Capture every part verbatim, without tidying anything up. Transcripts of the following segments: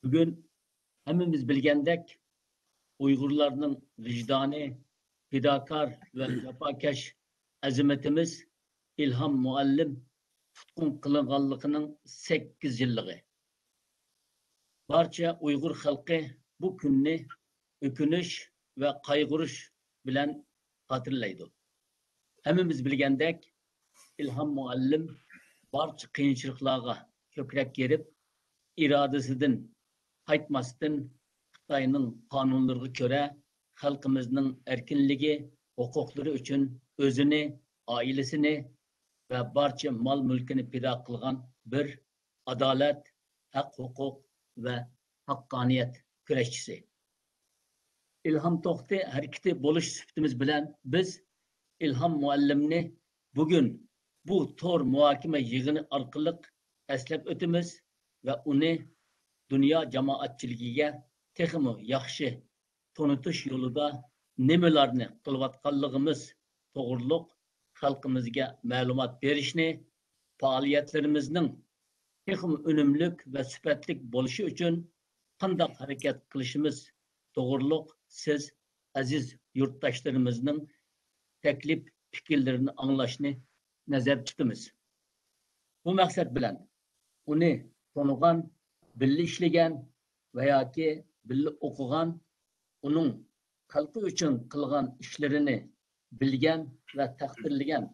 بۈگۈن ھەممىمىز بىلگەندەك، ئۇيغۇرلارنىڭ ۋىجدانى، پىداكار ۋە جاپاكەش ئەزىمىتىمىز ئىلھام مۇئەللىم تۇتقۇن قىلىنغانلىقىنىڭ سەككىز يىللىقى. بارچە ئۇيغۇر خەلقى بۇ كۈننى ئۆكۈنۈش ۋە قايغۇرۇش بىلەن خاتىرىلەيدۇ. ھەممىمىز بىلگەندەك، ئىلھام مۇئەللىم بارچە قىيىنچىلىقلارغا كۆكرەك گېرىپ، ئىرادىسىدىن قايتماستىن، خىتاينىڭ قانۇنلىرىغا كۆرە خەلقىمىزنىڭ ئەركىنلىكى، ھوقۇقلىرى ئۈچۈن ئۆزىنى، ئائىلىسىنى ۋە بارچە مال-مۈلكىنى پىدا قىلغان بىر ئادالەت، ھەق-ھوقۇق ۋە ھەققانىيەت كۈرەشچىسى. ئىلھام توختى ھەرىكىتى بولۇش سۈپىتىمىز بىلەن بىز ئىلھام مۇئەللىمنى بۈگۈن بۇ تور مۇھاكىمە يىغىنى ئارقىلىق ئەسلەپ ئۆتىمىز ۋە ئۇنى دۇنيا جامائەتچىلىكىگە تېخىمۇ ياخشى تونۇتۇش يولىدا نېمىلەرنى قىلىۋاتقانلىقىمىز توغرۇلۇق خەلقىمىزگە مەلۇمات بېرىشنى، پائالىيەتلىرىمىزنىڭ تېخىمۇ ئۈنۈملۈك ۋە سۈپەتلىك بولۇشى ئۈچۈن قانداق ھەرىكەت قىلىشىمىز توغرۇلۇق سىز ئەزىز يۇرتداشلىرىمىزنىڭ تەكلىپ پىكىرلىرىنى ئاڭلاشنى نەزەردە تۇتىمىز. بۇ مەقسەت بىلەن ئۇنى تونۇغان، بىللە ئىشلىگەن ۋە ياكى بىللە ئوقۇغان، ئۇنىڭ خەلقى ئۈچۈن قىلغان ئىشلىرىنى بىلگەن ۋە تەقدىرلىگەن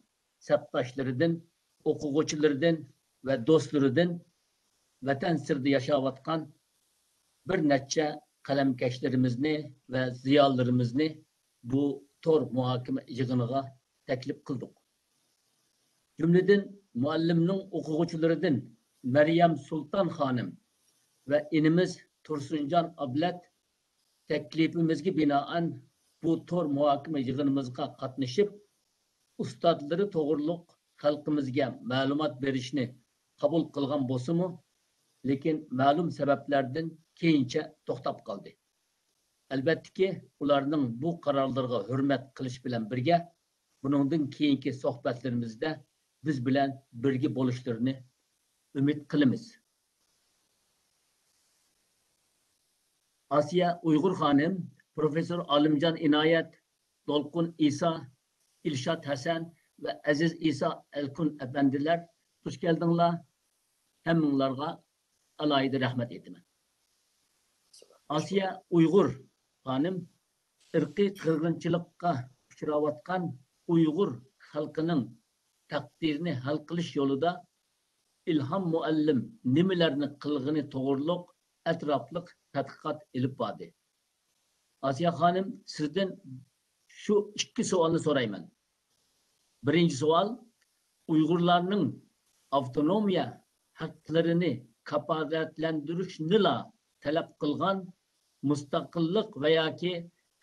سەپداشلىرىدىن، ئوقۇغۇچىلىرىدىن ۋە دوستلىرىدىن ۋەتەن سىرتىدا ياشاۋاتقان بىر نەچچە قەلەمكەشلىرىمىزنى ۋە زىيالىيلىرىمىزنى بۇ تور مۇھاكىمە يىغىنىغا تەكلىپ قىلدۇق. جۈملىدىن مۇئەللىمنىڭ ئوقۇغۇچىلىرىدىن مەريەم سۇلتان خانىم ۋە ئىنىمىز تۇرسۇنجان ئابلەت تەكلىپىمىزگە بىنائەن بۇ تور مۇھاكىمە يىغىنىمىزغا قاتنىشىپ، ئۇستازلىرى توغرۇلۇق خەلقىمىزگە مەلۇمات بېرىشنى قوبۇل قىلغان بولسىمۇ، لېكىن مەلۇم سەۋەبلەردىن كېيىنچە توختاپ قالدى. ئەلۋەتتىكى، ئۇلارنىڭ بۇ قارارلىرىغا ھۆرمەت قىلىش بىلەن بىرگە، بۇنىڭدىن كېيىنكى سۆھبەتلىرىمىزدە بىز بىلەن بىرگە بولۇشلىرىنى ئۈمىد قىلىمىز. ئاسىيە ئۇيغۇر خانىم، پروفېسسور ئالىمجان ئىنايەت، دولقۇن ئىسا، ئىلشات ھەسەن ۋە ئەزىز ئىسا ئەلكۇن ئەپەندىلەر، خۇش كەلدىڭلار. ھەممىڭلارغا ئالاھىدە رەھمەت ئېيتىمەن. ئاسىيە ئۇيغۇر خانىم ئىرقىي قىرغىنچىلىققا ئۇچراۋاتقان ئۇيغۇر خەلقىنىڭ تەقدىرىنى ھەل قىلىش يولىدا ئىلھام مۇئەللىم نېمىلەرنى قىلغىنى توغرۇلۇق ئەتراپلىق تەتقىقات ئېلىپ باردى. ئاسىيە خانىم، سىزدىن شۇ ئىككى سوئالنى سورايمەن. بىرىنچى سوئال، ئۇيغۇرلارنىڭ ئاپتونومىيە ھەقلىرىنى كاپالەتلەندۈرۈشنىلا تەلەپ قىلغان مۇستەقىللىق ۋە ياكى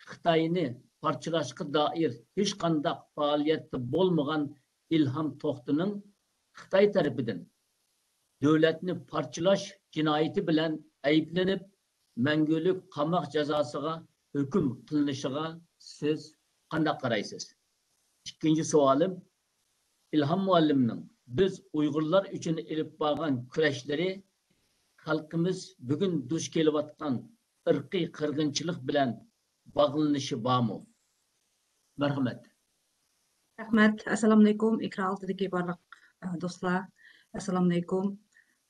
خىتاينى پارچىلاشقا دائىر ھېچقانداق پائالىيەتتە بولمىغان ئىلھام توختىنىڭ خىتاي تەرىپىدىن دۆلەتنى پارچىلاش جىنايىتى بىلەن ئەيىبلىنىپ، مەڭگۈلۈك قاماق جازاسىغا ھۆكۈم قىلىنىشىغا سىز قانداق قارايسىز؟ ئىككىنچى سوئالىم، ئىلھام مۇئەللىمنىڭ بىز ئۇيغۇرلار ئۈچۈن ئېلىپ بارغان كۈرەشلىرى خەلقىمىز بۈگۈن دۇچ كېلىۋاتقان ئىرقىي قىرغىنچىلىق بىلەن باغلىنىشى بارمۇ؟ مەرھەمەت. رەھمەت. ئەسسالامۇئەلەيكۇم، ئېكران ئالدىدىكى بارلىق، ئە، دوستلار. ئەسسالامۇئەلەيكۇم.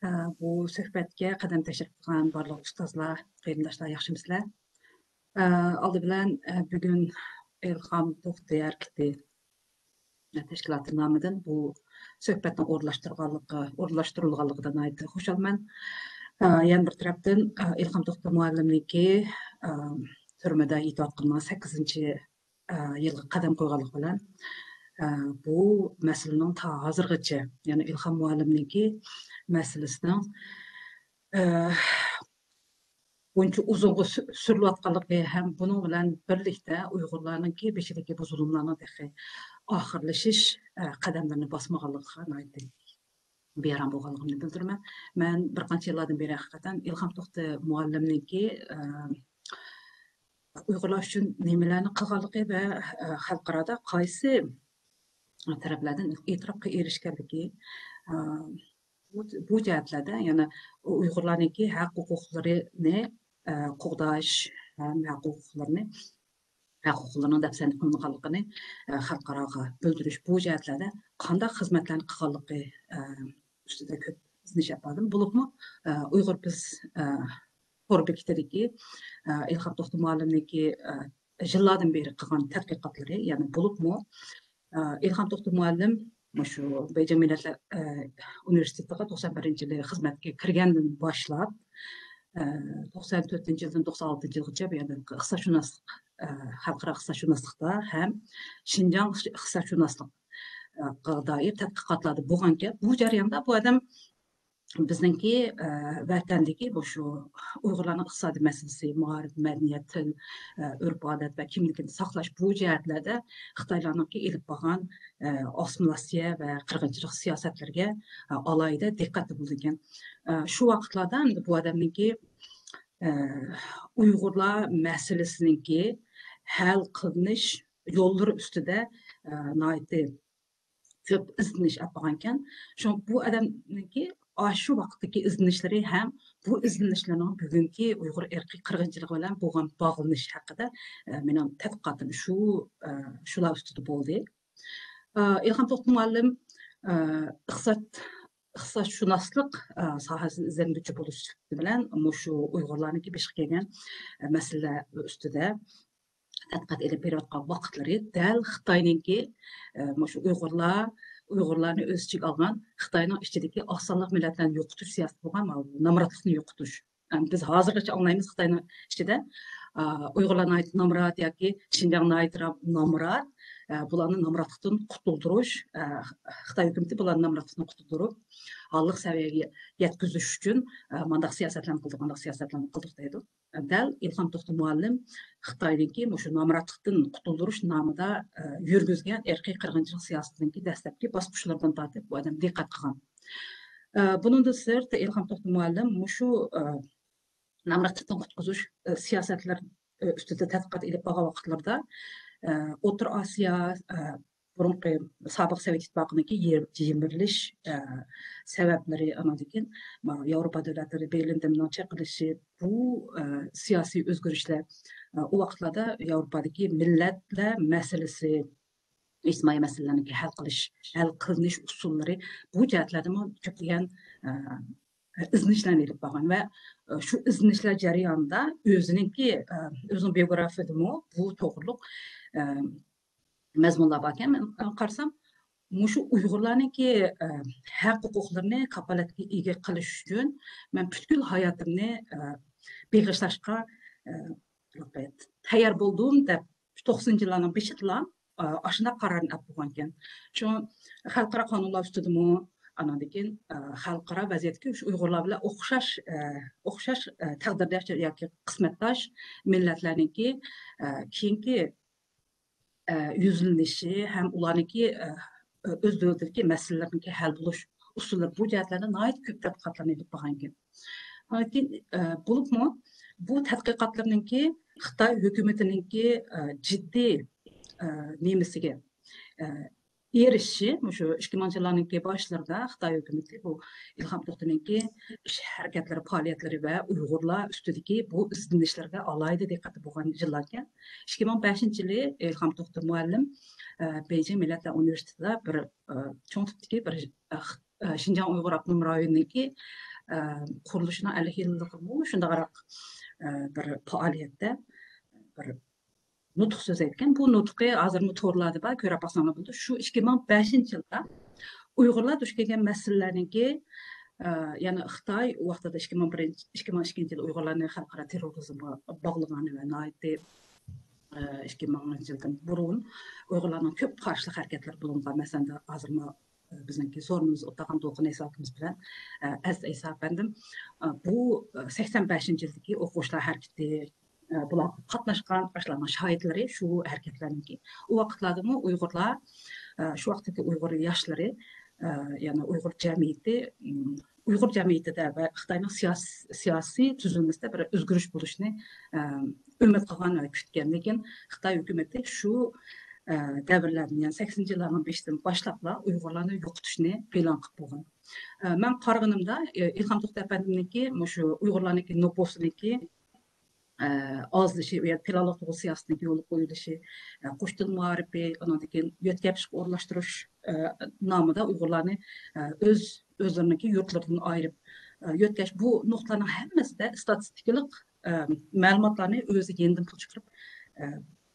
ئە، بۇ سۆھبەتكە قەدەم تەشرىپ قىلغان بارلىق ئۇستازلار، قېرىنداشلار، ياخشىمۇسىلەر؟ ئە، ئالدى بىلەن، ئە، بۈگۈن ئىلھام توختى ھەرىكىتى تەشكىلاتى نامىدىن بۇ سۆھبەتنىڭ ئورۇنلاشتۇرغانلىقى، ئورۇنلاشتۇرۇلغانلىقىدا ناھايىتى خۇشالمەن. ئە، يەنە بىر تەرەپتىن، ئە، ئىلھام توختى مۇئەللىمنىڭكى، ئە، تۈرمىدە يېتىۋاتقىنىنىڭ سەككىزىنچى، ئە، يىلغا قەدەم قويغانلىقى بىلەن، ئە، بۇ مەسىلىنىڭ تا ھازىرغىچە، يەنى ئىلھام مۇئەللىمنىڭكى مەسىلىسىنىڭ، ئە، بۇنچە ئۇزۇنغا سۈ-، سۈرۈلۈۋاتقانلىقى ھەم بۇنىڭ بىلەن بىرلىكتە ئۇيغۇرلارنىڭكى بېشىدىكى بۇ زۇلۇملارنىڭ تېخى ئاخىرلىشىش، ئە، قەدەملىرىنى باسمىغانلىقىغا ناھايىتى بىئارام بولغانلىقىمنى بىلدۈرىمەن. مەن بىر قانچە يىللاردىن بېرى ھەقىقەتەن ئىلھام توختى مۇئەللىمنىڭكى، ئە، ئۇيغۇرلار ئۈچۈن نېمىلەرنى قىلغانلىقى ۋە، ئە، خەلقئارادا قايسى تەرەپلەردىن ئېتىراپقا ئېرىشكەنلىكى، ئە، بۇ، بۇ جەھەتلەردە يەنە ئۇيغۇرلارنىڭكى ھەق ھوقۇقلىرىنى، ئە، قوغداش ھەم ھەق ھوقۇقلىرىنى، ھەق ھوقۇقلىرىنىڭ دەپسەندە قىلىنغانلىقىنى، ئە، خەلقئاراغا بىلدۈرۈش، بۇ جەھەتلەردە قانداق خىزمەتلەرنى قىلغانلىقى، ئە، ئۈستىدە كۆپ ئىزدىنىش ئېلىپ باردىم. بولۇپمۇ، ئە، ئۇيغۇر بىز، ئە، تور بېكىتىدىكى، ئە، ئىلھام توختى مۇئەللىمنىڭكى، ئە، يىللاردىن بېرى قىلغان تەتقىقاتلىرى، يەنى بولۇپمۇ، ئە، ئىلھام توختى مۇئەللىم مۇشۇ بېيجىڭ مىللەتلەر، ئە، ئۇنىۋېرسىتېتىغا توقسان بىرىنچى يىلى خىزمەتكە كىرگەندىن باشلاپ، ئە، توقسان تۆتىنچى يىلدىن توقسان ئالتىنچى يىلغىچە بۇ يەردە ئىقتىسادشۇناسلىق، ئە، خەلقئارا ئىقتىسادشۇناسلىقتا ھەم شىنجاڭ ئىقتىسادشۇناسلىققا دائىر تەتقىقاتلاردا بولغانكەن. بۇ جەرياندا بۇ ئادەم بىزنىڭكى، ئە، ۋەتەندىكى بۇ شۇ ئۇيغۇرلارنىڭ ئىقتىسادىي مەسىلىسى، مائارىپ، مەدەنىيەت، تىل، ئە، ئۆرپ-ئادەت ۋە كىملىكىنى ساقلاش، بۇ جەھەتلەردە خىتايلارنىڭكى ئېلىپ بارغان، ئە، ئاسسىمىلياتسىيە ۋە قىرغىنچىلىق سىياسەتلىرىگە، ئە، ئالاھىدە دىققەتتە بولىدىكەن. ئە، شۇ ۋاقىتلاردا ئەمدى بۇ ئادەمنىڭكى، ئە، ئۇيغۇرلار مەسىلىسىنىڭكى ھەل قىلىنىش يوللىرى ئۈستىدە، ئە، ناھايىتى كۆپ ئىزدىنىش ئېلىپ بارغانىكەن. شۇڭا بۇ ئادەمنىڭكى ئاشۇ ۋاقىتتىكى ئىزدىنىشلىرى ھەم بۇ ئىزدىنىشلىرىنىڭ بۈگۈنكى ئۇيغۇر ئىرقىي قىرغىنچىلىقى بىلەن بولغان باغلىنىش ھەققىدە، ئە، مېنىڭ تەتقىقاتىم شۇ، ئە، شۇلار ئۈستىدە بولدى. ئە، ئىلھام توختى مۇئەللىم، ئە، ئىقتىساد، ئىقتىسادشۇناسلىق، ئە، ساھەسىدە ئىزدەنگۈچى بولۇش سۈپىتى بىلەن مۇشۇ ئۇيغۇرلارنىڭكى بېشىغا كەلگەن، ئە، مەسىلىلەر ئۈستىدە تەتقىقات ئېلىپ بېرىۋاتقان ۋاقىتلىرى دەل خىتاينىڭكى، ئە، مۇشۇ ئۇيغۇرلار، ئۇيغۇرلارنى ئۆز ئىچىگە ئالغان خىتاينىڭ ئىچىدىكى ئاز سانلىق مىللەتلەرنى يوقىتىش سىياسىتى بولغان، ماۋۇ نامراتلىقنى يوقىتىش. ئە، بىز ھازىرغىچە ئاڭلايمىز خىتاينىڭ ئىچىدە، ئە، ئۇيغۇرلار ناھايىتى نامرات ياكى شىنجاڭ ناھايىتى را-، نامرات، ئە، بۇلارنى نامراتلىقتىن قۇتۇلدۇرۇش، ئە، خىتاي ھۆكۈمىتى بۇلارنى نامراتلىقتىن قۇتۇلدۇرۇپ، ھاللىق سەۋىيەگە يەتكۈزۈش ئۈچۈن، ئە، مانداق سىياسەتلەرنى قىلدۇق، مانداق سىياسەتلەرنى قىلدۇق دەيدۇ. دەل ئىلھام توختى مۇئەللىم خىتاينىڭكى مۇشۇ نامراتلىقتىن قۇتۇلدۇرۇش نامىدا، ئە، يۈرگۈزگەن ئىرقىي قىرغىنچىلىق سىياسىتىنىڭكى دەسلەپكى باسقۇچلىرىدىن تارتىپ بۇ ئادەم دىققەت قىلغان. ئە، بۇنىڭدىن سىرت، ئىلھام توختى مۇئەللىم مۇشۇ، ئە، نامراتلىقتىن قۇتقۇزۇش، ئە، سىياسەتلىرى، ئە، ئۈستىدە تەتقىقات ئېلىپ بارغان ۋاقىتلىرىدا، ئە، ئوتتۇرا ئاسىيا، ئە، بۇرۇنقى سابىق سوۋېت ئىتتىپاقىنىڭكى يىر-، يىمىرىلىش، ئە، سەۋەبلىرى، ئانىڭدىن كېيىن، ما، ياۋروپا دۆلەتلىرى بېرلىن دېڭىزىنىڭ چېقىلىشى، بۇ، ئە، سىياسىي ئۆزگىرىشلەر، ئە، ئۇ ۋاقىتلاردا ياۋروپادىكى مىللەتلەر مەسىلىسى، ئىجتىمائىي مەسىلىلەرنى ھەل قىلىش، ھەل قىلىنىش ئۇسۇللىرى، بۇ جەھەتلەردىمۇ كۆپلىگەن، ئە، ئىزدىنىشلەرنى ئېلىپ بارغان ۋە، ئە، شۇ ئىزدىنىشلەر جەريانىدا ئۆزىنىڭكى، ئە، ئۆزىنىڭ بىيوگرافىيىدىمۇ بۇ توغرۇلۇق، ئە، مەزمۇنلار باركەن. مەن قارىسام، مۇشۇ ئۇيغۇرلارنىڭكى، ئە، ھەق ھوقۇقلىرىنى كاپالەتكە ئىگە قىلىش ئۈچۈن مەن پۈتكۈل ھاياتىمنى، ئە، بېغىشلاشقا، ئە، تەييار بولدۇم دەپ، توقسىنىنچى يىللارنىڭ بېشىدىلا، ئە، ئاشۇنداق قارارنى ئېلىپ بولغانىكەن. شۇ خەلقئارا قانۇنلار ئۈستىدىمۇ، ئاناندىن كېيىن، ئە، خەلقئارا ۋەزىيەتتىكى شۇ ئۇيغۇرلار بىلەن ئوخشاش، ئە، ئوخشاش، ئە، تەقدىرداش ياكى قىسمەتداش مىللەتلەرنىڭكى، ئە، كېيىنكى ئە، يۈزلىنىشى ھەم ئۇلارنىڭكى، ئە، ئۆز دۆلىتىدىكى مەسىلىلەرنىڭكى ھەل بولۇش ئۇسۇللىرى، بۇ جەھەتلەردە ناھايىتى كۆپ تەتقىقاتلارنى ئېلىپ بارغانىكەن. لېكىن، ئە، بولۇپمۇ بۇ تەتقىقاتلىرىنىڭكى خىتاي ھۆكۈمىتىنىڭكى، ئە، جىددىي، ئە، نېمىسىگە، ئە، ئېرىشىشى، مۇشۇ ئىككى مىڭىنچى يىللارنىڭكى باشلىرىدا خىتاي ھۆكۈمىتى بۇ ئىلھام توختىنىڭكى ئىش ھەرىكەتلىرى، پائالىيەتلىرى ۋە ئۇيغۇرلار ئۈستىدىكى بۇ ئىزدىنىشلىرىگە ئالاھىدە دىققەتتە بولغان يىللاركەن. ئىككى مىڭ بەشىنچى يىلى ئىلھام توختى مۇئەللىم، ئە، بېيجىڭ مىللەتلەر ئۇنىۋېرسىتېتىدا بىر، ئە، چوڭ تىپتىكى بىر، ئە، خىت-، ئە، شىنجاڭ ئۇيغۇر ئاپتونوم رايونىنىڭكى، ئە، قۇرۇلۇشىنىڭ ئەللىك يىللىقىمۇ شۇنداقراق، ئە، بىر پائالىيەتتە بىر نۇتۇق سۆزلەيدىكەن. بۇ نۇتۇقى ھازىرمۇ تورلاردا بار، كۆرۈپ باقساڭلار بولىدۇ. شۇ ئىككى مىڭ بەشىنچى يىلدا ئۇيغۇرلار دۇچ كەلگەن مەسىلىلەرنىڭكى، ئە، يەنى خىتاي ۋاقتىدا ئىككى مىڭ بىرىنچى، ئىككى مىڭ ئىككىنچى يىلى ئۇيغۇرلارنى خەلقئارا تېررورىزمغا باغلىغان ۋە ناھايىتى، ئە، ئىككى مىڭىنچى يىلدىن بۇرۇن ئۇيغۇرلارنىڭ كۆپ قارشىلىق ھەرىكەتلىرى بولۇنغان. مەسىلەن، ھازىرمۇ بىزنىڭكى سورۇنىمىز ئولتۇرغان دولقۇن ھېسابىمىز بىلەن، ئە، ئەزىز ئەيسا ئەپەندىم، ئە، بۇ، ئە، سەكسەن بەشىنچى يىلدىكى ئوقۇغۇچىلار ھەرىكىتى، ئە، بۇلار قاتناشقان، ئاشۇلارنىڭ شاھىتلىرى شۇ ھەرىكەتلەرنىڭكى. ئۇ ۋاقىتلاردىمۇ ئۇيغۇرلار، ئە، شۇ ۋاقىتتىكى ئۇيغۇر ياشلىرى، ئە، يەنى ئۇيغۇر جەمئىيىتى، ئىم، ئۇيغۇر جەمئىيىتىدە ۋە خىتاينىڭ سىياس-، سىياسىي تۈزۈلمىسىدە بىر ئۆزگىرىش بولۇشىنى، ئە، ئۈمىد قىلغان ۋە كۈتكەن. لېكىن خىتاي ھۆكۈمىتى شۇ، ئە، دەۋرلەردىن، يەنى سەكسىنىنچى يىللارنىڭ بېشىدىن باشلاپلا ئۇيغۇرلارنى يوقىتىشنى پىلان قىلىپ بولغان. ئە، مەن قارىغىنىمدا، ئە، ئىلھام توختى ئەپەندىمنىڭكى مۇشۇ ئۇيغۇرلارنىڭكى نوپۇسىنىڭكى، ئە، ئازلىشى، ئۇ يەردە پىلانلىق تۇغۇت سىياسىتىنىڭكى يولغا قويۇلۇشى، ئە، قوش تىل مائارىپى، ئانىڭدىن كېيىن يۆتكەپ ئىشقا ئورۇنلاشتۇرۇش، ئە، نامىدا ئۇيغۇرلارنى، ئە، ئۆز، ئۆزلىرىنىڭكى يۇرتلىرىدىن ئايرىپ، ئە، يۆتكەش، بۇ نۇقتىلارنىڭ ھەممىسىدە ئىستاتىستىكىلىق، ئە، مەلۇماتلارنى ئۆزى يېنىدىن پۇل چىقىرىپ، ئە،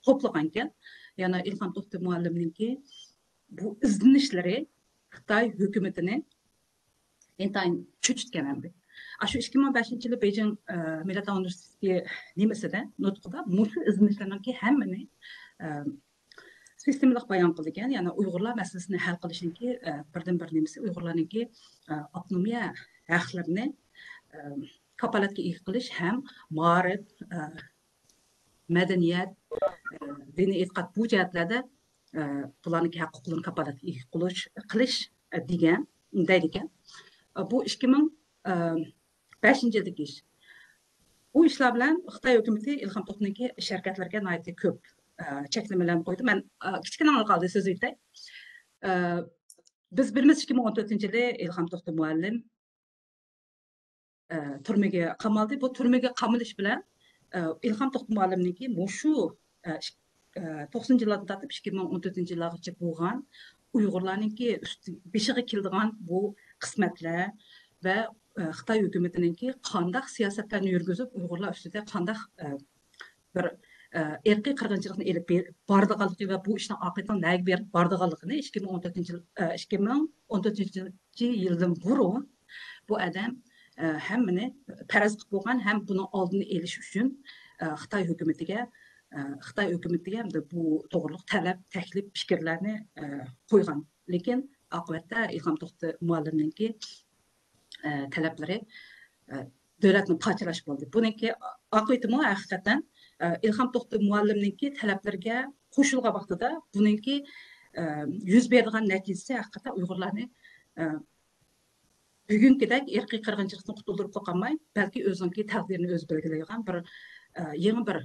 توپلىغانىكەن. يەنە ئىلھام توختى مۇئەللىمنىڭكى بۇ ئىزدىنىشلىرى خىتاي ھۆكۈمىتىنى ئىنتايىن چۆچۈتكەن ئەمدى. ئاشۇ ئىككى مىڭ بەشىنچى يىلى بېيجىڭ، ئە، مىللەت ئۇنىۋېرسىتېتى نېمىسىدە، نۇتقىدا مۇشۇ ئىزدىنىشلەرنىڭكى ھەممىنى، ئە، سىستېمىلىق بايان قىلىدىكەن. يەنى ئۇيغۇرلار مەسىلىسىنى ھەل قىلىشنىڭكى، ئە، بىردىنبىر نېمىسى ئۇيغۇرلارنىڭكى، ئە، ئاپتونومىيە ھەقلىرىنى، ئە، كاپالەتكە ئىگە قىلىش ھەم مائارىپ، ئە، مەدەنىيەت، ئە، دىنىي ئېتىقاد بۇ جەھەتلەردە، ئە، بۇلارنىڭكى ھەق ھوقۇقلىرىنى كاپالەتكە ئىگە قىلىش، قىلىش، ئە، دېگەن، دەيدىكەن. ئە، بۇ ئىككى مىڭ، ئە، بەشىنچى يىلدىكى ئىش. بۇ ئىشلار بىلەن خىتاي ھۆكۈمىتى ئىلھام توختىنىڭكى ئىش ھەرىكەتلىرىگە ناھايىتى كۆپ، ئە، چەكلىمىلەرنى قويدى. مەن، ئە، كىچىككىنە قالدى سۆز ئۆتەي. ئە، بىز بىلىمىز، ئىككى مىڭ ئون تۆتىنچى يىلى ئىلھام توختى مۇئەللىم، ئە، تۈرمىگە قامالدى. بۇ تۈرمىگە قامىلىش بىلەن، ئە، ئىلھام توختى مۇئەللىمنىڭكى مۇشۇ، ئە، ئىش-، ئە، توقسىنىنچى يىللاردىن تارتىپ ئىككى مىڭ ئون تۆتىنچى يىللارغىچە بولغان ئۇيغۇرلارنىڭكى ئۈستى، بېشىغا كېلىدىغان بۇ قىسمەتلەر ۋە، ئە، خىتاي ھۆكۈمىتىنىڭكى قانداق سىياسەتلەرنى يۈرگۈزۈپ، ئۇيغۇرلار ئۈستىدە قانداق، ئە، بىر، ئە، ئىرقىي قىرغىنچىلىقنى ئېلىپ بېر-، بارىدىغانلىقى ۋە بۇ ئىشنىڭ ئاقىۋىتىنىڭ نەگە بېرىپ بارىدىغانلىقىنى ئىككى مىڭ ئون تۆتىنچى يىل، ئە، ئىككى مىڭ ئون تۆتىنچى يىلدىن بۇرۇن بۇ ئادەم، ئە، ھەممىنى پەرەز قىلىپ بولغان ھەم بۇنىڭ ئالدىنى ئېلىش ئۈچۈن، ئە، خىتاي ھۆكۈمىتىگە، ئە، خىتاي ھۆكۈمىتىگە ھەمدە بۇ توغرۇلۇق تەلەپ، تەكلىپ، پىكىرلەرنى، ئە، قويغان. لېكىن ئاقىۋەتتە ئىلھام توختى مۇئەللىمنىڭكى، ئە، تەلەپلىرى، ئە، دۆلەتنى پارچىلاش بولدى. بۇنىڭكى ئاقىۋىتىمۇ ھەقىقەتەن، ئە، ئىلھام توختى مۇئەللىمنىڭكى تەلەپلىرىگە قوشۇلغان ۋاقتىدا بۇنىڭكى، ئە، يۈز بېرىدىغان نەتىجىسى ھەقىقەتەن ئۇيغۇرلارنى، ئە، بۈگۈنكىدەك ئىرقىي قىرغىنچىلىقتىن قۇتۇلدۇرۇپلا قالماي، بەلكى ئۆزىنىڭكى تەقدىرىنى ئۆزى بەلگىلەيدىغان بىر، ئە، يېڭى بىر،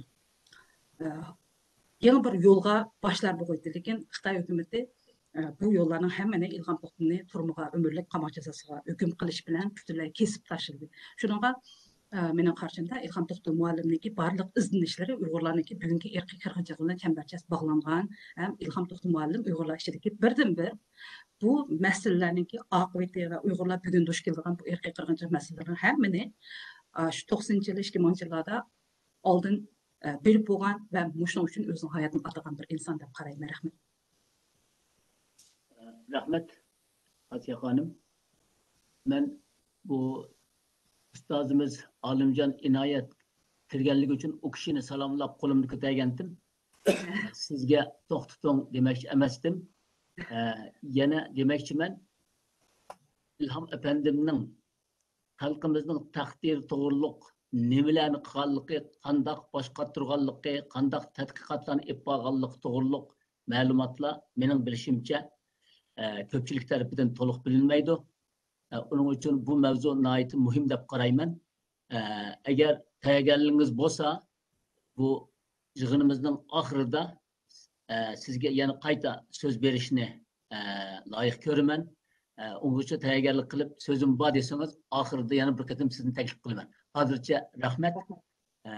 ئە، يېڭى بىر يولغا باشلار بولغىيتتى. لېكىن خىتاي ھۆكۈمىتى، ئە، بۇ يوللارنىڭ ھەممىنى ئىلھام توختىنى تۈرمىگە ئۆمۈرلۈك قاماق جازاسىغا ھۆكۈم قىلىش بىلەن پۈتۈنلەي كېسىپ تاشلىدى. شۇنىڭغا، ئە، مېنىڭ قارىشىمدا، ئىلھام توختى مۇئەللىمنىڭكى بارلىق ئىزدىنىشلىرى ئۇيغۇرلارنىڭكى بۈگۈنكى ئىرقىي قىرغىنچىلىق بىلەن چەمبەرچاس باغلانغان ھەم ئىلھام توختى مۇئەللىم ئۇيغۇرلار ئىچىدىكى بىردىنبىر بۇ مەسىلىلەرنىڭكى ئاقىۋىتى ۋە ئۇيغۇرلار بۈگۈن دۇچ كېلىدىغان بۇ ئىرقىي قىرغىنچىلىق مەسىلىلىرىنىڭ ھەممىنى، ئە، شۇ توقسىنىنچى يىل، ئىككى مىڭىنچى يىللاردا ئالدىن، ئە، بىلىپ بولغان ۋە مۇشۇنىڭ ئۈچۈن ئۆزىنىڭ ھاياتىنى ئاتىغان بىر ئىنسان دەپ قارايمەن. رەھمەت. رەھمەت، ئاسىيە خانىم. مەن بۇ ئۇستازىمىز ئالىمجان ئىنايەت كىرگەنلىكى ئۈچۈن ئۇ كىشىنى سالاملاپ قولۇمنى كۆتەرگەنتىم. سىزگە توختىتىڭ دېمەكچى ئەمەستىم. ئە، يەنە دېمەكچىمەن، ئىلھام ئەپەندىمنىڭ خەلقىمىزنىڭ تەقدىرى توغرۇلۇق نېمىلەرنى قىلغانلىقى، قانداق باش قاتۇرغانلىقى، قانداق تەتقىقاتلارنى ئېلىپ بارغانلىقى توغرۇلۇق مەلۇماتلار مېنىڭ بىلىشىمچە، ئە، كۆپچىلىك تەرىپىدىن تولۇق بىلىنمەيدۇ. ئە، ئۇنىڭ ئۈچۈن بۇ مەۋزۇ ناھايىتى مۇھىم دەپ قارايمەن. ئە، ئەگەر تەييارلىقىڭىز بولسا، بۇ يىغىنىمىزنىڭ ئاخىرىدا، ئە، سىزگە يەنە قايتا سۆز بېرىشنى، ئە، لايىق كۆرىمەن. ئە، ئۇنىڭغىچە تەييارلىق قىلىپ، سۆزۈم بار دېسىڭىز، ئاخىرىدا يەنە بىر قېتىم سىزنى تەكلىپ قىلىمەن. ھازىرچە رەھمەت. ئە،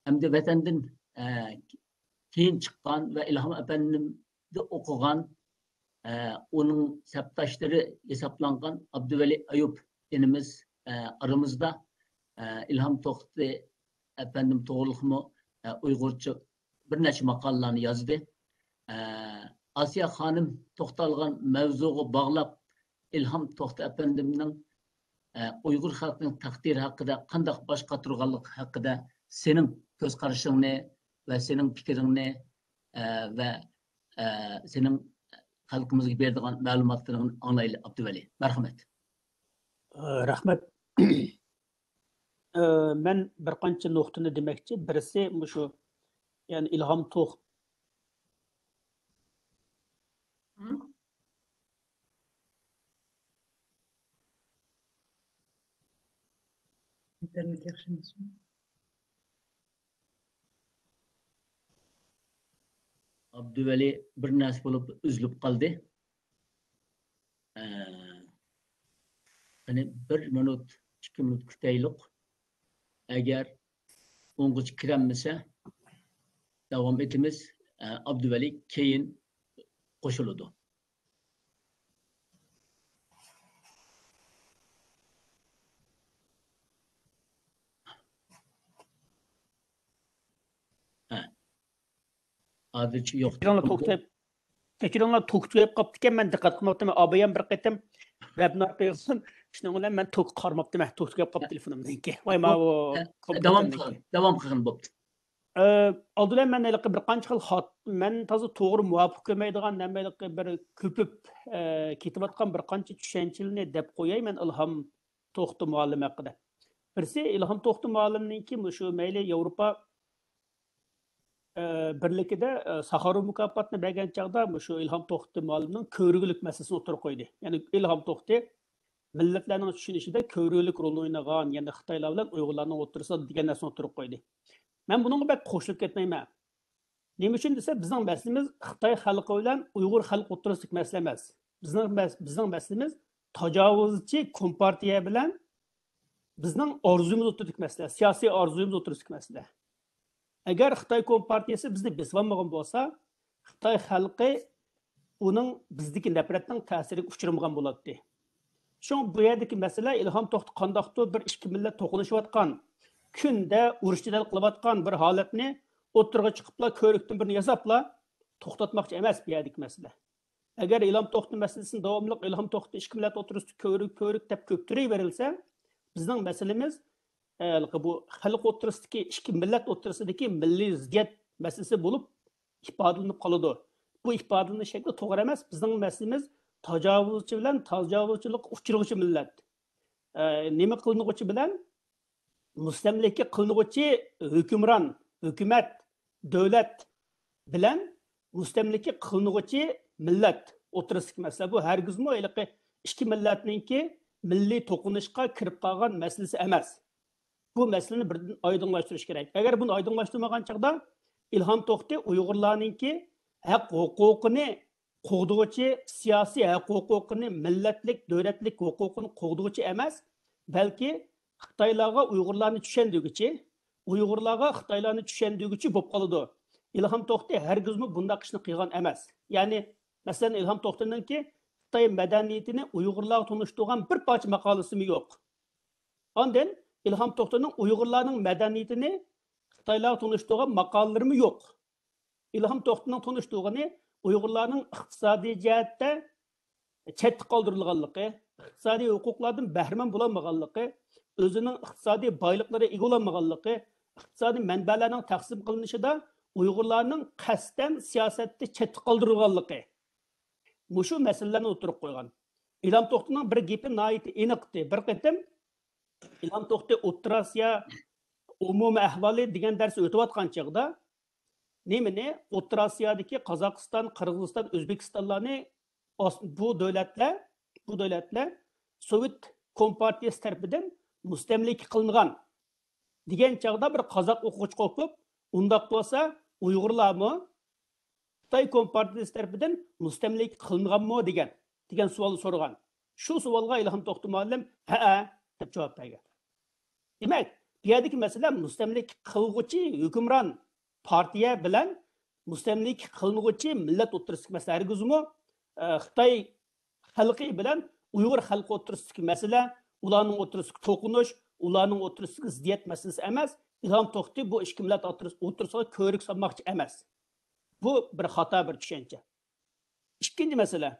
ئەمدى ۋەتەندىن، ئە، كېيىن چىققان ۋە ئىلھام ئەپەندىمدە ئوقۇغان، ئە، ئۇنىڭ سەپداشلىرى ھېسابلانغان ئابدۇۋەلى ئايۇپ ئىنىمىز، ئە، ئارىمىزدا، ئە، ئىلھام توختى ئەپەندىم توغرۇلۇقمۇ، ئە، ئۇيغۇرچە بىر نەچچە ماقالىلەرنى يازدى. ئە، ئاسىيە خانىم توختالغان مەۋزۇغا باغلاپ، ئىلھام توختى ئەپەندىمنىڭ، ئە، ئۇيغۇر خەلقىنىڭ تەقدىرى ھەققىدە، قانداق باش قاتۇرغانلىقى ھەققىدە سېنىڭ كۆز قارىشىڭنى ۋە سېنىڭ پىكرىڭنى، ئە، ۋە، ئە، سېنىڭ خەلقىمىزگە بېرىدىغان مەلۇماتلىرىڭنى ئاڭلايلى، ئابدۇۋەلى. مەرھەمەت. ئە، رەھمەت. ئە، مەن بىر قانچە نۇقتىنى دېمەكچى. بىرسى مۇشۇ، يەنى ئىلھام توختى. ئىنتېرنېت ياخشى ئەمەسمۇ؟ ئابدۇۋەلى بىر نەرسە بولۇپ ئۈزۈلۈپ قالدى. ئە، يەنى بىر مىنۇت، ئىككى مىنۇت كۈتەيلۇق. ئەگەر ئوڭغىچە كىرەلمىسە، داۋام ئېتىمىز. ئە، ئابدۇۋەلى كېيىن قوشۇلىدۇ. ھە. ھازىرچە يوق. كەچۈرۈڭلار، توك تۈگەپ، كەچۈرۈڭلار، توك تۈگەپ قاپتىكەن، مەن دىققەت قىلماپتىمەن. ئابايام بىر قېتىم ۋېبىنار قىلغان، شۇنىڭ بىلەن مەن توكقا قارىماپتىمەن. توك تۈگەپ قاپتۇ تېلېفونۇمنىڭكى. ۋاي، ماۋۇ ھە، داۋام كومپيۇتېرنىڭكى. قىلىڭ، داۋام قىلغىن، بوپتۇ. ئە، ئالدى بىلەن مەن ھېلىقى بىر قانچە خىل خات-، مەن تازا توغرا مۇۋاپىق كۆرمەيدىغان، نەمە ھېلىقى بىر كۆپۈپ، ئە، كېتىۋاتقان بىر قانچە چۈشەنچىلەرنى دەپ قوياي مەن ئىلھام توختى مۇئەللىم ھەققىدە. بىرسى، ئىلھام توختى مۇئەللىمنىڭكى مۇشۇ مەيلى ياۋروپا، ئە، بىرلىكىدە، ئە، ساخاروف مۇكاپاتىنى بەرگەن چاغدا مۇشۇ ئىلھام توختى مۇئەللىمنىڭ كۆۋرۈكلۈك مەسىلىسىنى ئوتتۇرىغا قويدى. يەنى ئىلھام توختى مىللەتلەرنىڭ چۈشىنىشىدە كۆۋرۈكلۈك رول ئوينىغان، يەنى خىتايلار بىلەن ئۇيغۇرلارنىڭ ئوتتۇرىسىدا دېگەن نەرسىنى ئوتتۇرىغا قويدى. مەن بۇنىڭغا بەك قوشۇلۇپ كەتمەيمەن. نېمە ئۈچۈن دېسە، بىزنىڭ مەسىلىمىز خىتاي خەلقى بىلەن ئۇيغۇر خەلقى ئوتتۇرىسىدىكى مەسىلە ئەمەس. بىزنىڭ مەس-، بىزنىڭ مەسىلىمىز تاجاۋۇزچى كومپارتىيە بىلەن بىزنىڭ ئارزۇيىمىز ئوتتۇرىدىكى مەسىلە، سىياسىي ئارزۇيىمىز ئوتتۇرىسىدىكى مەسىلە. ئەگەر خىتاي كومپارتىيەسى بىزنى بېسىۋالمىغان بولسا، خىتاي خەلقى ئۇنىڭ بىزدىكى نەپرەتنىڭ تەسىرىگە ئۇچرىمىغان بولاتتى. شۇڭا بۇ يەردىكى مەسىلە ئىلھام توختى قانداقتۇر بىر ئىككى مىللەت توقۇنۇشۇۋاتقان، كۈندە ئۇرۇش جېدەل قىلىۋاتقان بىر ھالەتنى ئوتتۇرىغا چىقىپلا، كۆۋرۈكتىن بىرنى ياساپلا توختاتماقچى ئەمەس بۇ يەردىكى مەسىلە. ئەگەر ئىلھام توختى مەسىلىسىنى داۋاملىق ئىلھام توختى ئىككى مىللەت ئوتتۇرىسىدا كۆۋرۈك، كۆۋرۈك دەپ كۆپتۈرۈۋېرىلسە، بىزنىڭ مەسىلىمىز، ئە، بۇ خەلق ئوتتۇرىسىدىكى، ئىككى مىللەت ئوتتۇرىسىدىكى مىللىي زىددىيەت مەسىلىسى بولۇپ ئىپادىلىنىپ قالىدۇ. بۇ ئىپادىلىنىش شەكلى توغرا ئەمەس. بىزنىڭ مەسىلىمىز تاجاۋۇزچى بىلەن تاجاۋۇزچىلىققا ئۇچرىغۇچى مىللەت. ئە، نېمە قىلىنغۇچى بىلەن مۇستەملىكە قىلىنغۇچى ھۆكۈمران، ھۆكۈمەت، دۆلەت بىلەن مۇستەملىكە قىلىنغۇچى مىللەت ئوتتۇرىسىدىكى مەسىلە. بۇ ھەرگىزمۇ ھېلىقى ئىككى مىللەتنىڭكى مىللىي توقۇنۇشقا كىرىپ قالغان مەسىلىسى ئەمەس. بۇ مەسىلىنى بىردىن ئايدىڭلاشتۇرۇش كېرەك. ئەگەر بۇنى ئايدىڭلاشتۇرمىغان چاغدا ئىلھام توختى ئۇيغۇرلارنىڭكى ھەق ھوقۇقىنى قوغدىغۇچى، سىياسىي ھەق ھوقۇقىنى، مىللەتلىك، دۆلەتلىك ھوقۇقىنى قوغدىغۇچى ئەمەس، بەلكى خىتايلارغا ئۇيغۇرلارنى چۈشەندۈرگۈچى، ئۇيغۇرلارغا خىتايلارنى چۈشەندۈرگۈچى بولۇپ قالىدۇ. ئىلھام توختى ھەرگىزمۇ بۇنداق ئىشنى قىلغان ئەمەس. يەنى، مەسىلەن، ئىلھام توختىنىڭكى خىتاي مەدەنىيىتىنى ئۇيغۇرلارغا تونۇشتۇرغان بىر پارچە ماقالىسىمۇ يوق. ئاندىن ئىلھام توختىنىڭ ئۇيغۇرلارنىڭ مەدەنىيىتىنى خىتايلارغا تونۇشتۇرغان ماقالىلىرىمۇ يوق. ئىلھام توختىنىڭ تونۇشتۇرغىنى ئۇيغۇرلارنىڭ ئىقتىسادىي جەھەتتە چەتتە قالدۇرۇلغانلىقى، ئىقتىسادىي ھوقۇقلاردىن بەھرىمەن بولالمىغانلىقى، ئۆزىنىڭ ئىقتىسادىي بايلىقلىرىغا ئىگە بولالمىغانلىقى، ئىقتىسادىي مەنبەلەرنىڭ تەقسىم قىلىنىشىدا ئۇيغۇرلارنىڭ قەستەن سىياسەتتە چەتتە قالدۇرۇلغانلىقى، مۇشۇ مەسىلىلەرنى ئوتتۇرىغا قويغان. ئىلھام توختىنىڭ بىر گېپى ناھايىتى ئېنىقتى. بىر قېتىم ئىلھام توختى ئوتتۇرا ئاسىيا ئومۇمىي ئەھۋالى دېگەن دەرس ئۆتۈۋاتقان چېغىدا، نېمىنى، ئوتتۇرا ئاسىيادىكى قازاقىستان، قىرغىزىستان، ئۆزبېكىستانلارنى ئاس-، بۇ دۆلەتلەر، بۇ دۆلەتلەر سوۋېت كومپارتىيىسى تەرىپىدىن مۇستەملىكە قىلىنغان دېگەن چاغدا بىر قازاق ئوقۇغۇچى قوپۇپ، ئۇنداق بولسا ئۇيغۇرلارمۇ خىتاي كومپارتىيىسى تەرىپىدىن مۇستەملىكە قىلىنغانمۇ دېگەن، دېگەن سوئالنى سورىغان. شۇ سوئالغا ئىلھام توختى مۇئەللىم ھەئە دەپ جاۋاب بەرگەن. دېمەك، بۇ يەردىكى مەسىلە مۇستەملىكە قىلغۇچى ھۆكۈمران پارتىيە بىلەن مۇستەملىكە قىلىنغۇچى مىللەت ئوتتۇرىسىدىكى مەسىلە. ھەرگىزمۇ، ئە، خىتاي خەلقى بىلەن ئۇيغۇر خەلقى ئوتتۇرىسىدىكى مەسىلە، ئۇلارنىڭ ئوتتۇرىسىدىكى توقۇنۇش، ئۇلارنىڭ ئوتتۇرىسىدىكى زىددىيەت مەسىلىسى ئەمەس. ئىلھام توختى بۇ ئىككى مىللەت ئوتتۇرىسىغا كۆۋرۈك سالماقچى ئەمەس. بۇ بىر خاتا بىر چۈشەنچە. ئىككىنچى مەسىلە،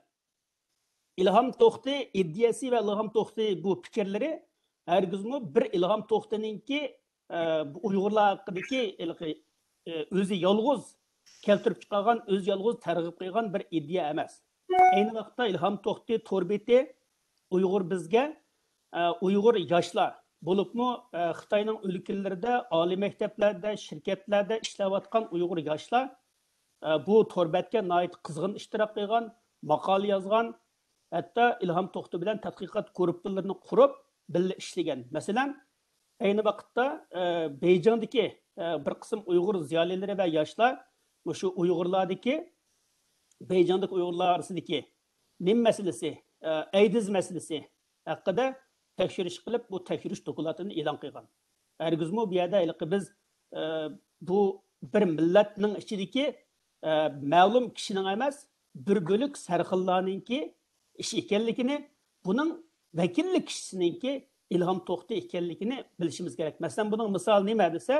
ئىلھام توختى ئىدىيەسى ۋە ئىلھام توختى بۇ پىكىرلىرى ھەرگىزمۇ بىر ئىلھام توختىنىڭكى، ئە، بۇ ئۇيغۇرلار ھەققىدىكى ھېلىقى، ئە، ئۆزى يالغۇز كەلتۈرۈپ چىقارغان، ئۆزى يالغۇز تەرغىب قىلغان بىر ئىدىيە ئەمەس. ئەينى ۋاقىتتا ئىلھام توختى تور بېتى ئۇيغۇر بىزگە، ئە، ئۇيغۇر ياشلار، بولۇپمۇ، ئە، خىتاينىڭ ئۆلكىلىرىدە، ئالىي مەكتەپلەردە، شىركەتلەردە ئىشلەۋاتقان ئۇيغۇر ياشلار، ئە، بۇ تور بەتكە ناھايىتى قىزغىن ئىشتىراك قىلغان، ماقالە يازغان، ھەتتا ئىلھام توختى بىلەن تەتقىقات گۇرۇپپىلىرىنى قۇرۇپ، بىللە ئىشلىگەن. مەسىلەن، ئەينى ۋاقىتتا، ئە، بېيجىڭدىكى، ئە، بىر قىسىم ئۇيغۇر زىيالىيلىرى ۋە ياشلار مۇشۇ ئۇيغۇرلاردىكى، بېيجىڭدىكى ئۇيغۇرلار ئارىسىدىكى نېمە مەسىلىسى، ئە، ئەيدىز مەسىلىسى ھەققىدە تەكشۈرۈش قىلىپ، بۇ تەكشۈرۈش دوكلاتىنى ئېلان قىلغان. ھەرگىزمۇ بۇ يەردە ھېلىقى بىز، ئە، بۇ بىر مىللەتنىڭ ئىچىدىكى، ئە، مەلۇم كىشىنىڭ ئەمەس، بىر بۆلەك سەرخىللارنىڭكى ئىشى ئىكەنلىكىنى، بۇنىڭ ۋەكىللىك كىشىسىنىڭكى ئىلھام توختى ئىكەنلىكىنى بىلىشىمىز كېرەك. مەسىلەن، بۇنىڭ مىسالى نېمە دېسە،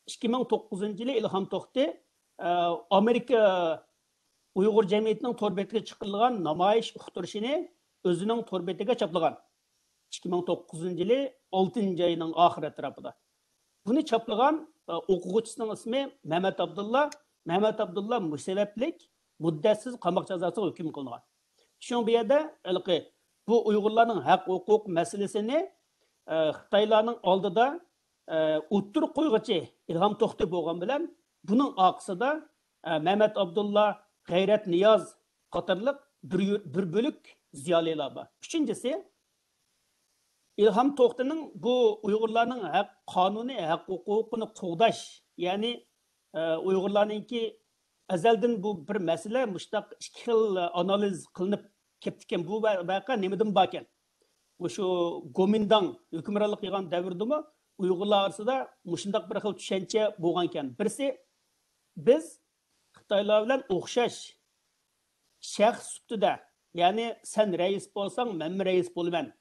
ئىككى مىڭ توققۇزىنچى يىلى ئىلھام توختى، ئە، ئامېرىكا ئۇيغۇر جەمئىيىتىنىڭ تور بېتىگە چىقىرىلغان نامايىش ئۇقتۇرۇشىنى ئۆزىنىڭ تور بېتىگە چاپلىغان. ئىككى مىڭ توققۇزىنچى يىلى ئالتىنچى ئاينىڭ ئاخىرى ئەتراپىدا. بۇنى چاپلىغان، ئە، ئوقۇغۇچىسىنىڭ ئىسمى مەمەت ئابدۇللا. مەمەت ئابدۇللا مۇشۇ سەۋەبلىك مۇددەتسىز قاماق جازاسىغا ھۆكۈم قىلىنغان. شۇڭا بۇ يەردە ھېلىقى بۇ ئۇيغۇرلارنىڭ ھەق ھوقۇق مەسىلىسىنى، ئە، خىتايلارنىڭ ئالدىدا، ئە، ئوتتۇرىغا قويغۇچى ئىلھام توختى بولغان بىلەن، بۇنىڭ ئارقىسىدا، ئە، مەمەت ئابدۇللا، غەيرەت نىياز قاتارلىق بىر يۈ-، بىر بۆلەك زىيالىيلار بار. ئۈچىنچىسى، ئىلھام توختىنىڭ بۇ ئۇيغۇرلارنىڭ ھەق، قانۇنىي ھەق ھوقۇقىنى قوغداش، يەنى، ئە، ئۇيغۇرلارنىڭكى ئەزەلدىن بۇ بىر مەسىلە، مۇشۇنداق ئىككى خىل ئانالىز قىلىنىپ كەپتىكەن. بۇ ۋە-، ۋەقە نېمىدىن باركەن؟ مۇشۇ گومىنداڭ ھۆكۈمرانلىق قىلغان دەۋردىمۇ ئۇيغۇرلار ئارىسىدا مۇشۇنداق بىر خىل چۈشەنچە بولغانكەن. بىرسى، بىز خىتايلار بىلەن ئوخشاش شەخس سۈپىتىدە، يەنى سەن رەئىس بولساڭ، مەنمۇ رەئىس بولىمەن،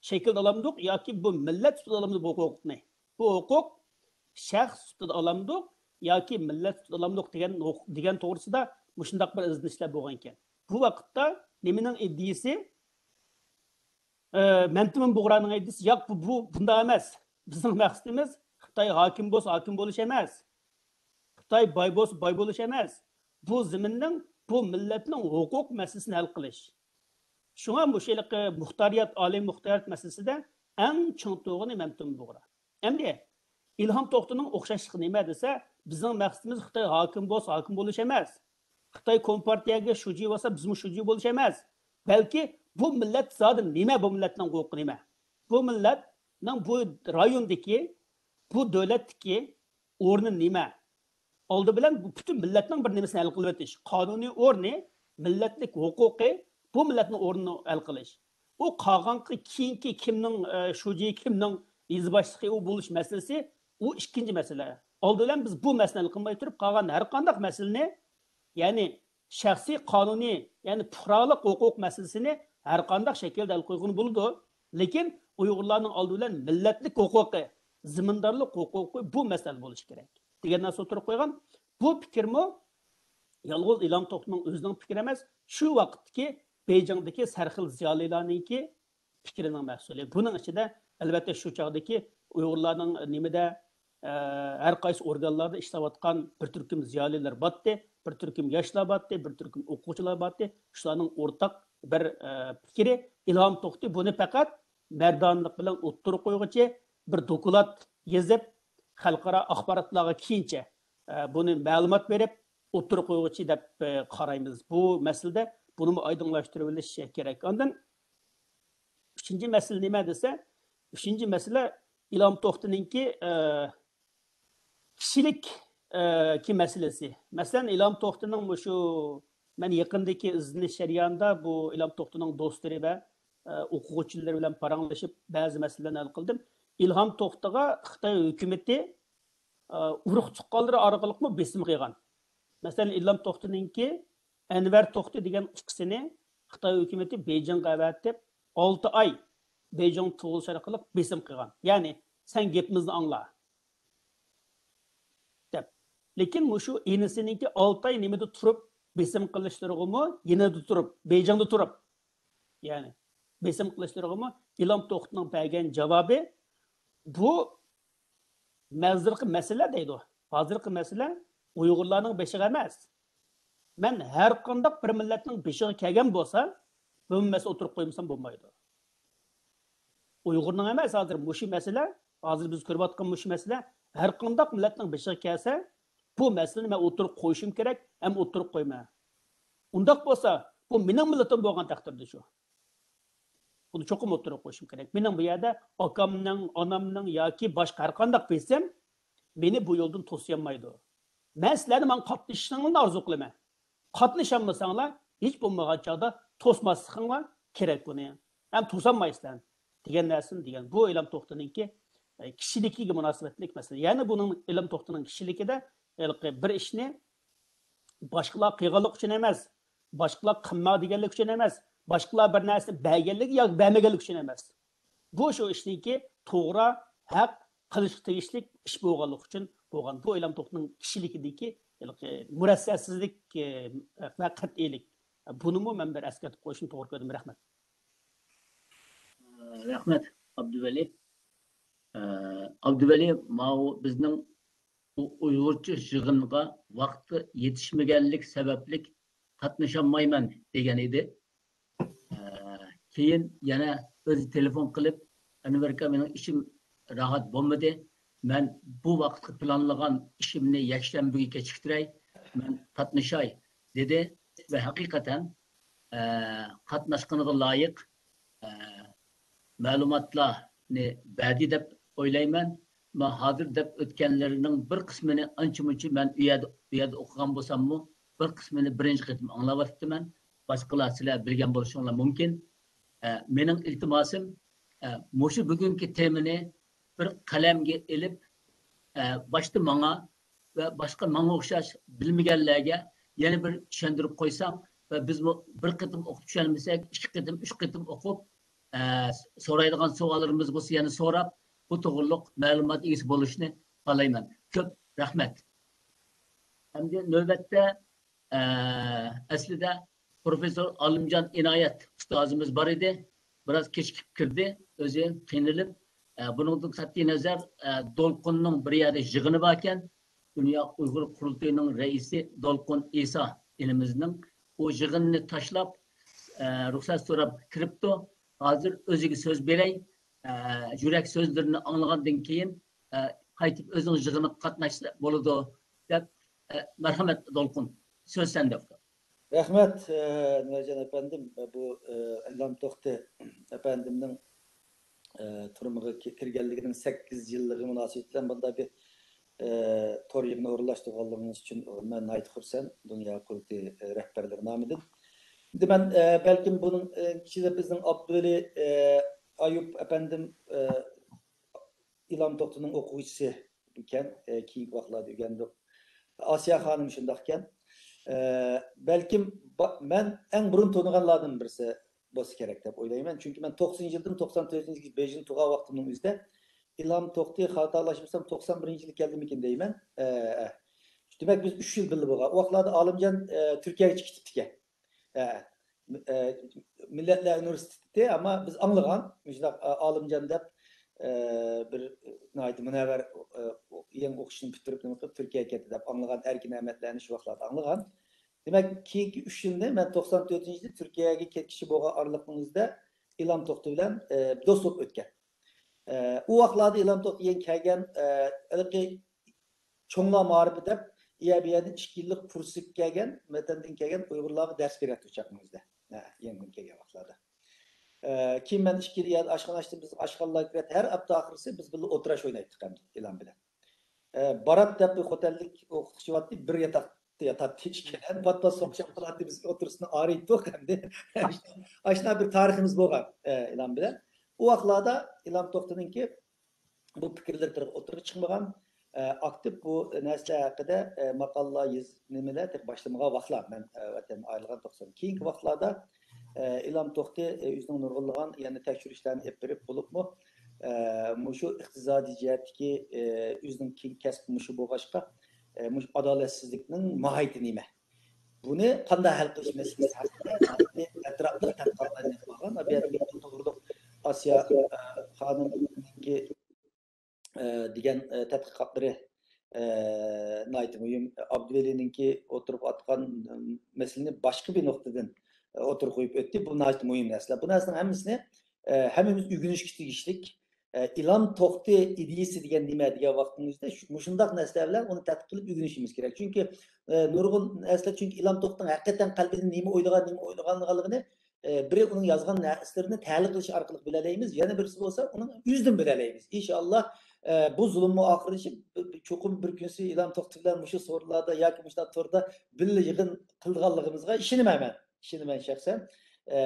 شەكىلدە ئالامدۇق ياكى بۇ مىللەت سۈپىتىدە ئالامدۇق بۇ ھوقۇقنى؟ بۇ ھوقۇق شەخس سۈپىتىدە ئالامدۇق ياكى مىللەت سۈپىتىدە ئالامدۇق دېگەن ھوق-، دېگەن توغرىسىدا مۇشۇنداق بىر ئىزدىنىشلەر بولغانىكەن. بۇ ۋاقىتتا نېمىنىڭ ئىدىيىسى؟ ئە، مەمتىمىن بۇغرانىڭ ئىدىيىسى، ياق، بۇ، بۇ، بۇنداق ئەمەس. بىزنىڭ مەقسىتىمىز خىتاي ھاكىم بولسا ھاكىم بولۇش ئەمەس. خىتاي باي بولسا باي بولۇش ئەمەس. بۇ زېمىننىڭ، بۇ مىللەتنىڭ ھوقۇق مەسىلىسىنى ھەل قىلىش. شۇڭا مۇشۇ ھېلىقى مۇختارىيەت، ئالىي مۇختارىيەت مەسىلىسىدە ئەڭ چىڭ تۇرغىنى مەمتىمىن بۇغرا. ئەمدى ئىلھام توختىنىڭ ئوخشاشلىقى نېمە دېسە، بىزنىڭ مەقسىتىمىز خىتاي ھاكىم بولسا ھاكىم بولۇش ئەمەس. خىتاي كومپارتىيەگە شۇجى بولسا بىزمۇ شۇجى بولۇش ئەمەس. بەلكى بۇ مىللەت زادى نېمە، بۇ مىللەتنىڭ ھوقۇقى نېمە؟ بۇ مىللەتنىڭ بۇ رايوندىكى، بۇ دۆلەتتىكى ئورنى نېمە؟ ئالدى بىلەن بۇ پۈتۈن مىللەتنىڭ بىر نېمىسىنى ھەل قىلىۋېتىش. قانۇنىي ئورنى، مىللەتلىك ھوقۇقى، بۇ مىللەتنىڭ ئورنىنى ھەل قىلىش. ئۇ قالغانقى كېيىنكى كىمنىڭ، ئە، شۇجى، كىمنىڭ يېزا باشلىقى ئۇ بولۇش مەسىلىسى، ئۇ ئىككىنچى مەسىلە. ئالدى بىلەن بىز بۇ مەسىلىنى ھەل قىلماي تۇرۇپ، قالغان ھەر قانداق مەسىلىنى، يەنى شەخسىي قانۇنىي، يەنى پۇقرالىق ھوقۇق مەسىلىسىنى ھەر قانداق شەكىلدە ھەل قىلغىلى بولىدۇ. لېكىن ئۇيغۇرلارنىڭ ئالدى بىلەن مىللەتلىك ھوقۇقى، زېمىندارلىق ھوقۇقى بۇ مەسىلە بولۇشى كېرەك دېگەن نەرسە ئوتتۇرىغا قويغان. بۇ پىكىرمۇ يالغۇز ئىلھام توختىنىڭ ئۆزىنىڭ پىكرى ئەمەس، شۇ ۋاقىتتىكى بېيجىڭدىكى سەرخىل زىيالىيلارنىڭكى پىكرىنىڭ مەھسۇلى. بۇنىڭ ئىچىدە، ئەلۋەتتە، شۇ چاغدىكى ئۇيغۇرلارنىڭ نېمىدە، ئە، ھەر قايسى ئورگانلاردا ئىشلەۋاتقان بىر تۈركۈم زىيالىيلار باتتى، بىر تۈركۈم ياشلار باتتى، بىر تۈركۈم ئوقۇغۇچىلار باتتى. شۇلارنىڭ ئورتاق بىر، ئە، پىكرى. ئىلھام توختى بۇنى پەقەت مەردانىلىق بىلەن ئوتتۇرىغا قويغۇچى بىر دوكلات يېزىپ، خەلقئارا ئاخباراتلارغا كېيىنچە، ئە، بۇنى مەلۇمات بېرىپ، ئوتتۇرىغا قويغۇچى دەپ، ئە، قارايمىز. بۇ مەسىلىدە بۇنىمۇ ئايدىڭلاشتۇرۇۋېلىش كېرەك. ئاندىن ئۈچىنچى مەسىلە نېمە دېسە، ئۈچىنچى مەسىلە ئىلھام توختىنىڭكى، ئە، كىشىلىك، ئە، كى مەسىلىسى. مەسىلەن، ئىلھام توختىنىڭ مۇشۇ، مەن يېقىندىكى ئىزدىنىش جەريانىدا بۇ ئىلھام توختىنىڭ دوستلىرى ۋە، ئە، ئوقۇغۇچىلىرى بىلەن پاراڭلىشىپ، بەزى مەسىلىلەرنى ھەل قىلدىم. ئىلھام توختىغا خىتاي ھۆكۈمىتى، ئە، ئۇرۇق تۇغقانلىرى ئارقىلىقمۇ بېسىم قىلغان. مەسىلەن، ئىلھام توختىنىڭكى ئەنۋەر توختى دېگەن ئۇكىسىنى خىتاي ھۆكۈمىتى بېيجىڭغا ئەۋەتىپ، ئالتە ئاي بېيجىڭ تۇغۇلۇش ئارقىلىق بېسىم قىلغان. يەنى، سەن گېپىمىزنى ئاڭلا، دەپ. لېكىن مۇشۇ ئىنىسىنىڭكى ئالتە ئاي نېمىدە تۇرۇپ بېسىم قىلىشلىرىغىمۇ، يېنىدا تۇرۇپ، بېيجىڭدا تۇرۇپ، يەنى بېسىم قىلىشلىرىغىمۇ ئىلھام توختىنىڭ بەرگەن جاۋابى، بۇ ھازىرقى مەسىلە دەيدۇ. ھازىرقى مەسىلە ئۇيغۇرلارنىڭ بېشىغا ئەمەس. مەن ھەر قانداق بىر مىللەتنىڭ بېشىغا كەلگەن بولسا، بۇ مەسىلە ئوتتۇرىغا قويمىسام بولمايدۇ. ئۇيغۇرنىڭ ئەمەس، ھازىر مۇشۇ مەسىلە، ھازىر بىز كۆرۈۋاتقان مۇشۇ مەسىلە ھەر قانداق مىللەتنىڭ بېشىغا كەلسە، بۇ مەسىلىنى مەن ئوتتۇرىغا قويۇشۇم كېرەك ھەم ئوتتۇرىغا قويىمەن. ئۇنداق بولسا، بۇ مېنىڭ مىللىتىم بولغان تەقدىردە شۇ. بۇنى چوقۇم ئوتتۇرىغا قويۇشۇم كېرەك. مېنىڭ بۇ يەردە ئاكامنىڭ، ئانامنىڭ ياكى باشقا ھەر قانداق بېسىم مېنى بۇ يولدىن توسىيالمايدۇ. مەن سىلەرنى ماڭا قاتنىشىشىڭلارنى ئارزۇ قىلىمەن. قاتنىشالمىساڭلار، ھېچ بولمىغان چاغدا توسماسلىقىڭلار كېرەك بۇنى. ھەم توسالمايسىلەر. دېگەن نەرسىنى دېگەن. بۇ ئىلھام توختىنىڭكى، ئە، كىشىلىكىگە مۇناسىۋەتلىك مەسىلە. يەنە بۇنىڭ، ئىلھام توختىنىڭ كىشىلىكىدە ھېلىقى بىر ئىشنى باشقىلار قىلغانلىقى ئۈچۈن ئەمەس، باشقىلار قىلما دېگەنلىكى ئۈچۈن ئەمەس، باشقىلار بىر نەرسىنى بەرگەنلىكى ياكى بەرمىگەنلىكى ئۈچۈن ئەمەس. بۇ شۇ ئىشنىڭكى توغرا، ھەق، قىلىشقا تېگىشلىك ئىش بولغانلىقى ئۈچۈن بولغان. بۇ ئىلھام توختىنىڭ كىشىلىكىدىكى ھېلىقى مۇرەسسەسىزلىك، ئە، ۋە قەتئىيلىك. بۇنىمۇ مەن بىر ئەسكەرتىپ قويۇشنى توغرا كۆردۈم. رەھمەت. رەھمەت، ئابدۇۋەلى. ئە، ئابدۇۋەلى، ماۋۇ بىزنىڭ ئۇ ئۇيغۇرچە يىغىنغا ۋاقتى يېتىشمىگەنلىك سەۋەبلىك قاتنىشالمايمەن دېگەن ئىدى. ئە، كېيىن يەنە ئۆزى تېلېفون قىلىپ، ئەنۋەر ئاكا، مېنىڭ ئىچىم راھەت بولمىدى. مەن بۇ ۋاقىتقا پىلانلىغان ئىشىمنى يەكشەنبىگە كېچىكتۈرەي، مەن قاتنىشاي، دېدى. ۋە ھەقىقەتەن، ئە، قاتناشقىنىغا لايىق، ئە، مەلۇماتلارنى بەردى دەپ ئويلايمەن. مەن ھازىر دەپ ئۆتكەنلىرىنىڭ بىر قىسمىنى ئانچە-مۇنچە مەن ئۇ يەردە، ئۇ يەردە ئوقۇغان بولساممۇ، بىر قىسمىنى بىرىنچى قېتىم ئاڭلاۋاتىپتىمەن. باشقىلار سىلەر بىلگەن بولۇشۇڭلار مۇمكىن. ئە، مېنىڭ ئىلتىماسىم، ئە، مۇشۇ بۈگۈنكى تېمىنى بىر قەلەمگە ئېلىپ، ئە، باشتا ماڭا ۋە باشقا ماڭا ئوخشاش بىلمىگەنلەرگە يەنە بىر چۈشەندۈرۈپ قويساڭ ۋە بىزمۇ بىر قېتىم ئوقۇپ چۈشەنمىسەك، ئىككى قېتىم، ئۈچ قېتىم ئوقۇپ، ئە، سورايدىغان سوئاللىرىمىز بولسا يەنە سوراپ، بۇ توغرۇلۇق مەلۇمات ئىگىسى بولۇشنى خالايمەن. كۆپ رەھمەت. ئەمدى نۆۋەتتە، ئە، ئەسلىدە پروفېسسور ئالىمجان ئىنايەت ئۇستازىمىز بار ئىدى. بىراز كېچىكىپ كىردى، ئۆزى قىينىلىپ. ئە، بۇنىڭدىن قەتئىينەزەر، ئە، دولقۇننىڭ بىر يەردە يىغىنى باركەن، دۇنيا ئۇيغۇر قۇرۇلتىيىنىڭ رەئىسى دولقۇن ئىسا ئىنىمىزنىڭ ئۇ يىغىننى تاشلاپ، ئە، رۇخسەت سوراپ كىرىپتۇ. ھازىر ئۆزىگە سۆز بېرەي. ئە، يۈرەك سۆزلىرىنى ئاڭلىغاندىن كېيىن، ئە، قايتىپ ئۆزىنىڭ يىغىنىغا قاتناشسا بولىدۇ، دەپ، ئە، مەرھەمەت دولقۇن، سۆز سەندە، ئۇكام. رەھمەت، ئە، نۇرجان ئەپەندىم، بۇ، ئە، ئىلھام توختى ئەپەندىمنىڭ، ئە، تۈرمىگە كى-، كىرگەنلىكىنىڭ سەككىز يىللىقى مۇناسىۋىتى بىلەن بۇنداق بىر، ئە، تور يىغىنى ئورۇنلاشتۇرغانلىقىڭىز ئۈچۈن مەن ناھايىتى خۇرسەن، دۇنيا قۇرۇلتىيى، ئە، رەھبەرلىرى نامىدىن. ئەمدى مەن، ئە، بەلكىم بۇنىڭ، ئە، ئىچىدە بىزنىڭ ئابدۇۋەلى، ئە، ئايۇپ ئەپەندىم، ئە، ئىلھام توختىنىڭ ئوقۇغۇچىسى ئىكەن، ئە، كېيىنكى ۋاقىتلاردا ئۆگەندۇق. ئاسىيە خانىم شۇنداق ئىكەن. ئە، بەلكىم با-، مەن ئەڭ بۇرۇن تونۇغانلاردىن بىرسى بولسا كېرەك دەپ ئويلايمەن. چۈنكى مەن توقسىنىنچى يىلدىن توقسان تۆتىنچى يىلگىچە بېيجىڭدا تۇرغان ۋاقتىمنىڭ ئۆزىدە ئىلھام توختى، خاتالاشمىسام، توقسان بىرىنچى يىلى كەلدىمىكىن دەيمەن. ئە، ئە. دېمەك، بىز ئۈچ يىل بىللە بولغان. ئۇ ۋاقىتلاردا ئالىمجان، ئە، تۈركىيەگىچە كېتىپتىكەن. ئە، ئە، مىللەتلەر ئۇنىۋېرسىتېتى، ئەمما بىز ئاڭلىغان، مۇشۇنداق، ئە، ئالىمجان دەپ، ئە، بىر ناھايىتى مۇنەۋۋەر، ئە، يېڭى ئوقۇشىنى پۈتتۈرۈپ، نېمە قىلىپ، تۈركىيەگە كەتتى دەپ ئاڭلىغان ئەركىن ئەمەتلەرنى شۇ ۋاقىتلاردا ئاڭلىغان. دېمەك، كېيىنكى ئۈچ يىلنى مەن توقسان تۆتىنچى يىلى تۈركىيەگە كەتكۈچە بولغان ئارىلىقنىڭ ئۆزىدە ئىلھام توختى بىلەن، ئە، دوست بولۇپ ئۆتكەن. ئە، ئۇ ۋاقىتلاردا ئىلھام توختى يېڭى كەلگەن، ئە، ھېلىقى چوڭلار مائارىپى دەپ، ئۇ يەر بۇ يەردىن ئىككى يىللىق پۇرسەتكە كەلگەن، ۋەتەندىن كەلگەن ئۇيغۇرلارغا دەرس بېرەتتى ئۇ چاغنىڭ ئۆزىدە. ھە، يېڭىدىن كەلگەن ۋاقىتلاردا. ئە، كېيىن مەن ئىككى يىل يەردە ئاشخانا ئاچتىم. بىز ئاشخانىلارغا كىرەتتى. ھەر ھەپتە ئاخىرسى بىز بىللە ئولتۇراش ئوينايتتۇق ئەمدى ئىلھام بىلەن. ئە، بارات دەپ بىر خوتەنلىك ئوقۇتقۇچى بارتتى، بىر ياتاقتا ياتاتتى، ئىككىيلەن پات-پات سوقۇشۇپ قالاتتى، بىز ئوتتۇرىسىنى ئايرىيتتۇق ئەمدى. ئاشۇنداق بىر تارىخىمىز بولغان، ئە، ئىلھام بىلەن. ئۇ ۋاقىتلاردا ئىلھام توختىنىڭكى بۇ پىكىرلىرى تېخى ئوتتۇرىغا چىقمىغان، ئە، ئاكتىپ بۇ نەرسىلەر ھەققىدە، ئە، ماقالىلار يېزىپ نېمىلەر تېخى باشلىمىغان ۋاقىتلار، مەن، ئە، ۋەتەندىن ئايرىلغان توقسان. كېيىنكى ۋاقىتلاردا، ئە، ئىلھام توختى، ئە، ئۆزىنىڭ نۇرغۇنلىغان يەنە تەكشۈرۈشلەرنى ئېلىپ بېرىپ، بولۇپمۇ، ئە، مۇشۇ ئىقتىسادىي جەھەتتىكى، ئە، ئۆزىنىڭ كېيىنكى كەسپى مۇشۇ بولغاچقا، ئە، مۇشۇ ئادالەتسىزلىكنىڭ ماھىيىتى نېمە؟ بۇنى قانداق ھەل قىلىش مەسىلىسى ھەققىدە ئەتراپلىق تەتقىقاتلارنى قىلغان. ئابىيەتكە بۇ توغرۇلۇق ئاسىيا، ئە، خانىمنىڭكى، ئە، دېگەن، ئە، تەتقىقاتلىرى، ئە، ناھايىتى مۇھىم. ئابدۇۋەلىنىڭكى ئوتتۇرىغا ئاتقان، ئە، مەسىلىنى باشقا بىر نۇقتىدىن، ئە، ئوتتۇرىغا قويۇپ ئۆتتى. بۇ ناھايىتى مۇھىم نەرسىلەر. بۇ نەرسىنىڭ ھەممىسىنى، ئە، ھەممىمىز ئۆگىنىشكە تېگىشلىك. ئە، ئىلھام توختى ئىدىيىسى دېگەن نېمە دېگەن ۋاقتىمىزدا شۇ، مۇشۇنداق نەرسىلەر بىلەن ئۇنى تەتقىق قىلىپ ئۆگىنىشىمىز كېرەك. چۈنكى، ئە، نۇرغۇن نەرسىلەر، چۈنكى ئىلھام توختىنىڭ ھەقىقەتەن قەلبىدىن نېمە ئويلىغان، نېمە ئويلىغانلىقىنى، ئە، بىرى ئۇنىڭ يازغان نەرسىلىرىنى تەھلىل قىلىش ئارقىلىق بىلەلەيمىز، يەنە بىرسى بولسا ئۇنىڭ يۈزىدىن بىلەلەيمىز. ئىنشائاللا، ئە، بۇ زۇلۇممۇ ئاخىرلىشىپ، بىر، بىر، چوقۇم بىر كۈنسى ئىلھام توختى بىلەن مۇشۇ سورۇنلاردا ياكى مۇشۇنداق توردا بىللە يىغىن قىلىدىغانلىقىمىزغا ئىشىنىمەن مەن. ئىشىنىمەن شەخسەن. ئە،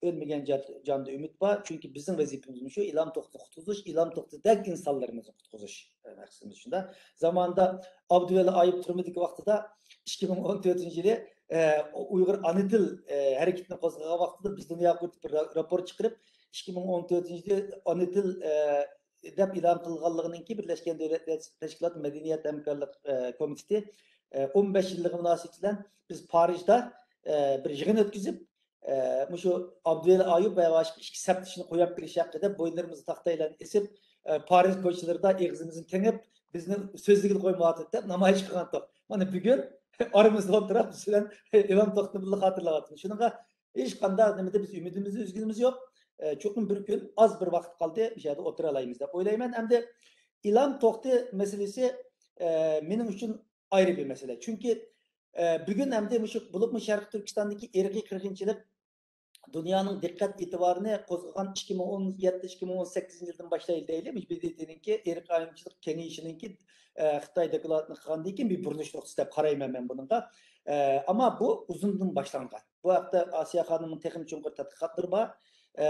ئۆلمىگەن جان-، جاندا ئۈمىد بار. چۈنكى بىزنىڭ ۋەزىپىمىز مۇشۇ، ئىلھام توختىنى قۇتقۇزۇش، ئىلھام توختىدەك ئىنسانلىرىمىزنى قۇتقۇزۇش، ئە، مەقسىتىمىز شۇنداق. زامانىدا ئابدۇۋەلى ئايۇپ تۈرمىدىكى ۋاقتىدا ئىككى مىڭ ئون تۆتىنچى يىلى، ئە، ئۇيغۇر ئانا تىل، ئە، ھەرىكىتىنى قوزغىغان ۋاقتىدا بىز دۇنياغا قۇرۇتۇپ بىر را-، راپور چىقىرىپ، ئىككى مىڭ ئون تۆتىنچى يىلى ئانا تىل، ئە، دەپ ئېلان قىلغانلىقىنىڭكى بىرلەشكەن دۆلەتلەر تەشكىلاتى مەدەنىيەت ھەمكارلىق، ئە، كومىتېتى، ئە، ئون بەش يىللىقى مۇناسىۋىتى بىلەن بىز پارىژدا، ئە، بىر يىغىن ئۆتكۈزۈپ، ئە، مۇشۇ ئابدۇۋەلى ئايۇپ ۋە باشقا ئىككى سەپدىشىنى قويۇپ بېرىش ھەققىدە بوينلىرىمىزغا تاختايلارنى ئېسىپ، ئە، پارىژ كوچىلىرىدا ئېغىزىمىزنى تېڭىپ، بىزنى سۆزلىگىلى قويمايۋاتىدۇ دەپ نامايىش قىلغانتۇق. مانا بۈگۈن ئارىمىزدا ئولتۇرۇپ، بىز بىلەن ئىلھام توختىنى بىللە خاتىرىلەۋاتىمىز. شۇنىڭغا ھېچقانداق نېمىدە بىز ئۈمىدىمىزنى ئۈزگىنىمىز يوق. ئە، چوقۇم بىر كۈن، ئاز بىر ۋاقىت قالدى، بۇ يەردە ئولتۇرالايمىز دەپ ئويلايمەن. ئەمدى ئىلھام توختى مەسىلىسى، ئە، مېنىڭ ئۈچۈن ئايرى بىر مەسىلە. چۈنكى، ئە، بۈگۈن ئەمدى مۇشۇ، بولۇپمۇ شەرقىي تۈركىستاندىكى ئىرقىي قىرغىنچىلىق دۇنيانىڭ دىققەت ئېتىبارىنى قوزغىغان ئىككى مىڭ ئون يەتتە، ئىككى مىڭ ئون سەككىزىنچى يىلدىن باشلايلى دەيلى، مۇشۇ ب د ت نىڭكى ئىرقىي ئايرىمچىلىق كېڭىيىشىنىڭكى، ئە، خىتاي دوكلاتىنى قىلغاندىن كېيىن بىر بۇرۇلۇش نۇقتىسى دەپ قارايمەن مەن بۇنىڭغا. ئە، ئەمما بۇ ئۇزۇندىن باشلانغان. بۇ ھەقتە ئاسىيە خانىمنىڭ تېخىمۇ چوڭقۇر تەتقىقاتلىرى بار. ئە،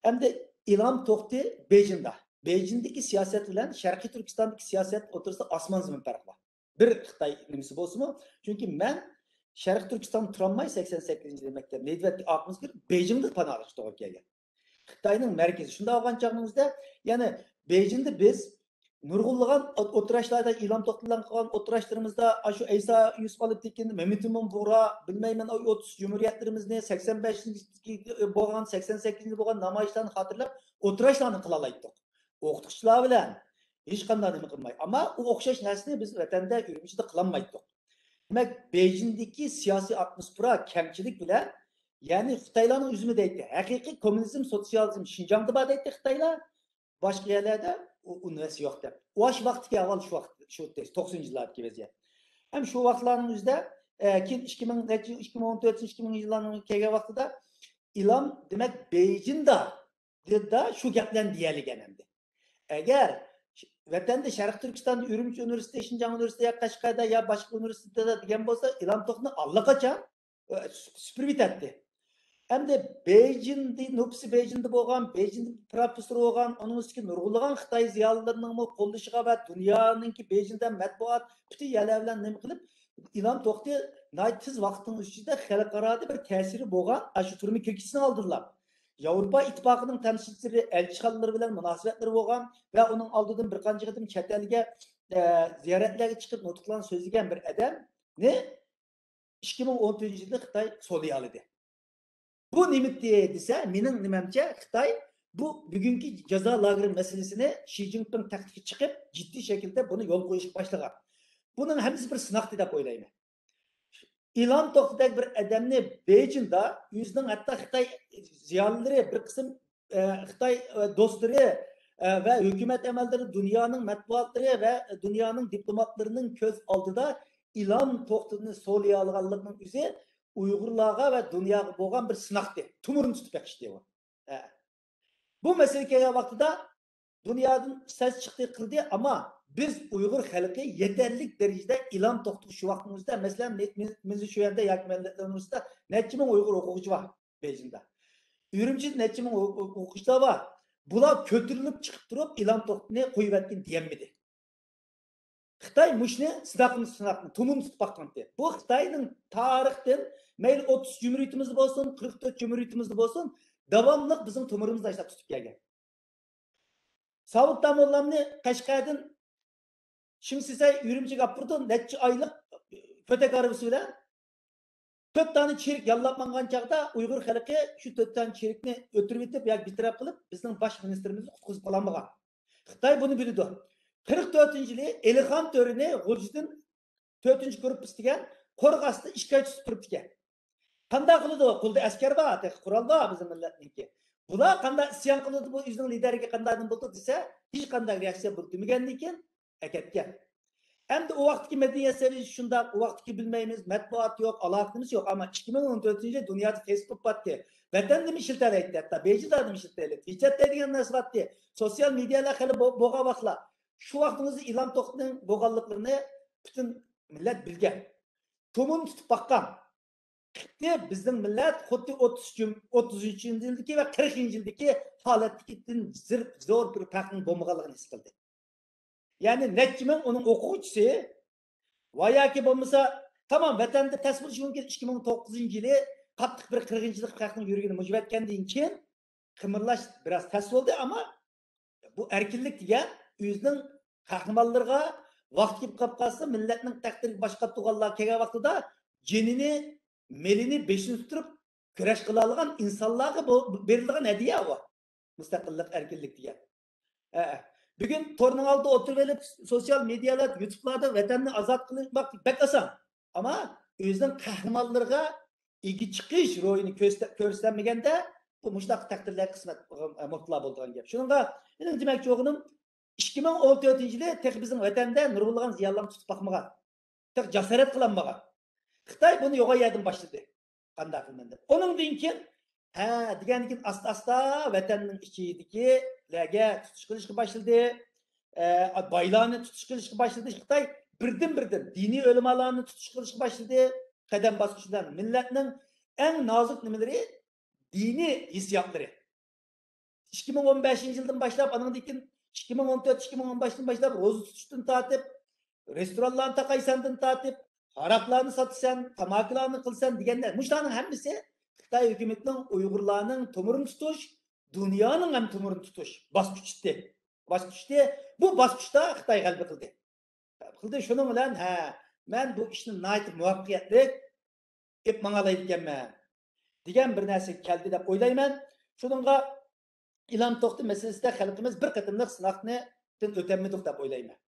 ئەمدى ئىلھام توختى بېيجىڭدا. بېيجىڭدىكى سىياسەت بىلەن شەرقىي تۈركىستاندىكى سىياسەت ئوتتۇرىسىدا ئاسمان زېمىن پەرقى بار. بىر خىتاي نېمىسى بولسىمۇ، چۈنكى مەن شەرقىي تۈركىستاندا تۇرالماي، سەكسەن سەككىزىنچى يىلى مەكتەپ نەدىۋەتكە ئاقىمىز كىرىپ، بېيجىڭدا پاناھلىنىشقا توغرا كەلگەن. خىتاينىڭ مەركىزى. شۇنداق بولغان چاغىمىزدا، يەنى بېيجىڭدا بىز نۇرغۇنلىغان ئوت-، ئولتۇراشلاردا، ئىلھام توختى بىلەن قىلغان ئولتۇراشلىرىمىزدا، ئاشۇ ئەيسا يۈسۈپ ئالپتېكىن، مېمىتىمىن بۇغرا، بىلمەيمەن، ئاي ئوتتۇز جۇمھۇرىيەتلىرىمىزنى، سەكسەن بەشىنچى بولغان، سەكسەن سەككىزىنچى بولغان نامايىشلارنى خاتىرىلەپ، ئولتۇراشلارنى قىلالايتتۇق. ئوقۇتقۇچىلار بىلەن ھېچقانداق نېمە قىلماي. ئەمما ئۇ ئوخشاش نەرسىنى بىز ۋەتەندە، ئۈرۈمچىدە قىلالمايتتۇق. دېمەك، بېيجىڭدىكى سىياسىي ئاتموسفېرا كەڭچىلىك بىلەن، يەنى خىتايلارنىڭ ئۆزىمۇ دەيتتى، ھەقىقىي كوممۇنىزم، سوتسىيالىزم شىنجاڭدا بار دەيتتى خىتايلار، باشقا يەرلەردە ئۇ، ئۇ نەرسە يوق دەپ. ئۇ ئاشۇ ۋاقىتتىكى ئەھۋال شۇ ۋاقىت، شۇ توقسىنىنچى يىللاردىكى ۋەزىيەت. ھەم شۇ ۋاقىتلارنىڭ ئۆزىدە، ئە، كېيىن ئىككى مىڭ نەچچە، ئىككى مىڭ ئون تۆتىنچى، ئىككى مىڭىنچى يىللارنىڭ كەلگەن ۋاقتىدا ئىلھام، دېمەك، بېيجىڭدا، دا شۇ گەپلەرنى دېيەلىگەن ئەمدى. ئەگەر ۋەتەندە شەرقىي تۈركىستاندا ئۈرۈمچى ئۇنىۋېرسىتېتى، شىنجاڭ ئۇنىۋېرسىتېتى يا قەشقەردە يا باشقا ئۇنىۋېرسىتېتتا دېگەن بولسا، ئىلھام توختىنى ئاللىقاچان، ئە، سۈپۈرۈۋېتەتتى. ئەمدى بېيجىڭدە، نوپۇسى بېيجىڭدا بولغان، بېيجىڭدا پروفېسسور بولغان، ئۇنىڭ ئۈستىگە نۇرغۇنلىغان خىتاي زىيالىيلىرىنىڭمۇ قوللىشىغا ۋە دۇنيانىڭكى بېيجىڭدا مەتبۇئات، پۈتۈن يەرلەر بىلەن نېمە قىلىپ، ئىلھام توختى ناھايىتى تېز ۋاقىتنىڭ ئىچىدە خەلقئارادا بىر تەسىرى بولغان، ئاشۇ تۈرمە كىرگۈچىسىنى ئالدىرىلار. ياۋروپا ئىتتىپاقىنىڭ تەمسىلچىلىرى، ئەلچىخانىلىرى بىلەن مۇناسىۋەتلىرى بولغان ۋە ئۇنىڭ ئالدىدىن بىر قانچە قېتىم چەت ئەلگە، ئە، زىيارەتلەرگە چىقىپ نۇتۇقلارنى سۆزلىگەن بىر ئادەمنى ئىككى مىڭ ئون تۆتىنچى يىلدا خىتاي سولىيالىدى. بۇ نېمىتى دېسە، مېنىڭ نېمەمچە، خىتاي بۇ بۈگۈنكى جازا لاگېرى مەسىلىسىنى شى جىنپىڭ تەختكە چىقىپ، جىددىي شەكىلدە بۇنى يولغا قويۇشقا باشلىغان. بۇنىڭ ھەممىسى بىر سىناقتى دەپ ئويلايمەن. ئىلھام توختىدەك بىر ئادەمنى بېيجىڭدا ئۆزىنىڭ ھەتتا خىتاي زىيالىيلىرى، بىر قىسىم، ئە، خىتاي، ئە، دوستلىرى، ئە، ۋە ھۆكۈمەت ئەمەلدىرى، دۇنيانىڭ مەتبۇئاتلىرى ۋە دۇنيانىڭ دىپلوماتلىرىنىڭ كۆز ئالدىدا ئىلھام توختىنى سولىيالىغانلىقىنىڭ ئۆزى ئۇيغۇرلارغا ۋە دۇنياغا بولغان بىر سىناقتى. تۇمۇرنى تۇتۇپ بېقىشتى ئۇ. ئە. بۇ مەسىلە كەلگەن ۋاقتىدا دۇنيادىن سەس چىقتى، قىلدى، ئەمما بىز ئۇيغۇر خەلقى يېتەرلىك دەرىجىدە ئىلھام توختىغا شۇ ۋاقتىمىزدا، مەسىلەن، مې-، مې-، مىزى شۇ يەردە ياكى مەدەنىيەت ئۇنىۋېرسىتېتىدا نەچچە مىڭ ئۇيغۇر ئوقۇغۇچى بار بېيجىڭدا. ئۈرۈمچىدە نەچچە مىڭ ئو-، ئو-، ئوقۇغۇچىلار بار. بۇلار كۆتۈرۈلۈپ چىقىپ تۇرۇپ ئىلھام توختىنى قويۇۋەتكىن دېيەلمىدى. خىتاي مۇشۇنى سىناقنى، سىناقنى، تۇمۇرنى تۇتۇپ باققانتى. بۇ خىتاينىڭ تارىختىن، مەيلى ئوتتۇز جۇمھۇرىيىتىمىزدە بولسۇن، قىرىق تۆت جۇمھۇرىيىتىمىزدە بولسۇن، داۋاملىق بىزنىڭ تومۇرىمىزنى ئاشۇنداق تۇتۇپ كەلگەن. ساۋۇت داموللامنى قەشقەردىن شېڭ شىسەي ئۈرۈمچىگە ئاپىرىدۇ، نەچچە ئايلىق فوتوگرافىسى بىلەن تۆت دانە چېرىك ياللاپ ماڭغان چاغدا ئۇيغۇر خەلقى شۇ تۆت دانە چېرىكنى ئۆلتۈرۈۋېتىپ ياكى بىتەرەپ قىلىپ، بىزنىڭ باش مىنىستىرىمىزنى قۇتقۇزۇپ قالالمىغان. خىتاي بۇنى بىلىدۇ. قىرىق تۆتىنچى يىلى ئېلىخان تۆرىنى غۇلجىدىن تۆتىنچى گۇرۇپپىسى دېگەن قورغاستىدا ئىككى ئاي تۇتۇپ تۇرۇپتىكەن. قانداق قىلىدۇ؟ قولىدا ئەسكەر بار، تېخى قورال بار بىزنىڭ مىللەتنىڭكى. بۇلار قانداق ئىسيان قىلىدۇ، بۇ ئۆزىنىڭ لىدېرىگە قانداق نېمە بولىدۇ دېسە، ھېچقانداق رېئاكسىيە بولدى دېمىگەندىن كېيىن ئەكەتكەن. ئەمدى ئۇ ۋاقىتتىكى مەدەنىيەت سەۋىيەسى شۇنداق، ئۇ ۋاقىتتىكى بىلمەيمىز، مەتبۇئات يوق، ئالاقىمىز يوق. ئەمما ئىككى مىڭ ئون تۆتىنچى يىلى دۇنيادا فېيسبۇك بارتتى. ۋەتەندىمۇ ئىشلىتەلەيتتى، ھەتتا بېيجىڭدىمۇ ئىشلىتەلەيتتى. ۋېچەت دەيدىغان نەرسە بارتتى. سوتسىيال مېدىيالار خېلى بو-، بولغان ۋاقىتلار. شۇ ۋاقتىمىزدا ئىلھام توختىنىڭ بولغانلىقلىرىنى پۈتۈن مىللەت بىلگەن. تومۇرنى تۇتۇپ باققان. خۇددى بىزنىڭ مىللەت خۇددى ئوتتۇزىنچى، ئوتتۇزىنچى يىلدىكى ۋە قىرىقىنچى يىلدىكى ھالەتتىكىدىن زىر-، زور بىر پەرقنىڭ بولمىغانلىقىنى ھېس قىلدى. يەنى نەچچە مىڭ ئۇنىڭ ئوقۇغۇچىسى ۋە ياكى بولمىسا، تامام ۋەتەندە تەس بولۇشى مۇمكىن، ئىككى مىڭ توققۇزىنچى يىلى قاتتىق بىر قىرغىنچىلىق خەقنىڭ يۈرىكىنى مۇجۇۋەتكەندىن كېيىن قىمىرلاش بىراز تەس بولدى، ئەمما بۇ ئەركىنلىك دېگەن ئۆزىنىڭ قەھرىمانلىرىغا ۋاقتى كېلىپ قالىپ قالسا، مىللەتنىڭ تەقدىرىگە باش قاتۇرغانلار كەلگەن ۋاقتىدا جېنىنى، مېلىنى بېشىنى تۇتۇپ كۈرەش قىلالىغان ئىنسانلارغا بۇ، بېرىلىدىغان ھەدىيە ئۇ. مۇستەقىللىق، ئەركىنلىك دېگەن. ھە. بۈگۈن تورنىڭ ئالدىدا ئولتۇرۇۋېلىپ، سوتسىيال مېدىيالاردا، يۇتۇبلاردا ۋەتەننى ئازاد قىلماق بەك ئاسان. ئەمما ئۆزىنىڭ قەھرىمانلىرىغا ئىگە چىقىش روھىنى كۆرسە-، كۆرسىتەلمىگەندە، بۇ مۇشۇنداق تەقدىرلەرگە قىسمەت، مۇپتىلا بولىدىغان گەپ. شۇنىڭغا مېنىڭ دېمەكچى بولغىنىم، ئىككى مىڭ ئون تۆتىنچى يىلى تېخى بىزنىڭ ۋەتەندە نۇرغۇنلىغان زىيالىيلارنى تۇتۇپ باقمىغان. تېخى جاسارەت قىلالمىغان. خىتاي بۇنى يوغان يەردىن باشلىدى. قانداق قىلىمەن دەپ. ئۇنىڭدىن كېيىن، ھە، دېگەندىن كېيىن ئاستا-ئاستا ۋەتەننىڭ ئىچىدىكىلەرگە تۇتۇش قىلىشقا باشلىدى. ئە، بايلارنى تۇتۇش قىلىشقا باشلىدى. خىتاي بىردىن-بىردىن دىنىي ئۆلىمالارنى تۇتۇش قىلىشقا باشلىدى. قەدەم باسقۇچ بىلەن مىللەتنىڭ ئەڭ نازۇك نېمىلىرى دىنىي ھېسسىياتلىرى. ئىككى مىڭ ئون بەشىنچى يىلدىن باشلاپ، ئانىڭدىن كېيىن ئىككى مىڭ ئون تۆت، ئىككى مىڭ ئون بەشتىن باشلاپ روزا تۇتۇشتىن تارتىپ، رېستورانلارنى تاقايسەندىن تارتىپ، ھاراقلارنى ساتىسەن، تاماكىلارنى قىلسەن دېگەندە، مۇشۇلارنىڭ ھەممىسى خىتاي ھۆكۈمىتىنىڭ ئۇيغۇرلارنىڭ تومۇرىنى تۇتۇش، دۇنيانىڭ ھەم تومۇرىنى تۇتۇش باسقۇچى. باسقۇچى. بۇ باسقۇچتا خىتاي غەلىبە قىلدى. قىلدى. شۇنىڭ بىلەن، ھە، مەن بۇ ئىشنى ناھايىتى مۇۋەپپەقىيەتلىك ئېلىپ ماڭالايدىكەنمەن دېگەن بىر نەرسىگە كەلدى دەپ ئويلايمەن. شۇنىڭغا ئىلھام توختى مەسىلىسىدە خەلقىمىز بىر قېتىملىق سىناقتىن ئۆتەلمىدۇق دەپ ئويلايمەن.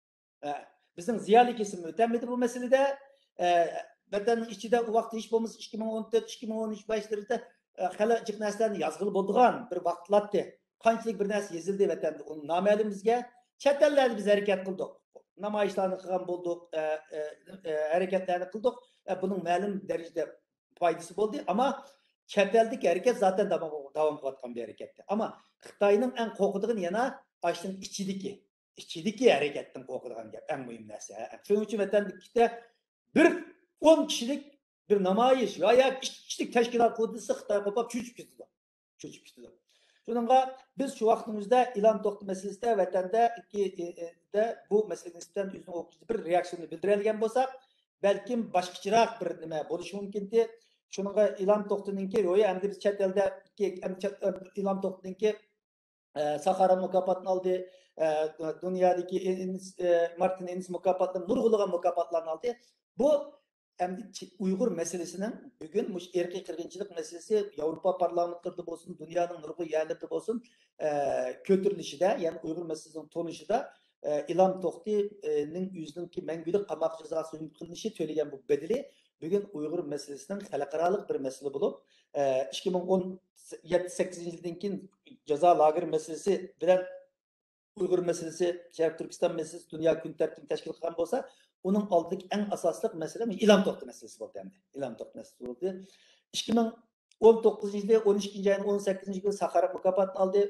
ھە، بىزنىڭ زىيالىي كېسىم ئۆتەلمىدى بۇ مەسىلىدە. ئە، ۋەتەننىڭ ئىچىدە ئۇ ۋاقىتتا ھېچ بولمىسا ئىككى مىڭ ئون تۆت، ئىككى مىڭ ئون ئۈچ باشلىرىدا، ئە، خېلى جىق نەرسىلەرنى يازغىلى بولىدىغان بىر ۋاقىتلاتتى. قانچىلىك بىر نەرسە يېزىلدى ۋەتەندە، ئۇ نامەلۇم بىزگە. چەت ئەللەردە بىز ھەرىكەت قىلدۇق. نامايىشلارنى قىلغان بولدۇق، ئە، ئە، ئە، ھەرىكەتلەرنى قىلدۇق. ئە، بۇنىڭ مەلۇم دەرىجىدە پايدىسى بولدى. ئەمما چەت ئەلدىكى ھەرىكەت زاتەن داۋام، داۋام قىلىۋاتقان بىر ھەرىكەتتى. ئەمما خىتاينىڭ ئەڭ قورقىدىغىنى يەنە ئاشۇنىڭ ئىچىدىكى، ئىچىدىكى ھەرىكەتتىن قورقىدىغان گەپ، ئەڭ مۇھىم نەرسە. شۇنىڭ ئۈچۈن ۋەتەندىكىدە بىر ئون كىشىلىك بىر نامايىش يا، يا كىچىك تەشكىلات قۇرۇلسا خىتاي قوپاپ چۆچۈپ كېتىدۇ. چۆچۈپ كېتىدۇ. شۇنىڭغا بىز شۇ ۋاقتىمىزدا ئىلھام توختى مەسىلىسىدە ۋەتەندە ئىككى، ئى، ئى، دە بۇ مەسىلىگە نىسبەتەن ئۆزىنىڭ ئوقۇشىدا بىر رېئاكسىيىنى بىلدۈرەلىگەن بولسا، بەلكىم باشقىچىراق بىر نېمە بولۇشى مۇمكىنتى. شۇنىڭغا ئىلھام توختىنىڭكى روھى ئەمدى بىز چەت ئەلدە ئىككى، ئەمدى چەت، ئىلھام توختىنىڭكى، ئە، ساخارا مۇكاپاتىنى ئالدى، ئە، دۇنيادىكى ئىنس-، ئە، مارتىن ئىنس مۇكاپاتلىرى، نۇرغۇنلىغان مۇكاپاتلارنى ئالدى. بۇ ئەمدى چ-، ئۇيغۇر مەسىلىسىنىڭ بۈگۈن مۇشۇ ئىرقىي قىرغىنچىلىق مەسىلىسى ياۋروپا پارلامېنتلىرىدا بولسۇن، دۇنيانىڭ نۇرغۇن يەرلىرىدە بولسۇن، ئە، كۆتۈرۈلۈشىدە، يەنى ئۇيغۇر مەسىلىسىنىڭ تونۇشىدا، ئە، ئىلھام توختىنىڭ ئۆزىنىڭكى مەڭگۈلۈك قاماق جازاسى ھۆكۈم قىلىنىشى، تۆلىگەن بۇ بەدىلى بۈگۈن ئۇيغۇر مەسىلىسىنىڭ خەلقئارالىق بىر مەسىلە بولۇپ، ئە، ئىككى مىڭ ئون يەتتە سەككىزىنچى يىلدىن كېيىن جازا لاگېرى مەسىلىسى بىلەن ئۇيغۇر مەسىلىسى، شەرقىي تۈركىستان مەسىلىسى دۇنيا كۈن تەرتىپىنى تەشكىل قىلغان بولسا، ئۇنىڭ ئالدىدىكى ئەڭ ئاساسلىق مەسىلە ئىلھام توختى مەسىلىسى بولدى ئەمدى. ئىلھام توختى مەسىلىسى بولدى. ئىككى مىڭ ئون توققۇزىنچى يىلى، ئون ئىككىنچى ئاينىڭ ئون سەككىزىنچى كۈنى ساخارات مۇكاپاتىنى ئالدى.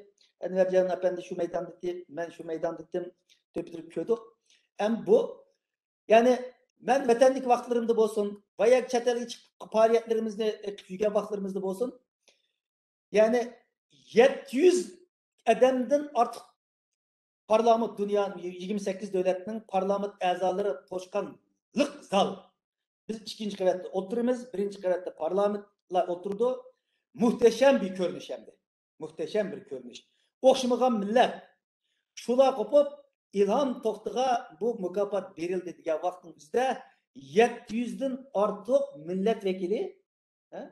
ئەنۋەرجان ئەپەندى شۇ مەيداندا، مەن شۇ مەيداندا ئىدىم، تۆپە تۆپ كۆردۇق. ئەم بۇ، يەنى مەن ۋەتەندىكى ۋاقىتلىرىمدا بولسۇن، ۋە ياكى چەت ئەلگە چىقىپ پائالىيەتلىرىمىزنى قىلىپ يۈرگەن ۋاقىتلىرىمىزدا بولسۇن، يەنى يەتتە يۈز ئادەمدىن ئارتۇق پارلامېنت، دۇنيا يىگىرمە سەككىز دۆلەتنىڭ پارلامېنت ئەزالىرى توشقان لىق زال. بىز ئىككىنچى قەۋەتتە ئولتۇرىمىز، بىرىنچى قەۋەتتە پارلامېنتلار ئولتۇرىدۇ. مۇھتەشەم بىر كۆرۈنۈش ئەمدى. مۇھتەشەم بىر كۆرۈنۈش. ئوخشىمىغان مىللەت. شۇلار قوپۇپ، ئىلھام توختىغا بۇ مۇكاپات بېرىلدى دېگەن ۋاقتىنىڭ ئۆزىدە يەتتە يۈزدىن ئارتۇق مىللەت ۋەكىلى، ھە؟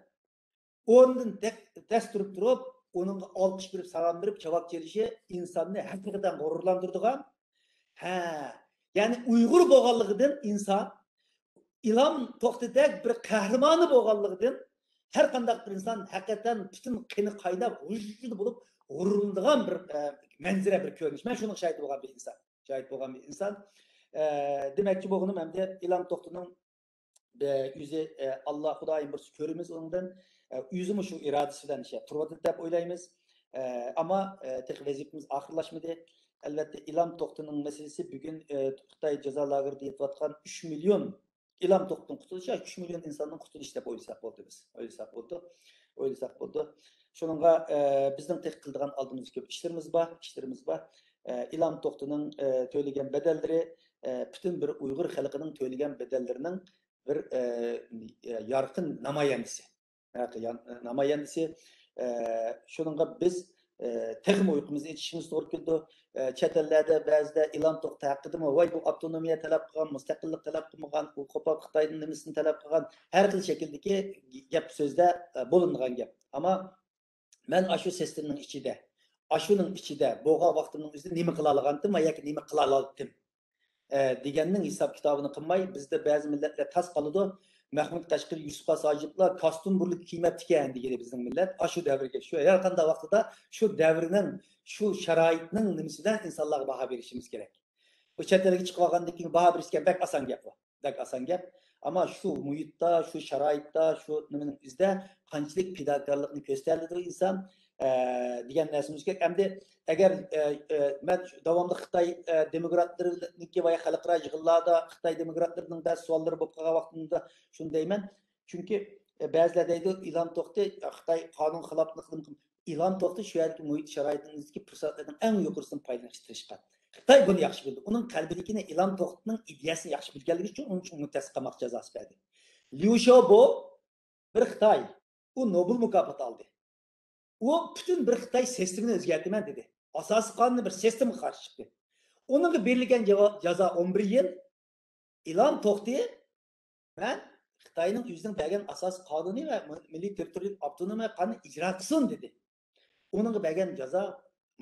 ئورنىدىن دەك-، دەس تۇرۇپ تۇرۇپ، ئۇنىڭغا ئالقىش بېرىپ، سالام بېرىپ، جاۋاب چېلىشى ئىنساننى ھەقىقەتەن غۇرۇرلاندۇرىدىغان. ھە، يەنى ئۇيغۇر بولغانلىقىدىن ئىنسان، ئىلھام توختىدەك بىر قەھرىمانى بولغانلىقىدىن، ھەر قانداق بىر ئىنسان ھەقىقەتەن پۈتۈن قېنى قايناپ، ۋۇجۇدى بولۇپ غۇرۇرلىنىدىغان بىر، ئە، مەنزىرە، بىر كۆرۈنۈش. مەن شۇنىڭغا شاھىت بولغان بىر ئىنسان. شاھىت بولغان بىر ئىنسان. ئە، دېمەكچى بولغىنىم ئەمدى ئىلھام توختىنىڭ ئۆزى، ئاللا خۇدايىم بۇيرۇسا كۆرىمىز ئۇنىڭدىن. ئۆزىمۇ شۇ ئىرادىسى بىلەن ئىشلەپ تۇرۇۋاتىدۇ دەپ ئويلايمىز. ئەمما تېخى ۋەزىپىمىز ئاخىرلاشمىدى. ئەلۋەتتە، ئىلھام توختىنىڭ مەسىلىسى بۈگۈن خىتاي جازا لاگېرىدا يېتىۋاتقان ئۈچ مىليون ئىلھام توختىدىن قۇتۇلۇش يا ئۈچ مىليون ئىنساندىن قۇتۇلۇش دەپ ئويلىساق بولدى بىز. ئويلىساق بولدى. ئويلىساق بولدى. شۇنىڭغا، ئە، بىزنىڭ تېخى قىلىدىغان ئالدىمىزدا كۆپ ئىشلىرىمىز بار، ئىشلىرىمىز بار. ئە، ئىلھام توختىنىڭ، ئە، تۆلىگەن بەدەللىرى، ئە، پۈتۈن بىر ئۇيغۇر خەلقىنىڭ تۆلىگەن بەدەللىرىنىڭ بىر، ئە، يارقىن نامايەندىسى. ھەق-، يان-، نامايەندىسى. ئە، شۇنىڭغا بىز، ئە، تېخىمۇ ئۇيقۇمىزنى ئېچىشىمىز توغرا كېلىدۇ. ئە، چەت ئەللەردە بەزىدە ئىلھام توختى ھەققىدىمۇ، ۋاي، بۇ ئاپتونومىيە تەلەپ قىلغان، مۇستەقىللىق تەلەپ قىلمىغان، ئۇ قوپال خىتاينىڭ نېمىسىنى تەلەپ قىلغان، ھەر خىل شەكىلدىكى گەپ سۆزدە، ئە، بولۇنىدىغان گەپ. ئەمما مەن ئاشۇ سىستېمىنىڭ ئىچىدە، ئاشۇنىڭ ئىچىدە بولغان ۋاقتىمنىڭ ئۆزىدە نېمە قىلالىغانتىم ۋە ياكى نېمە قىلالايتتىم، ئە، دېگەننىڭ ھېساب كىتابىنى قىلماي، بىزدە بەزى مىللەتلەر تاس قالىدۇ. مەخمۇت قەشقىرى، يۈسۈپ خاس ھاجىپلار كاستيۇم بۇرۇلۇپ كىيمەپتىكەن دېگىلى بىزنىڭ مىللەت ئاشۇ دەۋرگە، شۇ ھەر قانداق ۋاقتىدا شۇ دەۋرنىڭ، شۇ شارائىتنىڭ نېمىسىدە ئىنسانلارغا باھا بېرىشىمىز كېرەك. بۇ چەت ئەلگە چىقىۋالغاندىن كېيىن باھا بېرىشكە بەك ئاسان گەپ بۇ. بەك ئاسان گەپ. ئەمما شۇ مۇھىتتا، شۇ شارائىتتا، شۇ نېمىنىڭ ئۆزىدە قانچىلىك پىداكارلىقنى كۆرسىتەلىدۇ ئىنسان، ئە، دېگەن نەرسىمىز كېرەك. ئەمدى ئەگەر، ئە، ئە، مەن داۋاملىق خىتاي، ئە، دېموكراتلىرىنىڭكى ۋە خەلقئارا يىغىنلاردا خىتاي دېموكراتلىرىنىڭ بەزى سوئاللىرى بولۇپ قالغان ۋاقتىمدا شۇنى دەيمەن. چۈنكى، ئە، بەزىلەر دەيدۇ، ئىلھام توختى، ئە، خىتاي قانۇن خىلاپلىقىنى قىل-، ئىلھام توختى شۇ يەردىكى مۇھىت شارائىتىڭىزدىكى پۇرسەتلەرنىڭ ئەڭ يۇقىرىسىدىن پايدىلىنىشقا تىرىشقان. خىتاي بۇنى ياخشى بىلىدۇ. ئۇنىڭ قەلبىدىكىنى، ئىلھام توختىنىڭ ئىدىيەسىنى ياخشى بىلگەنلىكى ئۈچۈن ئۇنىڭ ئۈچۈن ئۇنى تەس قاماق جازاسى بەردى. ليۇ شياۋبو بىر خىتاي. ئۇ نوبېل مۇكاپاتى ئالدى. ئۇ پۈتۈن بىر خىتاي سىستېمىنى ئۆزگەرتىمەن دېدى. ئاساسىي قانۇننى بىر سىستېمىغا قارشى چىقتى. ئۇنىڭغا بېرىلگەن جاۋاب، جازا ئون بىر يىل. ئىلھام توختى، مەن خىتاينىڭ ئۆزىنىڭ بەرگەن ئاساسىي قانۇنى ۋە مىللىي تېررىتورىيەلىك ئاپتونومىيە قانۇنىنى ئىجرا قىلسۇن دېدى. ئۇنىڭغا بەرگەن جازا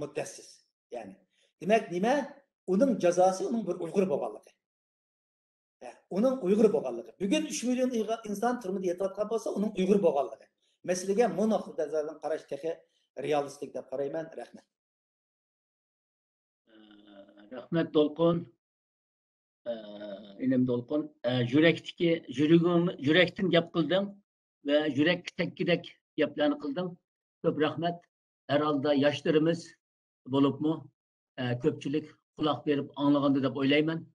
مۇددەتسىز. يەنى، دېمەك، نېمە؟ ئۇنىڭ جازاسى ئۇنىڭ بىر ئۇيغۇر بولغانلىقى. ھە، ئۇنىڭ ئۇيغۇر بولغانلىقى. بۈگۈن ئۈچ مىليون ئىغا-، ئىنسان تۈرمىدە يېتىۋاتقان بولسا، ئۇنىڭ ئۇيغۇر بولغانلىقى. مەسىلىگە مۇ نۇقتىدىن قاراش تېخى رېئالىستىك دەپ قارايمەن. رەھمەت. رەھمەت، دولقۇن. ئىنىم دولقۇن، يۈرەكتىكى، يۈرىكىڭ، يۈرەكتىن گەپ قىلدىڭ ۋە يۈرەككە تەگكۈدەك گەپلەرنى قىلدىڭ. كۆپ رەھمەت. ھەر ھالدا ياشلىرىمىز بولۇپمۇ، كۆپچىلىك قۇلاق بېرىپ ئاڭلىغاندا دەپ ئويلايمەن.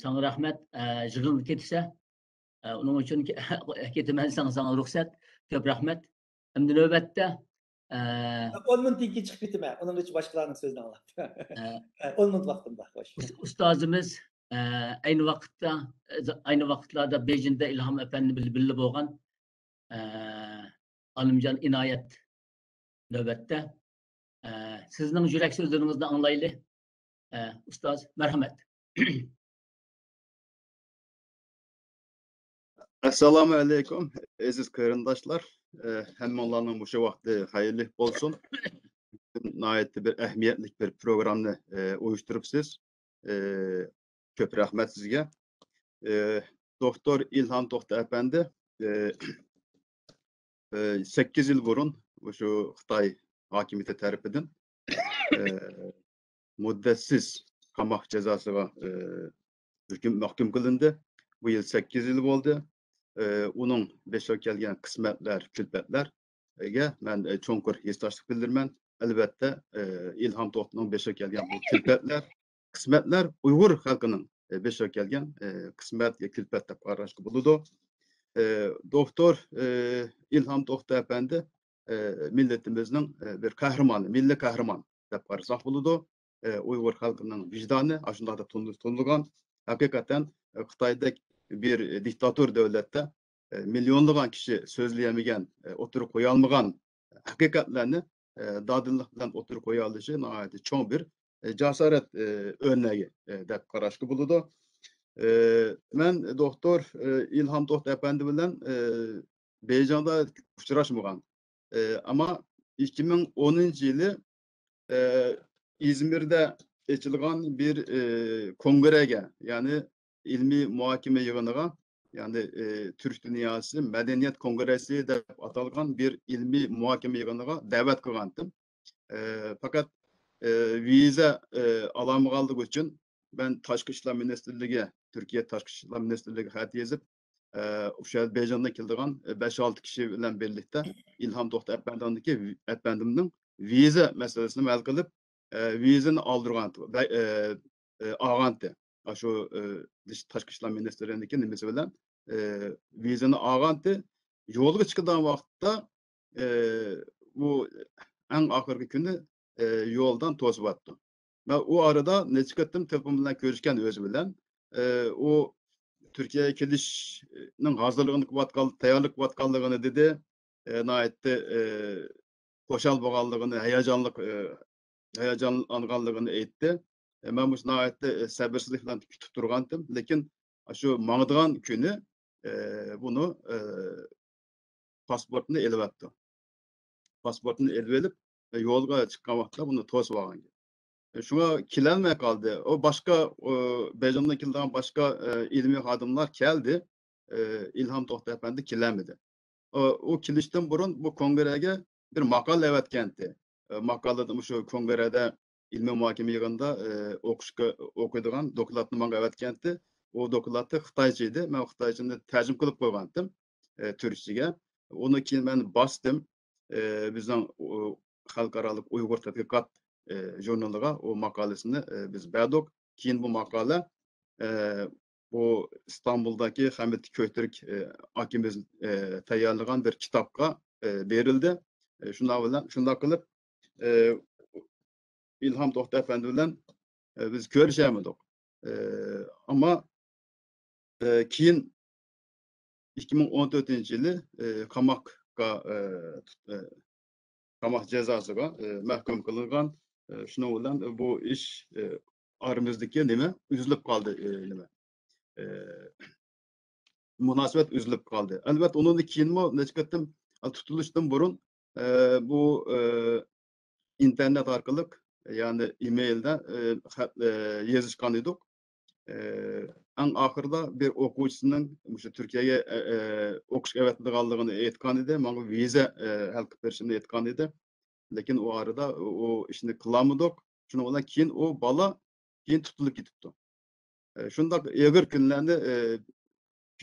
ساڭا رەھمەت. يىغىنغا كېتىسە، ئۇنىڭ ئۈچۈن كېتىمەن، ساڭا، ساڭا رۇخسەت. كۆپ رەھمەت. ئەمدى نۆۋەتتە، ئە، ئون مىنۇتتىن كېيىن چىقىپ كېتىمەن. ئۇنىڭ ئۈچۈن باشقىلارنىڭ سۆزىنى ئاڭلاپ. ئە، ئون مىنۇت ۋاقتىم بار، خوش. ئۇس-، ئۇستازىمىز، ئە، ئەينى ۋاقىتتا، ئەينى ۋاقىتلاردا بېيجىڭدا ئىلھام ئەپەندى بىلەن بىللە بولغان، ئە، ئالىمجان ئىنايەت نۆۋەتتە. ئە، سىزنىڭ يۈرەك سۆزلىرىڭىزنى ئاڭلايلى. ئە، ئۇستاز، مەرھەمەت. ئەسسالامۇ ئەلەيكۇم، ئەزىز قېرىنداشلار. ئە، ھەممىڭلارنىڭ مۇشۇ ۋاقتى خەيرلىك بولسۇن. ناھايىتى بىر ئەھمىيەتلىك بىر پروگراممىنى، ئە، ئۇيۇشتۇرۇپسىز. ئە، كۆپ رەھمەت سىزگە. ئە، دوكتور ئىلھام توختى ئەپەندى، ئە، ئە، سەككىز يىل بۇرۇن مۇشۇ خىتاي ھاكىمىيىتى تەرىپىدىن، ئە، مۇددەتسىز قاماق جازاسىغا، ئە، ھۆكۈم، مەھكۇم قىلىندى. بۇ يىل سەككىز يىل بولدى. ئە، ئۇنىڭ بېشىغا كەلگەن قىسمەتلەر، كۈلپەتلەرگە مەن، ئە، چوڭقۇر ھېسداشلىق بىلدۈرىمەن. ئەلۋەتتە، ئە، ئىلھام توختىنىڭ بېشىغا كەلگەن بۇ كۈلپەتلەر، قىسمەتلەر ئۇيغۇر خەلقىنىڭ، ئە، بېشىغا كەلگەن، ئە، قىسمەت يا كۈلپەت دەپ قاراشقا بولىدۇ. ئە، دوكتور، ئە، ئىلھام توختى ئەپەندى، ئە، مىللىتىمىزنىڭ، ئە، بىر قەھرىمانى، مىللىي قەھرىمان دەپ قارىساق بولىدۇ. ئە، ئۇيغۇر خەلقىنىڭ ۋىجدانى ئاشۇنداق دەپ تونۇ-، تونۇلغان. ھەقىقەتەن، ئە، خىتايدەك بىر دىكتاتور دۆلەتتە، ئە، مىليونلىغان كىشى سۆزلىيەلمىگەن، ئە، ئوتتۇرىغا قويالمىغان ھەقىقەتلەرنى، ئە، دادىللىق بىلەن ئوتتۇرىغا قويالىشى ناھايىتى چوڭ بىر، ئە، جاسارەت، ئە، ئۆرنىكى، ئە، دەپ قاراشقا بولىدۇ. ئە، مەن دوكتور، ئە، ئىلھام توختى ئەپەندى بىلەن، ئە، بېيجىڭدا ئۇچراشمىغان. ئە، ئەمما ئىككى مىڭ ئونىنچى يىلى، ئە، ئىزمىردا ئېچىلغان بىر، ئە، كونگرېگە، يەنى ئىلمىي مۇھاكىمە يىغىنىغا، يەنى، ئە، تۈرك دۇنياسى مەدەنىيەت كونگرېسسى دەپ ئاتالغان بىر ئىلمىي مۇھاكىمە يىغىنىغا دەۋەت قىلغانتىم. ئە، پەقەت، ئە، ۋىزا، ئە، ئالالمىغانلىقى ئۈچۈن مەن تاشقى ئىشلار مىنىستىرلىكى، تۈركىيە تاشقى ئىشلار مىنىستىرلىكىگە خەت يېزىپ، ئە، ئۇشۇ يەردە بېيجىڭدىن كېلىدىغان، ئە، بەش-ئالتە كىشى بىلەن بىرلىكتە ئىلھام توختى ئەپەندىمنىڭكى، ئەپەندىمنىڭ ۋىزا مەسىلىسىنى ھەل قىلىپ، ئە، ۋىزىنى ئالدۇرغان، بە-، ئە، ئە، ئالغانتى. ئاشۇ، ئى، دىش-، تاشقى ئىشلار مىنىستىرىنىڭكى نېمىسى بىلەن، ئى، ۋىزىنى ئالغانتى. يولغا چىقىدىغان ۋاقىتتا، ئى، بۇ ئەڭ ئاخىرقى كۈنى، ئى، يولدىن توسۇۋەتتى. مەن ئۇ ئارىدا نەچچە قېتىم تېلېفون بىلەن كۆرۈشكەن ئۆزى بىلەن. ئى، ئۇ تۈركىيەگە كېلىشنىڭ ھازىرلىقىنى قىلىۋاتقان، تەييارلىق قىلىۋاتقانلىقىنى دېدى. ئى، ناھايىتى، ئى، خۇشال بولغانلىقىنى، ھاياجانلىق، ئى، ھاياجانلانغانلىقىنى ئېيتتى. ئى، مەن مۇشۇ ناھايىتى، ئى، سەبىرسىزلىك بىلەن كۈتۈپ تۇرغانتىم. لېكىن ئاشۇ ماڭىدىغان كۈنى، ئى، بۇنى، ئى، پاسپورتنى ئېلىۋەپتۇ. پاسپورتنى ئېلىۋېلىپ، ئى، يولغا چىققان ۋاقىتتا بۇنى توسۇۋالغان گەپ. ئى، شۇڭا كېلەلمەي قالدى. ئۇ باشقا، ئۇ بېيجىڭدىن كېلىدىغان باشقا، ئى، ئىلمىي خادىملار كەلدى. ئى، ئىلھام توختى ئەپەندى كېلەلمىدى. ئۇ، ئۇ كېلىشتىن بۇرۇن بۇ كونگرېگە بىر ماقالە ئەۋەتكەنتى. ئى، ماقالىدە مۇشۇ كونگرېدا ئىلمىي مۇھاكىمە يىغىنىدا، ئى، ئوقۇشقا، ئوقۇيدىغان دوكلاتنى ماڭا ئەۋەتكەنتى. ئۇ دوكلاتى خىتايچە ئىدى. مەن خىتايچىنى تەرجىمە قىلىپ قويغانتىم، ئى، تۈركچىگە. ئۇنى كېيىن مەن باستىم. ئى، بىزنىڭ ئۇ خەلقئارالىق ئۇيغۇر تەتقىقات، ئى، ژۇرنىلىغا ئۇ ماقالىسىنى، ئى، بىز بەردۇق. كېيىن بۇ ماقالە، ئى، بۇ ئىستانبۇلدىكى خەمىت كۆيتۈرك، ئى، ئاكىمىز، ئى، تەييارلىغان بىر كىتابقا، ئى، بېرىلدى. ئى، شۇنداق بىلەن، شۇنداق قىلىپ، ئى، ئىلھام توختى ئەپەندى بىلەن، ئى، بىز كۆرۈشەلمىدۇق. ئى، ئەمما، ئى، كېيىن ئىككى مىڭ ئون تۆتىنچى يىلى، ئى، قاماققا، ئى، تۇت-، ئى، قاماق جازاسىغا، ئى، مەھكۇم قىلىنغان. ئى، شۇنىڭ بىلەن بۇ ئىش، ئى، ئارىمىزدىكى نېمە ئۈزۈلۈپ قالدى، ئى، نېمە، ئى، مۇناسىۋەت ئۈزۈلۈپ قالدى. ئەلۋەتتە، ئۇنىڭدىن كېيىنمۇ نەچچە قېتىم، ئى، تۇتۇلۇشتىن بۇرۇن، ئى، بۇ، ئى، ئىنتېرنېت ئارقىلىق، يەنى ئىمېيلدا، ئى، خەت، ئى، يېزىشقان ئىدۇق. ئى، ئەڭ ئاخىرىدا بىر ئوقۇغۇچىسىنىڭ مۇشۇ تۈركىيەگە، ئى، ئى، ئوقۇشقا ئەۋەتىدىغانلىقىنى ئېيتقان ئىدى، ماڭا ۋىزا، ئى، ھەل قىلىپ بېرىشىنى ئېيتقان ئىدى. لېكىن ئۇ ئارىدا ئۇ ئىشنى قىلالمىدۇق. شۇنىڭ بىلەن كېيىن ئۇ بالا كېيىن تۇتۇلۇپ كېتىپتۇ. ئى، شۇنداق ئېغىر كۈنلەرنى، ئى،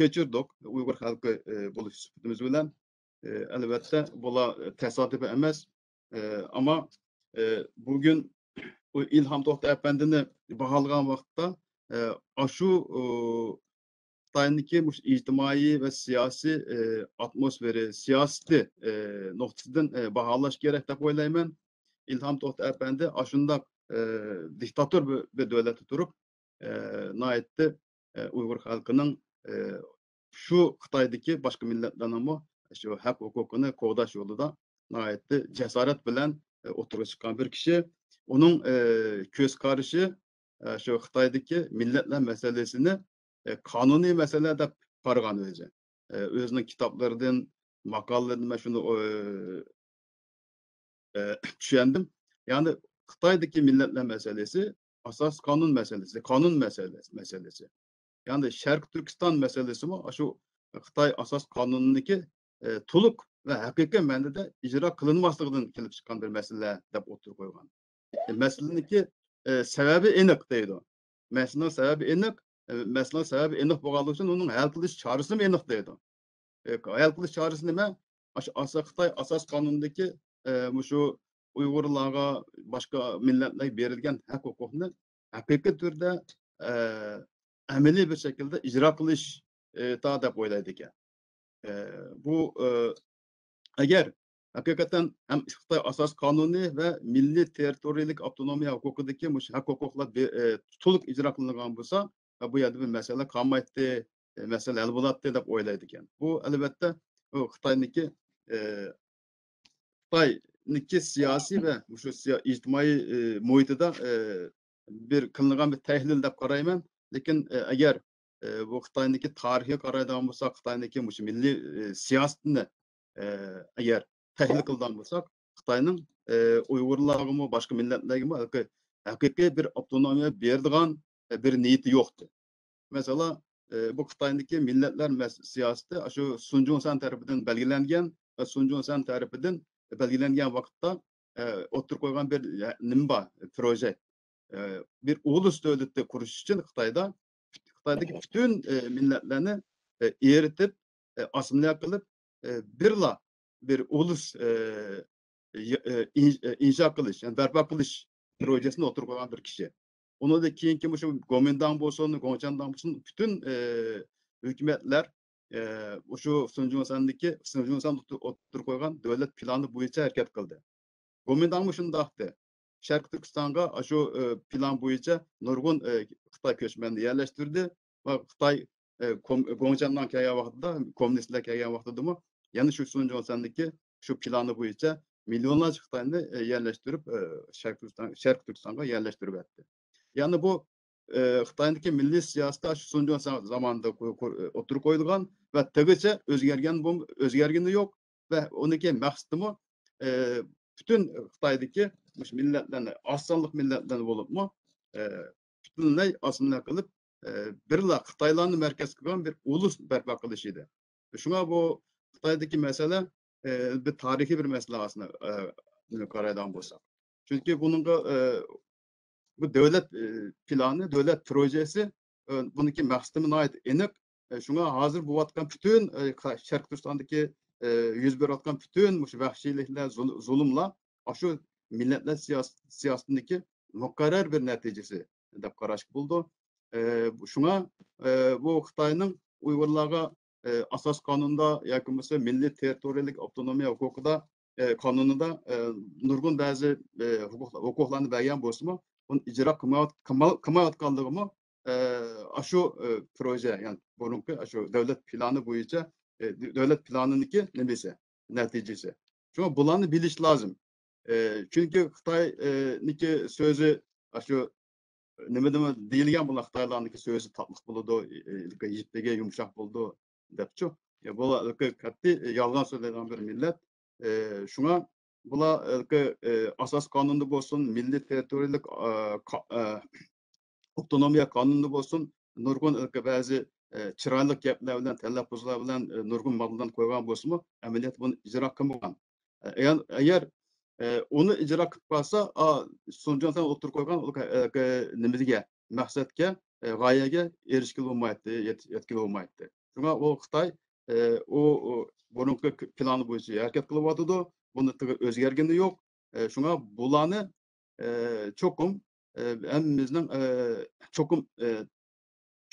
كەچۈردۇق ئۇيغۇر خەلقى، ئى، بولۇش سۈپىتىمىز بىلەن. ئى، ئەلۋەتتە، بۇلار تاسادىپىي ئەمەس. ئى، ئەمما، ئى، بۈگۈن ئۇ ئىلھام توختى ئەپەندىنى باھالىغان ۋاقىتتا، ئى، ئاشۇ، ئۇ، خىتاينىڭكى مۇشۇ ئىجتىمائىي ۋە سىياسىي، ئى، ئاتموسفېرا، سىياسىتى، ئى، نۇقتىسىدىن، ئى، باھالاش كېرەك دەپ ئويلايمەن. ئىلھام توختى ئەپەندى ئاشۇنداق، ئى، دىكتاتور بىر، بىر دۆلەتتە تۇرۇپ، ئى، ناھايىتى، ئى، ئۇيغۇر خەلقىنىڭ، ئى، شۇ خىتايدىكى باشقا مىللەتلەرنىڭمۇ شۇ ھەق ھوقۇقىنى قوغداش يولىدا ناھايىتى جاسارەت بىلەن، ئى، ئوتتۇرىغا چىققان بىر كىشى. ئۇنىڭ، ئى، كۆز قارىشى، ئى، شۇ خىتايدىكى مىللەتلەر مەسىلىسىنى، ئى، قانۇنىي مەسىلە دەپ قارىغان ئۆزى. ئى، ئۆزىنىڭ كىتابلىرىدىن، ماقالىلىرىدىن مەن شۇنى، ئى، ئى، چۈشەندىم. يەنى خىتايدىكى مىللەتلەر مەسىلىسى ئاساسىي قانۇن مەسىلىسى، قانۇن مەسىلىسى، مەسىلىسى. يەنى شەرقىي تۈركىستان مەسىلىسىمۇ شۇ خىتاي ئاساسىي قانۇنىنىڭكى، ئى، تولۇق ۋە ھەقىقىي مەنىدە ئىجرا قىلىنماسلىقىدىن كېلىپ چىققان بىر مەسىلە دەپ ئوتتۇرىغا قويغان. ئى، مەسىلىنىڭكى، ئى، سەۋەبى ئېنىق دەيدۇ. مەسىلىنىڭ سەۋەبى ئېنىق، ئى، مەسىلىنىڭ سەۋەبى ئېنىق بولغانلىقى ئۈچۈن ئۇنىڭ ھەل قىلىش چارىسىمۇ ئېنىق دەيدۇ. ئى، ھەل قىلىش چارىسى نېمە؟ ئاشۇ ئاسا-، خىتاي ئاساس قانۇنىدىكى، ئى، مۇشۇ ئۇيغۇرلارغا، باشقا مىللەتلەرگە بېرىلگەن ھەق ھوقۇقنى ھەقىقىي تۈردە، ئى، ئەمەلىي بىر شەكىلدە ئىجرا قىلىش، ئى، تا دەپ ئويلايدىكەن. ئى، بۇ، ئى، ئەگەر ھەقىقەتەن ھەم خىتاي ئاساس قانۇنى ۋە مىللىي تېررىتورىيەلىك ئاپتونومىيە ھوقۇقىدىكى مۇشۇ ھەق ھوقۇقلار بى-، ئى، تولۇق ئىجرا قىلىنغان بولسا، بۇ يەردە بىر مەسىلە قالمايتتى، ئى، مەسىلە ھەل بولاتتى دەپ ئويلايدىكەن. بۇ، ئەلۋەتتە، بۇ خىتاينىڭكى، ئى، خىتاينىڭكى سىياسىي ۋە مۇشۇ سىيا-، ئىجتىمائىي، ئى، مۇھىتىدا، ئى، بىر قىلىنغان بىر تەھلىل دەپ قارايمەن. لېكىن، ئى، ئەگەر، ئى، بۇ خىتاينىڭكى تارىخىغا قارايدىغان بولساق، خىتاينىڭكى مۇشۇ مىللىي، ئى، سىياسىتىنى، ئى، ئەگەر تەھلىل قىلىدىغان بولساق، خىتاينىڭ، ئى، ئۇيغۇرلارغىمۇ، باشقا مىللەتلەرگىمۇ ھەقىقىي، ھەقىقىي بىر ئاپتونومىيە بېرىدىغان، ئى، بىر نىيىتى يوقتى. مەسىلەن، ئى، بۇ خىتاينىڭكى مىللەتلەر مەس-، سىياسىتى ئاشۇ سۇن جۇڭسەن تەرىپىدىن بەلگىلەنگەن ۋە سۇن جۇڭسەن تەرىپىدىن بەلگىلەنگەن ۋاقىتتا، ئى، ئوتتۇرىغا قويغان بىر، ئە، نېمە بار، پروژېكت. ئى، بىر ئۇلۇس دۆلىتى قۇرۇش ئۈچۈن خىتايدا، خىتايدىكى پۈتۈن، ئى، مىللەتلەرنى، ئى، ئېرىتىپ، ئى، ئاسسىمىليە قىلىپ، ئى، بىرلا بىر ئۇلۇس، ئى، ي-، ئى، ئىن-، ئى، ئىنشا قىلىش، يەنى بەرپا قىلىش پروژېسىنى ئوتتۇرىغا قويغان بىر كىشى. ئۇنىڭدىن كېيىنكى مۇشۇ گومىنداڭ بولسۇن، گوڭچەنداڭ بولسۇن، پۈتۈن، ئە، ھۆكۈمەتلەر، ئە، مۇشۇ سۇنجۇڭسەندىكى، سۇنجۇڭسەن ئوتتۇرىغا قويغان دۆلەت پىلانى بويىچە ھەرىكەت قىلدى. گومىنداڭمۇ شۇنداقتى. شەرقىي تۈركىستانغا شۇ، ئە، پىلان بويىچە نۇرغۇن، ئە، خىتاي كۆچمەننى يەرلەشتۈردى ۋە خىتاي، ئە، كوم-، گوڭچەنداڭ كەلگەن ۋاقتىدا، كوممۇنىستلار كەلگەن ۋاقتىدىمۇ يەنە شۇ سۇنجۇڭسەندىكى شۇ پىلانى بويىچە مىليونلارچە خىتاينى، ئە، يەرلەشتۈرۈپ، ئە، شەرقىي تۈركىستان، شەرقىي تۈركىستانغا يەرلەشتۈرۈۋەتتى. يەنى بۇ، ئە، خىتاينىڭكى مىللىي سىياسىتى شۇ سۇنجۇڭسەن زامانىدا قو-، قو-، ئوتتۇرىغا قويۇلغان ۋە تېگىچە ئۆزگەرگەن بولم-، ئۆزگەرگىنى يوق ۋە ئۇنىڭكى مەقسىتىمۇ، ئە، پۈتۈن خىتايدىكى مۇشۇ مىللەتلەرنى، ئاز سانلىق مىللەتلەرنى بولۇپمۇ، ئە، پۈتۈنلەي ئاسسىمىلياتسىيە قىلىپ، ئە، بىرلا خىتايلارنى مەركەز قىلغان بىر ئۇلۇس بەرپا قىلىش ئىدى. شۇڭا بۇ خىتايدىكى مەسىلە، ئە، بىر تارىخىي بىر مەسىلە ئاسلىدا، ئە، قارايدىغان بولساق. چۈنكى بۇنىڭغا، ئە، بۇ دۆلەت، ئە، پىلانى، دۆلەت پروژېسى، ئە، بۇنىڭكى مەقسىتىمۇ ناھايىتى ئېنىق. ئە، شۇڭا ھازىر بولۇۋاتقان پۈتۈن، ئە، قا-، شەرقىي تۈركىستاندىكى، ئە، يۈز بېرىۋاتقان پۈتۈن مۇشۇ ۋەھشىيلىكلەر، زۇل-، زۇلۇملار ئاشۇ مىللەتلەر سىياس-، سىياسىتىنىڭكى مۇقەررەر بىر نەتىجىسى دەپ قاراشقا بولىدۇ. ئە، شۇڭا، ئە، بۇ خىتاينىڭ ئۇيغۇرلارغا، ئە، ئاساس قانۇندا ياكى بولمىسا مىللىي تېررىتورىيەلىك ئاپتونومىيە ھوقۇقىدا، ئە، قانۇنىدا، ئە، نۇرغۇن بەزى، ئە، ھوقۇق-، ھوقۇقلارنى بەرگەن بولسىمۇ، بۇنى ئىجرا قىلمايۋات-، قىلما-، قىلمايۋاتقانلىقىمۇ، ئە، ئاشۇ، ئە، پروژە، يەنى بۇرۇنقى ئاشۇ دۆلەت پىلانى بويىچە، ئە، دۆلەت پىلانىنىڭكى نېمىسى، نەتىجىسى. شۇڭا بۇلارنى بىلىش لازىم. ئە، چۈنكى خىتاينىڭكى سۆزى ئاشۇ نېمىدىمۇ دېيىلگەن بۇلار، خىتايلارنىڭكى سۆزى تاتلىق بولىدۇ، ئە، يىپىكى يۇمشاق بولىدۇ دەپچۇ. يا، بۇلار قەتئىي يالغان سۆزلەيدىغان بىر مىللەت. ئە، شۇڭا بۇلار، ئە، ئاساس قانۇندا بولسۇن، مىللىي تېررىتورىيەلىك، ئە، قا-، ئە، ئاپتونومىيە قانۇنىدا بولسۇن، نۇرغۇن بەزى، ئە، چىرايلىق گەپلەر بىلەن، تەلەپپۇزلار بىلەن، ئە، نۇرغۇن ماددىلارنى قويغان بولسىمۇ، ئەمەلىيەتتە بۇنى ئىجرا قىلمىغان. ئە، ئەگەر، ئەگەر، ئە، ئۇنى ئىجرا قىلىپ قالسا، ئا، سۇنجۇڭسەن ئوتتۇرىغا قويغان ئۇ، ئە، ئە، نېمىگە، مەقسەتكە، ئە، غايەگە ئېرىشكىلى بولمايتتى، يەت-، يەتكىلى بولمايتتى. شۇڭا ئۇ خىتاي، ئە، ئۇ، ئۇ بۇرۇنقى پىلانى بويىچە ھەرىكەت قىلىۋاتىدۇ. بۇنى تېخى ئۆزگەرگىنى يوق. ئە، شۇڭا بۇلارنى، ئە، چوقۇم، ئە، ھەممىمىزنىڭ، ئە، چوقۇم، ئە،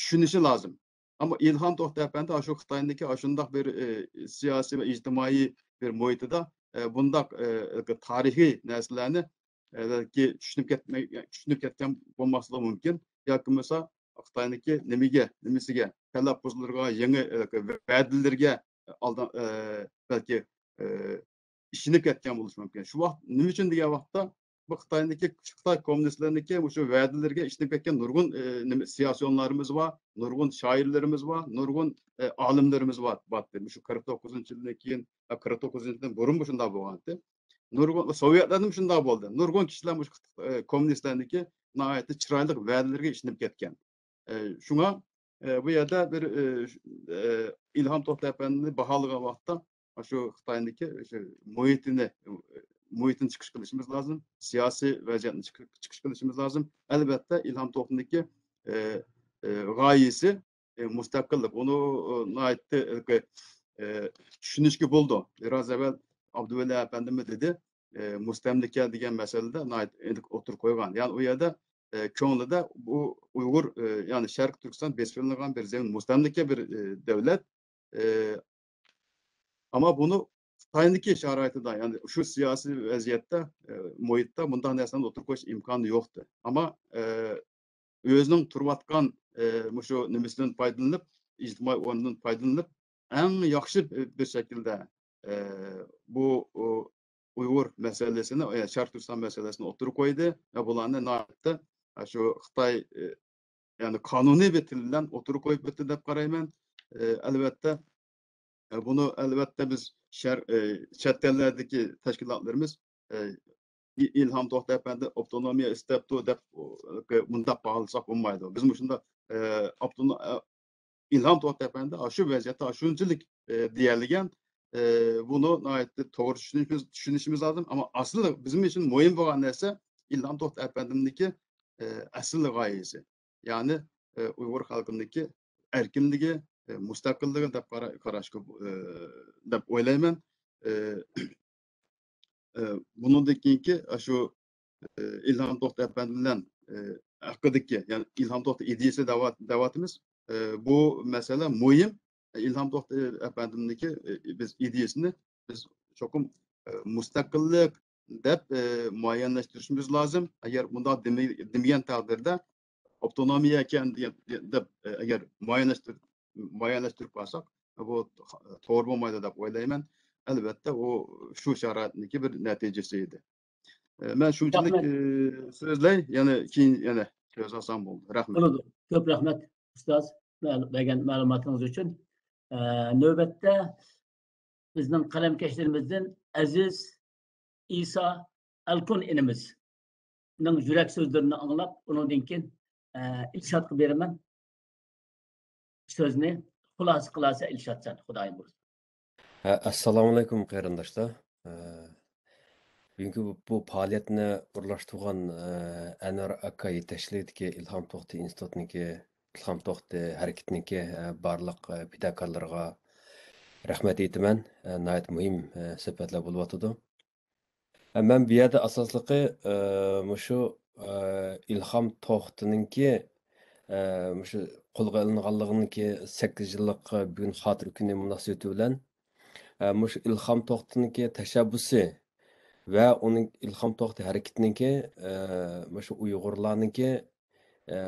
چۈشىنىشى لازىم. ئەمما ئىلھام توختى ئەپەندى ئاشۇ خىتاينىڭكى ئاشۇنداق بىر، ئە، سىياسىي ۋە ئىجتىمائىي بىر مۇھىتىدا، ئە، بۇنداق، ئە، تارىخىي نەرسىلەرنى، ئە، بەلكى چۈشىنىپ كەتمەي، چۈشىنىپ كەتكەن بولماسلىقى مۇمكىن. ياكى بولمىسا خىتاينىڭكى نېمىگە، نېمىسىگە، تەلەپپۇزلىرىغا يېڭى، ئە، ۋەدىلىرىگە ئالدان-، ئە، بەلكى، ئە، ئىشىنىپ كەتكەن بولۇشى مۇمكىن. شۇ ۋاقىت نېمە ئۈچۈن دېگەن ۋاقىتتا، بۇ خىتاينىڭكى، خىتاي كوممۇنىستلىرىنىڭكى مۇشۇ ۋەدىلىرىگە ئىشىنىپ كەتكەن نۇرغۇن، ئە، نېمە، سىياسىيونلىرىمىز بار، نۇرغۇن شائىرلىرىمىز بار، نۇرغۇن، ئە، ئالىملىرىمىز بار، بارتتى. مۇشۇ قىرىق توققۇزىنچى يىلدىن كېيىن، ئە، قىرىق توققۇزىنچى يىلدىن بۇرۇنمۇ شۇنداق بولغانتى. نۇرغۇن، سوۋېتلەردىمۇ شۇنداق بولدى. نۇرغۇن كىشىلەر مۇشۇ، ئە، كوممۇنىستلارنىڭكى ناھايىتى چىرايلىق ۋەدىلىرىگە ئىشىنىپ كەتكەن. ئە، شۇڭا، ئە، بۇ يەردە بىر، ئە، ش-، ئە، ئىلھام توختى ئەپەندىنى باھالىغان ۋاقىتتا، شۇ خىتاينىڭكى شۇ مۇھىتىنى، مۇھىتىنى چىقىش قىلىشىمىز لازىم، سىياسىي ۋەزىيەتنى چىق-، چىقىش قىلىشىمىز لازىم. ئەلۋەتتە، ئىلھام توختىنىڭكى، ئە، ئە، غايىسى، ئە، مۇستەقىللىق. ئۇنى، ئە، ناھايىتى، ئە، ئە، چۈشىنىشكە بولىدۇ. بىراز ئەۋۋەل ئابدۇۋەلى ئەپەندىمۇ دېدى، ئە، مۇستەملىكە دېگەن مەسىلىدە ناھايىتى ئېنىق ئوتتۇرىغا قويغان. يەنى ئۇ يەردە، ئە، كۆڭلىدە بۇ ئۇيغۇر، ئە، يەنى شەرقىي تۈركىستان بېسىپ ئېلىنغان بىر زېمىن، مۇستەملىكە بىر، ئە، دۆلەت. ئە، ئەمما بۇنى خىتاينىڭكى شارائىتىدا، يەنى شۇ سىياسىي ۋەزىيەتتە، ئە، مۇھىتتا بۇنداق نەرسىلەرنى ئوتتۇرىغا قويۇش ئىمكانى يوقتى. ئەمما، ئە، ئۆزىنىڭ تۇرۇۋاتقان، ئە، مۇشۇ نېمىسىدىن پايدىلىنىپ، ئىجتىمائىي ئورنىدىن پايدىلىنىپ، ئەڭ ياخشى بىر شەكىلدە، ئە، بۇ، ئۇ، ئۇيغۇر مەسىلىسىنى، ئە، شەرقىي تۈركىستان مەسىلىسىنى ئوتتۇرىغا قويدى ۋە بۇلارنى ناھايىتى، ئە، شۇ خىتاي، ئە، يەنى قانۇنىي بىر تىل بىلەن ئوتتۇرىغا قويۇپ ئۆتتى دەپ قارايمەن. ئە، ئەلۋەتتە، ئە، بۇنى ئەلۋەتتە بىز شەر-، ئە، چەت ئەللەردىكى تەشكىلاتلىرىمىز، ئە، ئى-، ئىلھام توختى ئەپەندى ئاپتونومىيە ئىستەپتۇ دەپ، ئۇ، مۇنداق باھالىساق بولمايدۇ. بىز مۇشۇنداق، ئە، ئاپتونو-، ئە، ئىلھام توختى ئەپەندى ئاشۇ ۋەزىيەتتە ئاشۇنچىلىك، ئە، دېيەلىگەن، ئە، بۇنى ناھايىتى توغرا چۈشىنىشىمىز، چۈشىنىشىمىز لازىم. ئەمما ئەسلى بىزنىڭ ئۈچۈن مۇھىم بولغان نەرسە ئىلھام توختى ئەپەندىمنىڭكى، ئە، ئەسلى غايىسى. يەنى، ئە، ئۇيغۇر خەلقىنىڭكى ئەركىنلىكى، ئە، مۇستەقىللىقى دەپ قارا-، قاراشقا، ئە، دەپ ئويلايمەن. ئە، ئە، بۇنىڭدىن كېيىنكى، ئە، شۇ، ئە، ئىلھام توختى ئەپەندى بىلەن، ئە، ھەققىدىكى، يەنى ئىلھام توختى ئىدىيىسى دەۋا-، دەۋاتىمىز. ئە، بۇ مەسىلە مۇھىم. ئىلھام توختى ئەپەندىمنىڭكى، ئە، بىز ئىدىيىسىنى بىز چوقۇم، ئە، مۇستەقىللىق دەپ، ئە، مۇئەييەنلەشتۈرۈشىمىز لازىم. ئەگەر بۇنداق دېمە-، دېمىگەن تەقدىردە، ئاپتونومىيە ئىكەن دېگەن، دەپ، ئە، ئەگەر مۇئەييەنلەشتۈر-، مۇئەييەنلەشتۈرۈپ قالساق، بۇ توغرا بولمايدۇ دەپ ئويلايمەن. ئەلۋەتتە، ئۇ شۇ شارائىتنىڭكى بىر نەتىجىسى ئىدى. ئە، مەن شۇنچىلىك، رەھمەت. ئە، سۆزلەي، يەنە كېيىن يەنە سۆز ئالسام بولدى. رەھمەت. بولىدۇ. كۆپ رەھمەت، ئۇستاز، مەل-، بەرگەن مەلۇماتىڭىز ئۈچۈن. ئە، نۆۋەتتە بىزنىڭ قەلەمكەشلىرىمىزدىن ئەزىز ئىسا ئەلكۇن ئىنىمىزنىڭ يۈرەك سۆزلىرىنى ئاڭلاپ، ئۇنىڭدىن كېيىن، ئە، ئىلشاتقا بېرىمەن سۆزنى. خۇلاسە قىلارسەن ئىلشات سەن، خۇدايىم بۇيرۇسا. ھە، ئەسسالامۇئەلەيكۇم، قېرىنداشلار. ئە، بۈگۈنكى بۇ، بۇ پائالىيەتنى ئورۇنلاشتۇرغان، ئە، ئەنۋەر ئاكا يېتەكچىلىكىدىكى ئىلھام توختى ئىنستىتۇتىنىڭكى، ئىلھام توختى ھەرىكىتىنىڭكى، ئە، بارلىق، ئە، پىداكارلىرىغا رەھمەت ئېيتىمەن. ئە، ناھايىتى مۇھىم، ئە، سۆھبەتلەر بولۇۋاتىدۇ. ئە، مەن بۇ يەردە ئاساسلىقى، ئە، مۇشۇ، ئە، ئىلھام توختىنىڭكى، ئە، مۇشۇ قولغا ئېلىنغانلىقىنىڭكى سەككىز يىللىق، ئە، بۈگۈن خاتىرە كۈنى مۇناسىۋىتى بىلەن، ئە، مۇشۇ ئىلھام توختىنىڭكى تەشەببۇسى ۋە ئۇنىڭ ئىلھام توختى ھەرىكىتىنىڭكى، ئە، مۇشۇ ئۇيغۇرلارنىڭكى، ئە،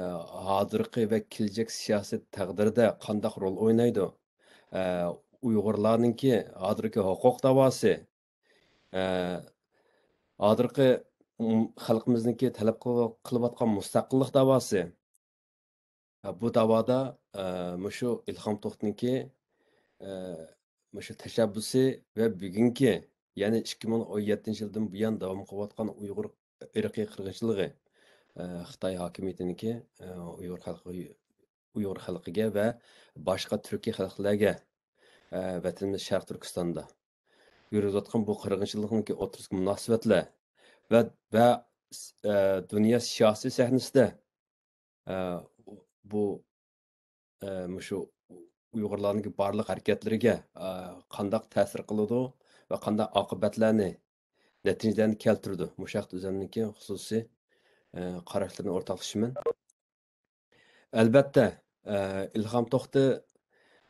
ھازىرقى ۋە كېلىچەك سىياسىي تەقدىرىدە قانداق رول ئوينايدۇ؟ ئە، ئۇيغۇرلارنىڭكى ھازىرقى ھوقۇق داۋاسى، ئە، ھازىرقى، ئۇم، خەلقىمىزنىڭكى تەلەپ قىلىۋ-، قىلىۋاتقان مۇستەقىللىق داۋاسى. ئە، بۇ داۋادا، ئە، مۇشۇ ئىلھام توختىنىڭكى، ئە، مۇشۇ تەشەببۇسى ۋە بۈگۈنكى، يەنى ئىككى مىڭ ئون يەتتىنچى يىلدىن بۇيان داۋام قىلىۋاتقان ئۇيغۇر ئىرقىي قىرغىنچىلىقى، ئە، خىتاي ھاكىمىيىتىنىڭكى، ئە، ئۇيغۇر خەلقىگە، ئۇيغۇر خەلقىگە ۋە باشقا تۈركىي خەلقلەرگە، ئە، ۋەتىنىمىز شەرقىي تۈركىستاندا يۈرگۈزۈۋاتقان بۇ قىرغىنچىلىقنىڭكى ئوتتۇرىسىدىكى مۇناسىۋەتلەر ۋە، ۋە، ئە، دۇنيا سىياسىي سەھنىسىدە، ئە، بۇ، ئە، مۇشۇ ئۇيغۇرلارنىڭكى بارلىق ھەرىكەتلىرىگە، ئە، قانداق تەسىر قىلىدۇ ۋە قانداق ئاقىۋەتلەرنى، نەتىجىلەرنى كەلتۈرىدۇ؟ مۇشۇ ھەقتە ئۆزۈمنىڭكى خۇسۇسىي، ئە، قاراشلىرىنى ئورتاقلىشىمەن. ئەلۋەتتە، ئە، ئىلھام توختى،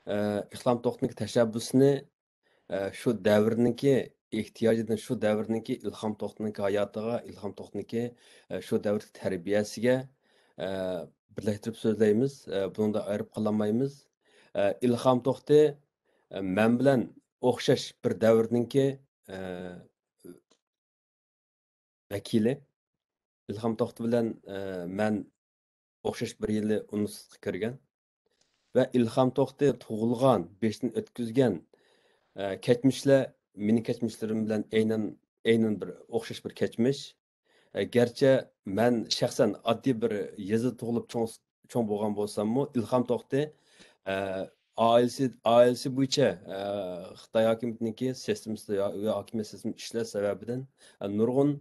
ئە، ئىلھام توختىنىڭكى تەشەببۇسىنى، ئە، شۇ دەۋرنىڭكى ئېھتىياجىدىن، شۇ دەۋرنىڭكى ئىلھام توختىنىڭكى ھاياتىغا، ئىلھام توختىنىڭكى، ئە، شۇ دەۋردىكى تەربىيەسىگە، ئە، بىرلەشتۈرۈپ سۆزلەيمىز. ئە، بۇنىڭدا ئايرىپ قالالمايمىز. ئە، ئىلھام توختى، ئە، مەن بىلەن ئوخشاش بىر دەۋرنىڭكى، ئە، ۋەكىلى. ئىلھام توختى بىلەن، ئە، مەن ئوخشاش بىر يىلى ئۇنىۋېرسىتېتقا كىرگەن. ۋە ئىلھام توختى تۇغۇلغان، بېشىدىن ئۆتكۈزگەن، ئە، كەچمىشلەر مېنىڭ كەچمىشلىرىم بىلەن ئەينەن، ئەينەن بىر ئوخشاش بىر كەچمىش. ئە، گەرچە مەن شەخسەن ئاددىي بىر يېزىدا تۇغۇلۇپ چوڭ، چوڭ بولغان بولساممۇ، ئىلھام توختى، ئە، ئائىلىسى، ئائىلىسى بويىچە، ئە، خىتاي ھاكىمىيىتىنىڭكى سىستېمىسىدا يا، يا ھاكىمىيەت سىستېمىسىدا ئىشلەش سەۋەبىدىن، ئە، نۇرغۇن،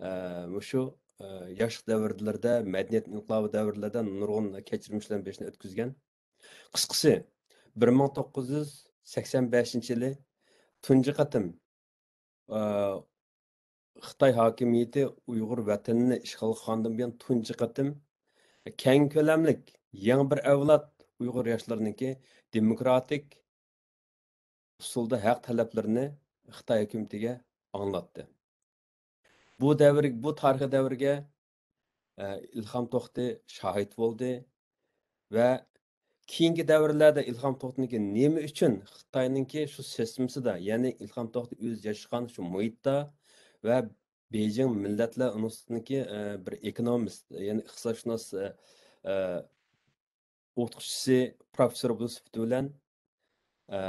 ئە، مۇشۇ، ئە، ياشلىق دەۋرلىرىدە، مەدەنىيەت ئىنقىلابى دەۋرلىرىدە نۇرغۇن كەچۈرمىشلەرنى بېشىدىن ئۆتكۈزگەن. قىسقىسى، بىر مىڭ توققۇز يۈز سەكسەن بەشىنچى يىلى تۇنجى قېتىم، ئە، خىتاي ھاكىمىيىتى ئۇيغۇر ۋەتىنىنى ئىشغال قىلغاندىن بۇيان تۇنجى قېتىم كەڭ كۆلەملىك يېڭى بىر ئەۋلاد ئۇيغۇر ياشلىرىنىڭكى دېموكراتىك ئۇسۇلدا ھەق تەلەپلىرىنى خىتاي ھۆكۈمىتىگە ئاڭلاتتى. بۇ دەۋر، بۇ تارىخىي دەۋرگە، ئە، ئىلھام توختى شاھىت بولدى ۋە كېيىنكى دەۋرلەردە ئىلھام توختىنىڭكى نېمە ئۈچۈن خىتاينىڭكى شۇ سىستېمىسىدا، يەنى ئىلھام توختى ئۆزى ياشىغان شۇ مۇھىتتا ۋە بېيجىڭ مىللەتلەر ئۇنىۋېرسىتېتىنىڭكى، ئە، بىر ئېكونومىست، يەنى ئىقتىسادشۇناس، ئە، ئە، ئوقۇتقۇچىسى، پروفېسسور بولۇش سۈپىتى بىلەن، ئە،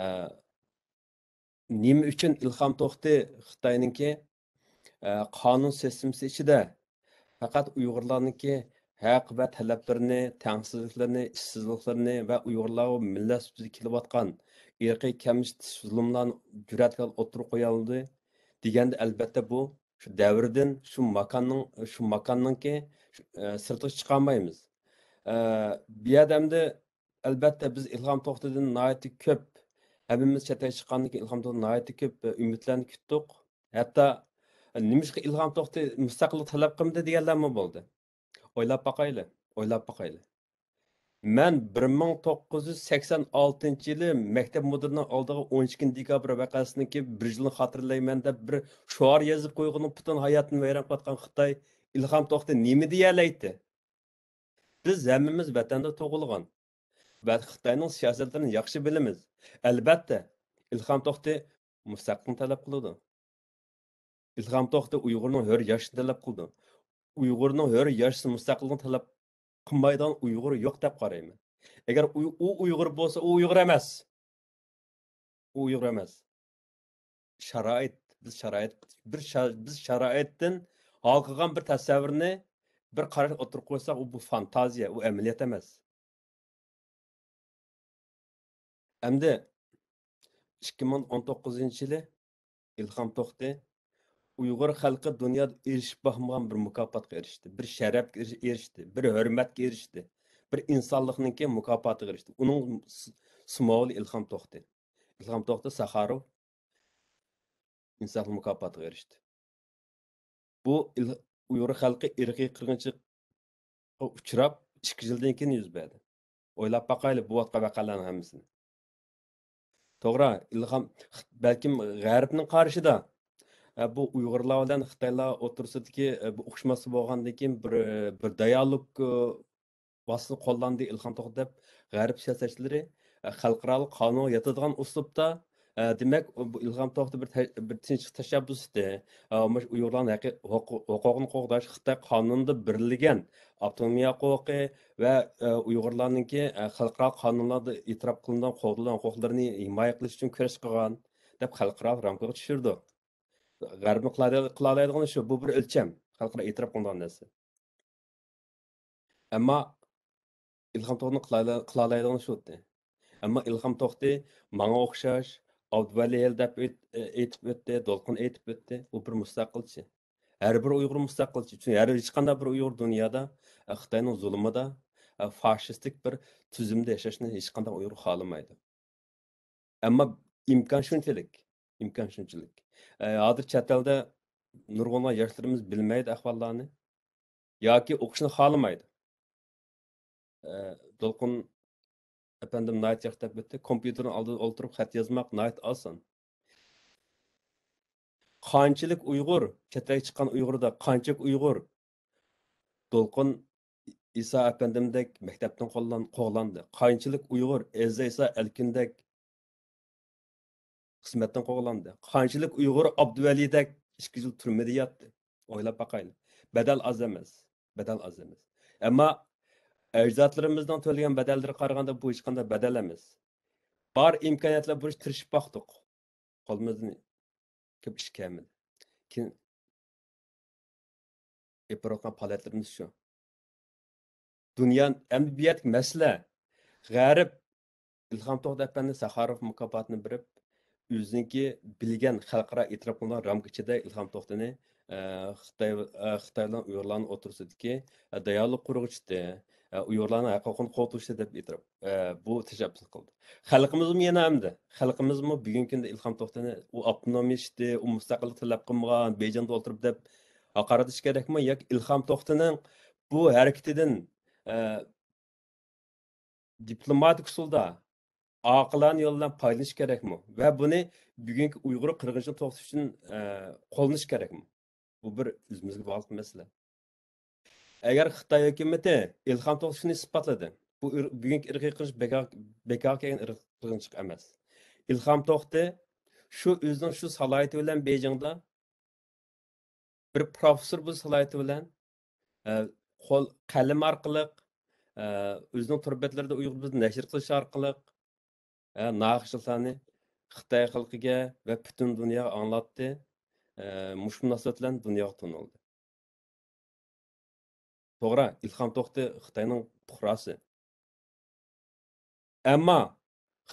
نېمە ئۈچۈن ئىلھام توختى خىتاينىڭكى، ئە، قانۇن سىستېمىسى ئىچىدە پەقەت ئۇيغۇرلارنىڭكى ھەق ۋە تەلەپلىرىنى، تەڭسىزلىكلىرىنى، ئىشسىزلىقلىرىنى ۋە ئۇيغۇرلارغا مىللەت سۈپىتىدە كېلىۋاتقان ئىرقىي كەمسىتىش، زۇلۇملارنى جۈرئەت قىلىپ ئوتتۇرىغا قويالىدى دېگەندە، ئەلۋەتتە، بۇ شۇ دەۋردىن، شۇ ماكاننىڭ، شۇ ماكاننىڭكى، ئە، سىرتىغا چىقالمايمىز. ئە، بۇ يەردە ئەمدى ئەلۋەتتە، بىز ئىلھام توختىدىن ناھايىتى كۆپ، ھەممىمىز چەت ئەلگە چىققاندىن كېيىن ئىلھام توختىدىن ناھايىتى كۆپ، ئە، ئۈمىدلەرنى كۈتتۇق. ھەتتا، ئە، نېمىشقا ئىلھام توختى مۇستەقىللىق تەلەپ قىلمىدى دېگەنلەرمۇ بولدى. ئويلاپ باقايلى. ئويلاپ باقايلى. مەن بىر مىڭ توققۇز يۈز سەكسەن ئالتىنچى يىلى مەكتەپ مۇدىرىنىڭ ئالدىغا ئون ئىككىنچى دېكابىر ۋەقەسىنىڭكى بىر يىلىنى خاتىرىلەيمەن دەپ بىر شوئار يېزىپ قويغىنىغا پۈتۈن ھاياتىنى ۋەيران قىلىۋاتقان خىتاي ئىلھام توختى نېمە دېيەلەيتتى؟ بىز ھەممىمىز ۋەتەندە تۇغۇلغان ۋە خىتاينىڭ سىياسەتلىرىنى ياخشى بىلىمىز. ئەلبەتتە، ئىلھام توختى مۇستەقىللىقنى تەلەپ قىلىدۇ. ئىلھام توختى ئۇيغۇرنىڭ ھۆر ياشىشىنى تەلەپ قىلىدۇ. ئۇيغۇرنىڭ ھۆر ياشىشى، مۇستەقىللىقىنى تەلەپ قىلمايدىغان ئۇيغۇر يوق دەپ قارايمەن. ئەگەر ئۇ، ئۇ ئۇيغۇر بولسا، ئۇ ئۇيغۇر ئەمەس. ئۇ ئۇيغۇر ئەمەس. شارائىت، بىز شارائىت، بىر شا-، بىز شارائىتتىن ھالقىغان بىر تەسەۋۋۇرنى، بىر قاراشنى ئوتتۇرىغا قويساق، ئۇ، بۇ فانتازىيە، ئۇ ئەمەلىيەت ئەمەس. ئەمدى ئىككى مىڭ ئون توققۇزىنچى يىلى ئىلھام توختى ئۇيغۇر خەلقى دۇنيادا ئېرىشىپ باقمىغان بىر مۇكاپاتقا ئېرىشتى، بىر شەرەپكە ئېرىش-، ئېرىشتى، بىر ھۆرمەتكە ئېرىشتى، بىر ئىنسانلىقنىڭكى مۇكاپاتىغا ئېرىشتى. ئۇنىڭ س-، سىمۋولى ئىلھام توختى. ئىلھام توختى ساخاروف ئىنسانلىق مۇكاپاتىغا ئېرىشتى. بۇ ئىل-، ئۇيغۇر خەلقى ئىرقىي قىرغىنچىلىققا ئۇچراپ، ئىككى يىلدىن كېيىن يۈز بەردى. ئويلاپ باقايلى، بولۇۋاتقان ۋەقەلەرنىڭ ھەممىسىنى. توغرا، ئىلھام، بەلكىم غەربنىڭ قارىشىدا، ئە، بۇ ئۇيغۇرلار بىلەن خىتايلار ئوتتۇرىسىدىكى، ئە، بۇ ئۇقۇشماسلىق بولغاندىن كېيىن بىر، بىر دايالوگ، ئە، ۋاسىتىنى قوللاندى ئىلھام توختى دەپ غەرب سىياسەتچىلىرى، ئە، خەلقئارالىق قانۇنغا ياتىدىغان ئۇسلۇبتا، ئە، دېمەك، بۇ ئىلھام توختى بىر تە-، بىر تىنچلىق تەشەببۇسى، ئە، مۇشۇ ئۇيغۇرلارنىڭ ھەققى، ھوقۇ-، ھوقۇقىنى قوغداش، خىتاي قانۇنىدا بېرىلگەن ئاپتونومىيە ھوقۇقى ۋە، ئە، ئۇيغۇرلارنىڭكى، ئە، خەلقئارا قانۇنلاردا ئېتىراپ قىلىنغان، قوغدىلىدىغان ھوقۇقلىرىنى ھىمايە قىلىش ئۈچۈن كۈرەش قىلغان، دەپ خەلقئارالىق رامكىغا چۈشۈرىدۇ. غەربنىڭ قىلالاي-، قىلالايدىغىنى شۇ، بۇ بىر ئۆلچەم، خەلقئارا ئېتىراپ قىلىنغان نەرسە. ئەمما ئىلھام توختىنىڭ قىلالا-، قىلالايدىغىنى شۇ ئىدى. ئەمما ئىلھام توختى ماڭا ئوخشاش، ئابدۇۋەلى ھېلى دەپ ئېيت-، ئېيتىپ ئۆتتى، دولقۇن ئېيتىپ ئۆتتى. ئۇ بىر مۇستەقىلچى. ھەر بىر ئۇيغۇر مۇستەقىلچى. چۈنكى ھەر، ھېچقانداق بىر ئۇيغۇر دۇنيادا، ئە، خىتاينىڭ زۇلۇمىدا، ئە، فاشىستىك بىر تۈزۈمدە ياشاشنى ھېچقانداق ئۇيغۇر خالىمايدۇ. ئەمما ئىمكان شۇنچىلىك، ئىمكان شۇنچىلىك. ئە، ھازىر چەت ئەلدە نۇرغۇنلىغان ياشلىرىمىز بىلمەيدۇ ئەھۋاللارنى ياكى ئوقۇشنى خالىمايدۇ. ئە، دولقۇن ئەپەندىم ناھايىتى ياخشى دەپ ئۆتتى. كومپيۇتېرنىڭ ئالدىدا ئولتۇرۇپ خەت يازماق ناھايىتى ئاسان. قانچىلىك ئۇيغۇر، چەت ئەلگە چىققان ئۇيغۇردا قانچىلىك ئۇيغۇر دولقۇن ئىسا ئەپەندىمدەك مەكتەپتىن قوللان-، قوغلاندى؟ قانچىلىك ئۇيغۇر ئەزىزە ئىسا ئەلكۈندەك خىزمەتتىن قوغلاندى؟ قانچىلىك ئۇيغۇر ئابدۇۋەلىدەك ئىككى يىل تۈرمىدە ياتتى؟ ئويلاپ باقايلى. بەدەل ئاز ئەمەس. بەدەل ئاز ئەمەس. ئەمما ئەجدادلىرىمىزنىڭ تۆلىگەن بەدەللىرىگە قارىغاندا بۇ ھېچقانداق بەدەل ئەمەس. بار ئىمكانىيەتلەر بويىچە تىرىشىپ باقتۇق. قولىمىزدىن كۆپ ئىش كەلمىدى. كېيىن ئېلىپ بارىۋاتقان پائالىيەتلىرىمىز شۇ. دۇنيا، ئەمدى بۇ يەردىكى مەسىلە، غەرب ئىلھام توختى ئەپەندى ساخاروف مۇكاپاتىنى بېرىپ، ئۆزىنىڭكى بىلگەن خەلقئارا ئېتىراپ قىلىنغان رامكا ئىچىدە ئىلھام توختىنى، ئە، خىتاي، ئە، خىتاي بىلەن ئۇيغۇرلارنىڭ ئوتتۇرىسىدىكى، ئە، دىيالوگ قۇرغۇچى ئىدى، ئە، ئۇيغۇرلارنىڭ ھەق ھوقۇقىنى قوغدىشى دەپ ئېتىراپ، ئە، بۇ تەشەببۇسنى قىلدى. خەلقىمىزمۇ يەنە ئەمدى، خەلقىمىزمۇ بۈگۈنكى كۈندە ئىلھام توختىنى، ئۇ ئاپتونومىيە ئىشتى، ئۇ مۇستەقىللىق تەلەپ قىلمىغان، بېيجىڭدا ئولتۇرۇپ دەپ ھاقارەت قىلىش كېرەكمۇ ياكى ئىلھام توختىنىڭ بۇ ھەرىكىتىدىن، ئە، دىپلوماتىك ئۇسۇلدا، ئاقىلانە يول بىلەن پايدىلىنىش كېرەكمۇ؟ ۋە بۇنى بۈگۈنكى ئۇيغۇر قىرغىنچىلىقىنى توختىتىش ئۈچۈن، ئە، قوللىنىش كېرەكمۇ؟ بۇ بىر ئۆزىمىزگە باغلىق مەسىلە. ئەگەر خىتاي ھۆكۈمىتى ئىلھام توختى شۇنى ئىسپاتلىدى، بۇ ئىر-، بۈگۈنكى ئىرقىي قىرغىنچىلىق بەكار، بەكار كەلگەن ئىرقىي قىرغىنچىلىق ئەمەس. ئىلھام توختى شۇ ئۆزىنىڭ شۇ سالاھىيىتى بىلەن بېيجىڭدا بىر پروفېسسور بولۇش سالاھىيىتى بىلەن، ئە، قول، قەلىمى ئارقىلىق، ئە، ئۆزىنىڭ تور بەتلىرىدە ئۇيغۇر بىزنى نەشر قىلىش ئارقىلىق، ئە، ناخشىلارنى خىتاي خەلقىگە ۋە پۈتۈن دۇنياغا ئاڭلاتتى. ئە، مۇشۇ مۇناسىۋەت بىلەن دۇنياغا تونۇلدى. توغرا، ئىلھام توختى خىتاينىڭ پۇقراسى. ئەمما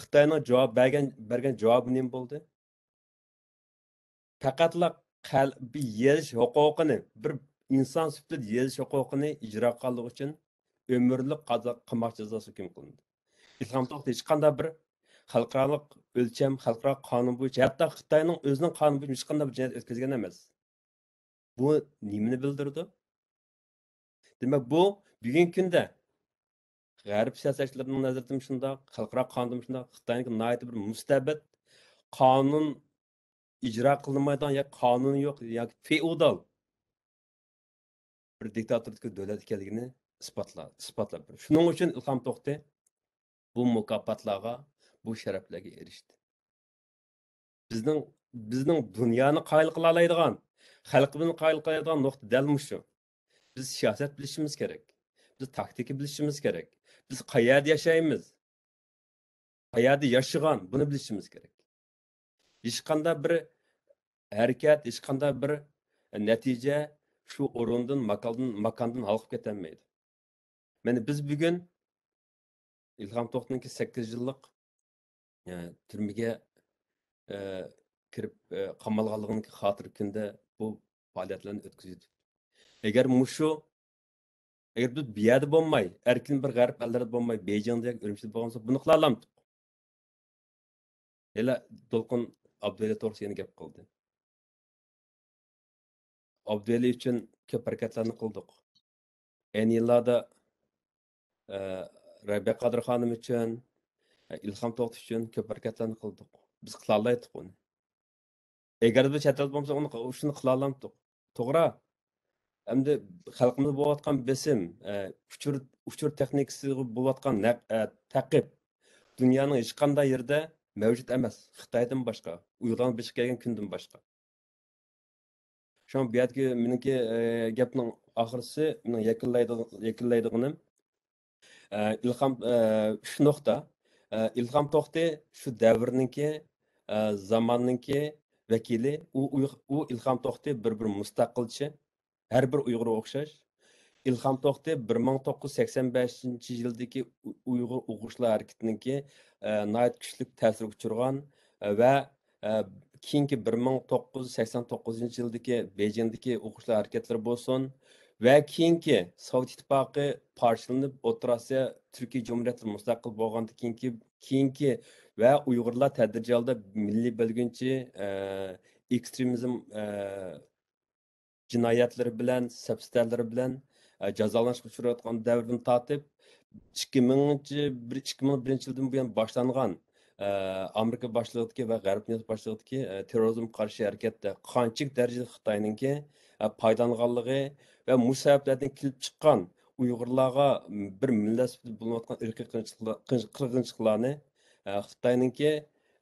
خىتاينىڭ جاۋاب بەرگەن، بەرگەن جاۋابى نېمە بولدى؟ پەقەتلا قەل-، بىر يېزىش ھوقۇقىنى، بىر ئىنسان سۈپىتىدە يېزىش ھوقۇقىنى ئىجرا قىلغانلىقى ئۈچۈن ئۆمۈرلۈك قازا-، قاماق جازاسى ھۆكۈم قىلىندى. ئىلھام توختى ھېچقانداق بىر خەلقئارالىق ئۆلچەم، خەلقئارا قانۇن بويىچە، ھەتتا خىتاينىڭ ئۆزىنىڭ قانۇنى بويىچە ھېچقانداق بىر جىنايەت ئۆتكۈزگەن ئەمەس. بۇ نېمىنى بىلدۈرىدۇ؟ دېمەك، بۇ بۈگۈنكى كۈندە غەرب سىياسەتچىلىرىنىڭ نەزىرىدىمۇ شۇنداق، خەلقئارا قانۇندىمۇ شۇنداق، خىتاينىڭكى ناھايىتى بىر مۇستەبىت، قانۇن ئىجرا قىلىنمايدىغان ياكى قانۇنى يوق ياكى فېئودال بىر دىكتاتوردىكى دۆلەت ئىكەنلىكىنى ئىسپاتلا-، ئىسپاتلاپ بېرىدۇ. شۇنىڭ ئۈچۈن ئىلھام توختى بۇ مۇكاپاتلارغا، بۇ شەرەپلەرگە ئېرىشتى. بىزنىڭ، بىزنىڭ دۇنيانى قايىل قىلالايدىغان، خەلقىمىزنى قايىل قىلالايدىغان نۇقتا دەل مۇشۇ. بىز سىياسەت بىلىشىمىز كېرەك. بىز تاكتىكا بىلىشىمىز كېرەك. بىز قەيەردە ياشايمىز؟ قەيەردە ياشىغان؟ بۇنى بىلىشىمىز كېرەك. ھېچقانداق بىر ھەرىكەت، ھېچقانداق بىر نەتىجە شۇ ئورۇندىن، ماكاندىن، ماكاندىن ھالقىپ كېتەلمەيدۇ. مانا بىز بۈگۈن ئىلھام توختىنىڭكى سەككىز يىللىق، ئە، تۈرمىگە، ئە، كىرىپ، ئە، قامالغانلىقىنىڭكى خاتىرە كۈنىدە بۇ پائالىيەتلەرنى ئۆتكۈزۈۋېتىپتۇ. ئەگەر مۇشۇ، ئەگەر بىز بۇ يەردە بولماي، ئەركىن بىر غەرب ئەللىرىدە بولماي، بېيجىڭدا ياكى ئۈرۈمچىدە بولغان بولسا، بۇنى قىلالامتۇق؟ ھېلى دولقۇن ئابدۇۋەلى توغرىسىدا يەنە گەپ قىلدى. ئابدۇۋەلى ئۈچۈن كۆپ ھەرىكەتلەرنى قىلدۇق. ئەينى يىللاردا، ئە، رەبىيە قادىر خانىم ئۈچۈن، ئە، ئىلھام توختى ئۈچۈن كۆپ ھەرىكەتلەرنى قىلدۇق. بىز قىلالايتتۇق ئۇنى. ئەگەر بىز چەت ئەلدە بولمىساق، ئۇنى، شۇنى قىلالامتۇق. توغرا. ئەمدى خەلقىمىزدە بولۇۋاتقان بېسىم، ئە، ئۇچۇر، ئۇچۇر تېخنىكىسىغا بولۇۋاتقان نەق-، ئە، تەقىب دۇنيانىڭ ھېچقانداق يېرىدە مەۋجۇت ئەمەس. خىتايدىن باشقا، ئۇيغۇرلارنىڭ بېشىغا كەلگەن كۈندىن باشقا. شۇڭا بۇ يەردىكى مېنىڭكى، ئە، گەپنىڭ ئاخىرسى، مېنىڭ يەكۈنلەيدىغ-، يەكۈنلەيدىغىنىم، ئە، ئىلھام، ئە، ئۈچ نۇقتا. ئە، ئىلھام توختى شۇ دەۋرنىڭكى، ئە، زاماننىڭكى ۋەكىلى. ئۇ، ئۇ، ئۇ ئىلھام توختى بىر، بىر مۇستەقىلچى. ھەر بىر ئۇيغۇرغا ئوخشاش. ئىلھام توختى بىر مىڭ توققۇز يۈز سەكسەن بەشىنچى يىلدىكى ئۇ-، ئۇيغۇر ئوقۇغۇچىلار ھەرىكىتىنىڭكى، ئە، ناھايىتى كۈچلۈك تەسىرىگە ئۇچرىغان، ئە، ۋە، ئە، كېيىنكى بىر مىڭ توققۇز يۈز سەكسەن توققۇزىنچى يىلدىكى بېيجىڭدىكى ئوقۇغۇچىلار ھەرىكەتلىرى بولسۇن ۋە كېيىنكى سوۋېت ئىتتىپاقى پارچىلىنىپ، ئوتتۇرا ئاسىيا، تۈركىي جۇمھۇرىيەتلىرى مۇستەقىل بولغاندىن كېيىنكى، كېيىنكى ۋە ئۇيغۇرلار تەدرىجىي ھالدا مىللىي بۆلگۈنچى، ئە، ئېكسترېمىزم، ئە، جىنايەتلىرى بىلەن، سەپسەتەلىرى بىلەن، ئە، جازالانىشقا ئۇچراۋاتقان دەۋردىن تارتىپ، ئىككى مىڭىنچى، بىر، ئىككى مىڭ بىرىنچى يىلدىن بۇيان باشلانغان، ئە، ئامېرىكا باشچىلىقىدىكى ۋە غەرب دۇنياسى باشچىلىقىدىكى، ئە، تېررورىزمغا قارشى ھەرىكەتتە قانچىلىك دەرىجىدە خىتاينىڭكى، ئە، پايدىلانغانلىقى ۋە مۇشۇ سەۋەبلەردىن كېلىپ چىققان ئۇيغۇرلارغا بىر مىللەت سۈپىتىدە بولۇنۇۋاتقان ئىرقىي قىرغىنچىلىقلار-، قىرغىنچ-، قىرغىنچىلىقلارنى، ئە، خىتاينىڭكى،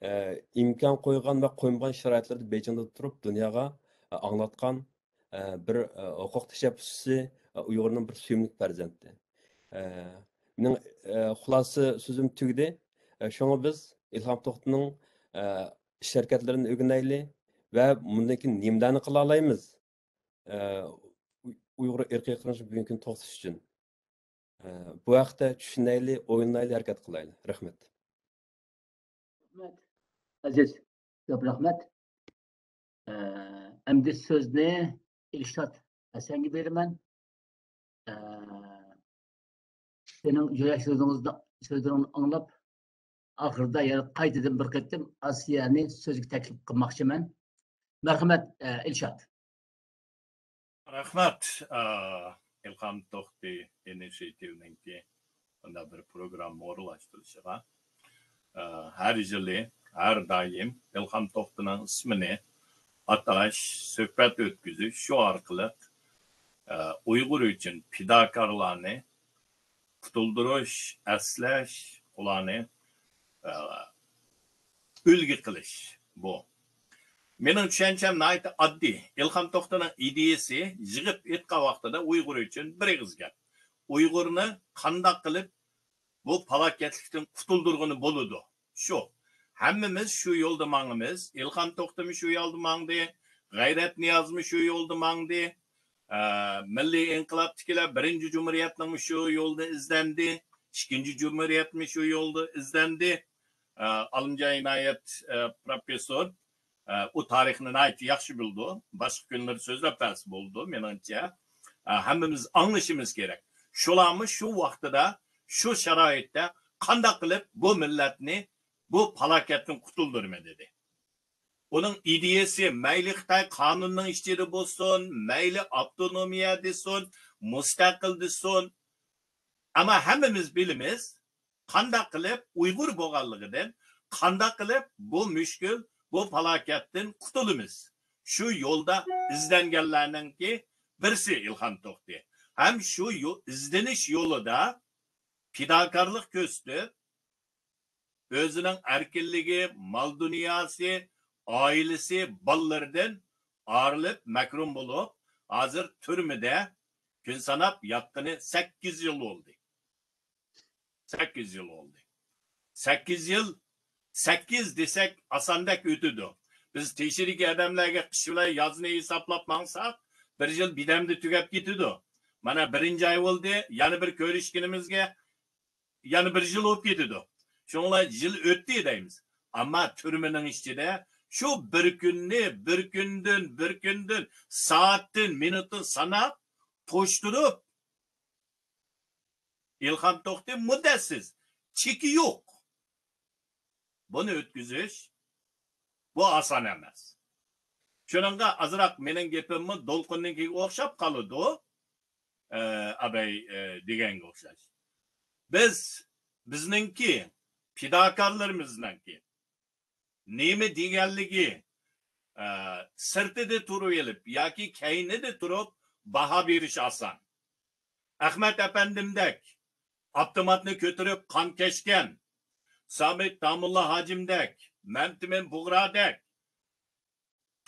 ئە، ئىمكان قويغان ۋە قويمىغان شارائىتلىرىدا بېيجىڭدا تۇرۇپ دۇنياغا، ئە، ئاڭلاتقان، ئە، بىر، ئە، ھوقۇق تەشەببۇسچىسى، ئە، ئۇيغۇرنىڭ بىر سۆيۈملۈك پەرزەنتى. ئە، مېنىڭ، ئە، خۇلاسە سۆزۈم تۈگىدى. ئە، شۇڭا بىز ئىلھام توختىنىڭ، ئە، ئىش ھەرىكەتلىرىنى ئۆگىنەيلى ۋە مۇندىن كېيىن نېمىلەرنى قىلالايمىز؟ ئە، ئۇي-، ئۇيغۇر ئىرقىي قىرغىنچىلىقى بۈگۈنكى كۈندە توختىتىش ئۈچۈن. ئە، بۇ ھەقتە چۈشىنەيلى، ئويلىنايلى، ھەرىكەت قىلايلى. رەھمەت. رەھمەت. ئەزىز، كۆپ رەھمەت. ئە، ئەمدى سۆزنى ئىلشات ھەسەنگە بېرىمەن. ئە، سېنىڭ جۆيە سۆزۈڭىزنى، سۆزلىرىڭنى ئاڭلاپ، ئاخىرىدا يەنە قايتىدىن بىر قېتىم ئاسىيەنى سۆزگە تەكلىپ قىلماقچىمەن. مەرھەمەت، ئە، ئىلشات. رەھمەت، ئە، ئىلھام توختى ئىنىشىياتىۋىنىڭكى بۇنداق بىر پروگرامما ئورۇنلاشتۇرۇشىغا. ئە، ھەر يىلى، ھەر دائىم ئىلھام توختىنىڭ ئىسمىنى ئاتاش، سۆھبەت ئۆتكۈزۈش، شۇ ئارقىلىق، ئە، ئۇيغۇر ئۈچۈن پىداكارلارنى قۇتۇلدۇرۇش، ئەسلەش، ئۇلارنى، ئە، ئۈلگە قىلىش بۇ. مېنىڭ چۈشەنچەم ناھايىتى ئاددىي. ئىلھام توختىنىڭ ئىدىيىسى يىغىپ ئېيتقان ۋاقتىدا ئۇيغۇر ئۈچۈن بىر ئېغىز گەپ. ئۇيغۇرنى قانداق قىلىپ بۇ پالاكەتلىكتىن قۇتۇلدۇرغىلى بولىدۇ؟ شۇ. ھەممىمىز شۇ يولدا ماڭىمىز. ئىلھام توختىمۇ شۇ يولدا ماڭدى. غەيرەت نىيازمۇ شۇ يولدا ماڭدى. ئە، مىللىي ئىنقىلابتىكىلەر بىرىنچى جۇمھۇرىيەتنىڭمۇ شۇ يولدا ئىزدەندى. ئىككىنچى جۇمھۇرىيەتمۇ شۇ يولدا ئىزدەندى. ئە، ئالىمجان ئىنايەت، ئە، پروفېسسور، ئە، ئۇ تارىخنى ناھايىتى ياخشى بىلىدۇ. باشقا كۈنلىرى سۆزلەپ بەرسە بولىدۇ، مېنىڭچە. ئە، ھەممىمىز ئاڭلىشىمىز كېرەك. شۇلارمۇ شۇ ۋاقتىدا، شۇ شارائىتتا قانداق قىلىپ بۇ مىللەتنى بۇ پالاكەتتىن قۇتۇلدۇرىمەن دېدى. ئۇنىڭ ئىدىيەسى مەيلى خىتاي قانۇنىنىڭ ئىچىدە بولسۇن، مەيلى ئاپتونومىيە دېسۇن، مۇستەقىل دېسۇن. ئەمما ھەممىمىز بىلىمىز، قانداق قىلىپ ئۇيغۇر بولغانلىقىدىن، قانداق قىلىپ بۇ مۈشكۈل، بۇ پالاكەتتىن قۇتۇلىمىز. شۇ يولدا ئىزدەنگەنلەرنىڭكى بىرسى ئىلھام توختى. ھەم شۇ يو-، ئىزدىنىش يولىدا پىداكارلىق كۆرسىتىپ، ئۆزىنىڭ ئەركىنلىكى، مال دۇنياسى، ئائىلىسى، بالىلىرىدىن ئايرىلىپ، مەھرۇم بولۇپ، ھازىر تۈرمىدە كۈن ساناپ ياتقىنى سەككىز يىل بولدى. سەككىز يىل بولدى. سەككىز يىل، سەككىز دېسەك ئاساندەك ئۆتىدۇ. بىز تېشىدىكى ئادەملەرگە قىش بىلەن يازنى ھېسابلاپ ماڭساق، بىر يىل بىدەمدە تۈگەپ كېتىدۇ. مانا، بىرىنچى ئاي بولدى، يەنە بىر كۆرۈشكىنىمىزگە يەنە بىر يىل بولۇپ كېتىدۇ. شۇڭا يىل ئۆتتى دەيمىز. ئەمما تۈرمىنىڭ ئىچىدە شۇ بىر كۈننى بىر كۈندىن، بىر كۈندىن، سائەتتىن، مىنۇتتىن ساناپ، توشتۇرۇپ، ئىلھام توختى مۇددەتسىز، چېكى يوق. بۇنى ئۆتكۈزۈش، بۇ ئاسان ئەمەس. شۇنىڭغا ئازراق مېنىڭ گېپىممۇ دولقۇننىڭكىگە ئوخشاپ قالىدۇ، ئە، ئاباي، ئە، دېگەنگە ئوخشاش. بىز، بىزنىڭكى، پىداكارلىرىمىزنىڭكى نېمە دېگەنلىكى، ئە، سىرتىدا تۇرۇۋېلىپ ياكى كەينىدە تۇرۇپ باھا بېرىش ئاسان. ئەخمەت ئەپەندىمدەك ئاپتوماتنى كۆتۈرۈپ قان كەچكەن، سامىت داموللا ھاجىمدەك، مەمتىمىن بۇغرادەك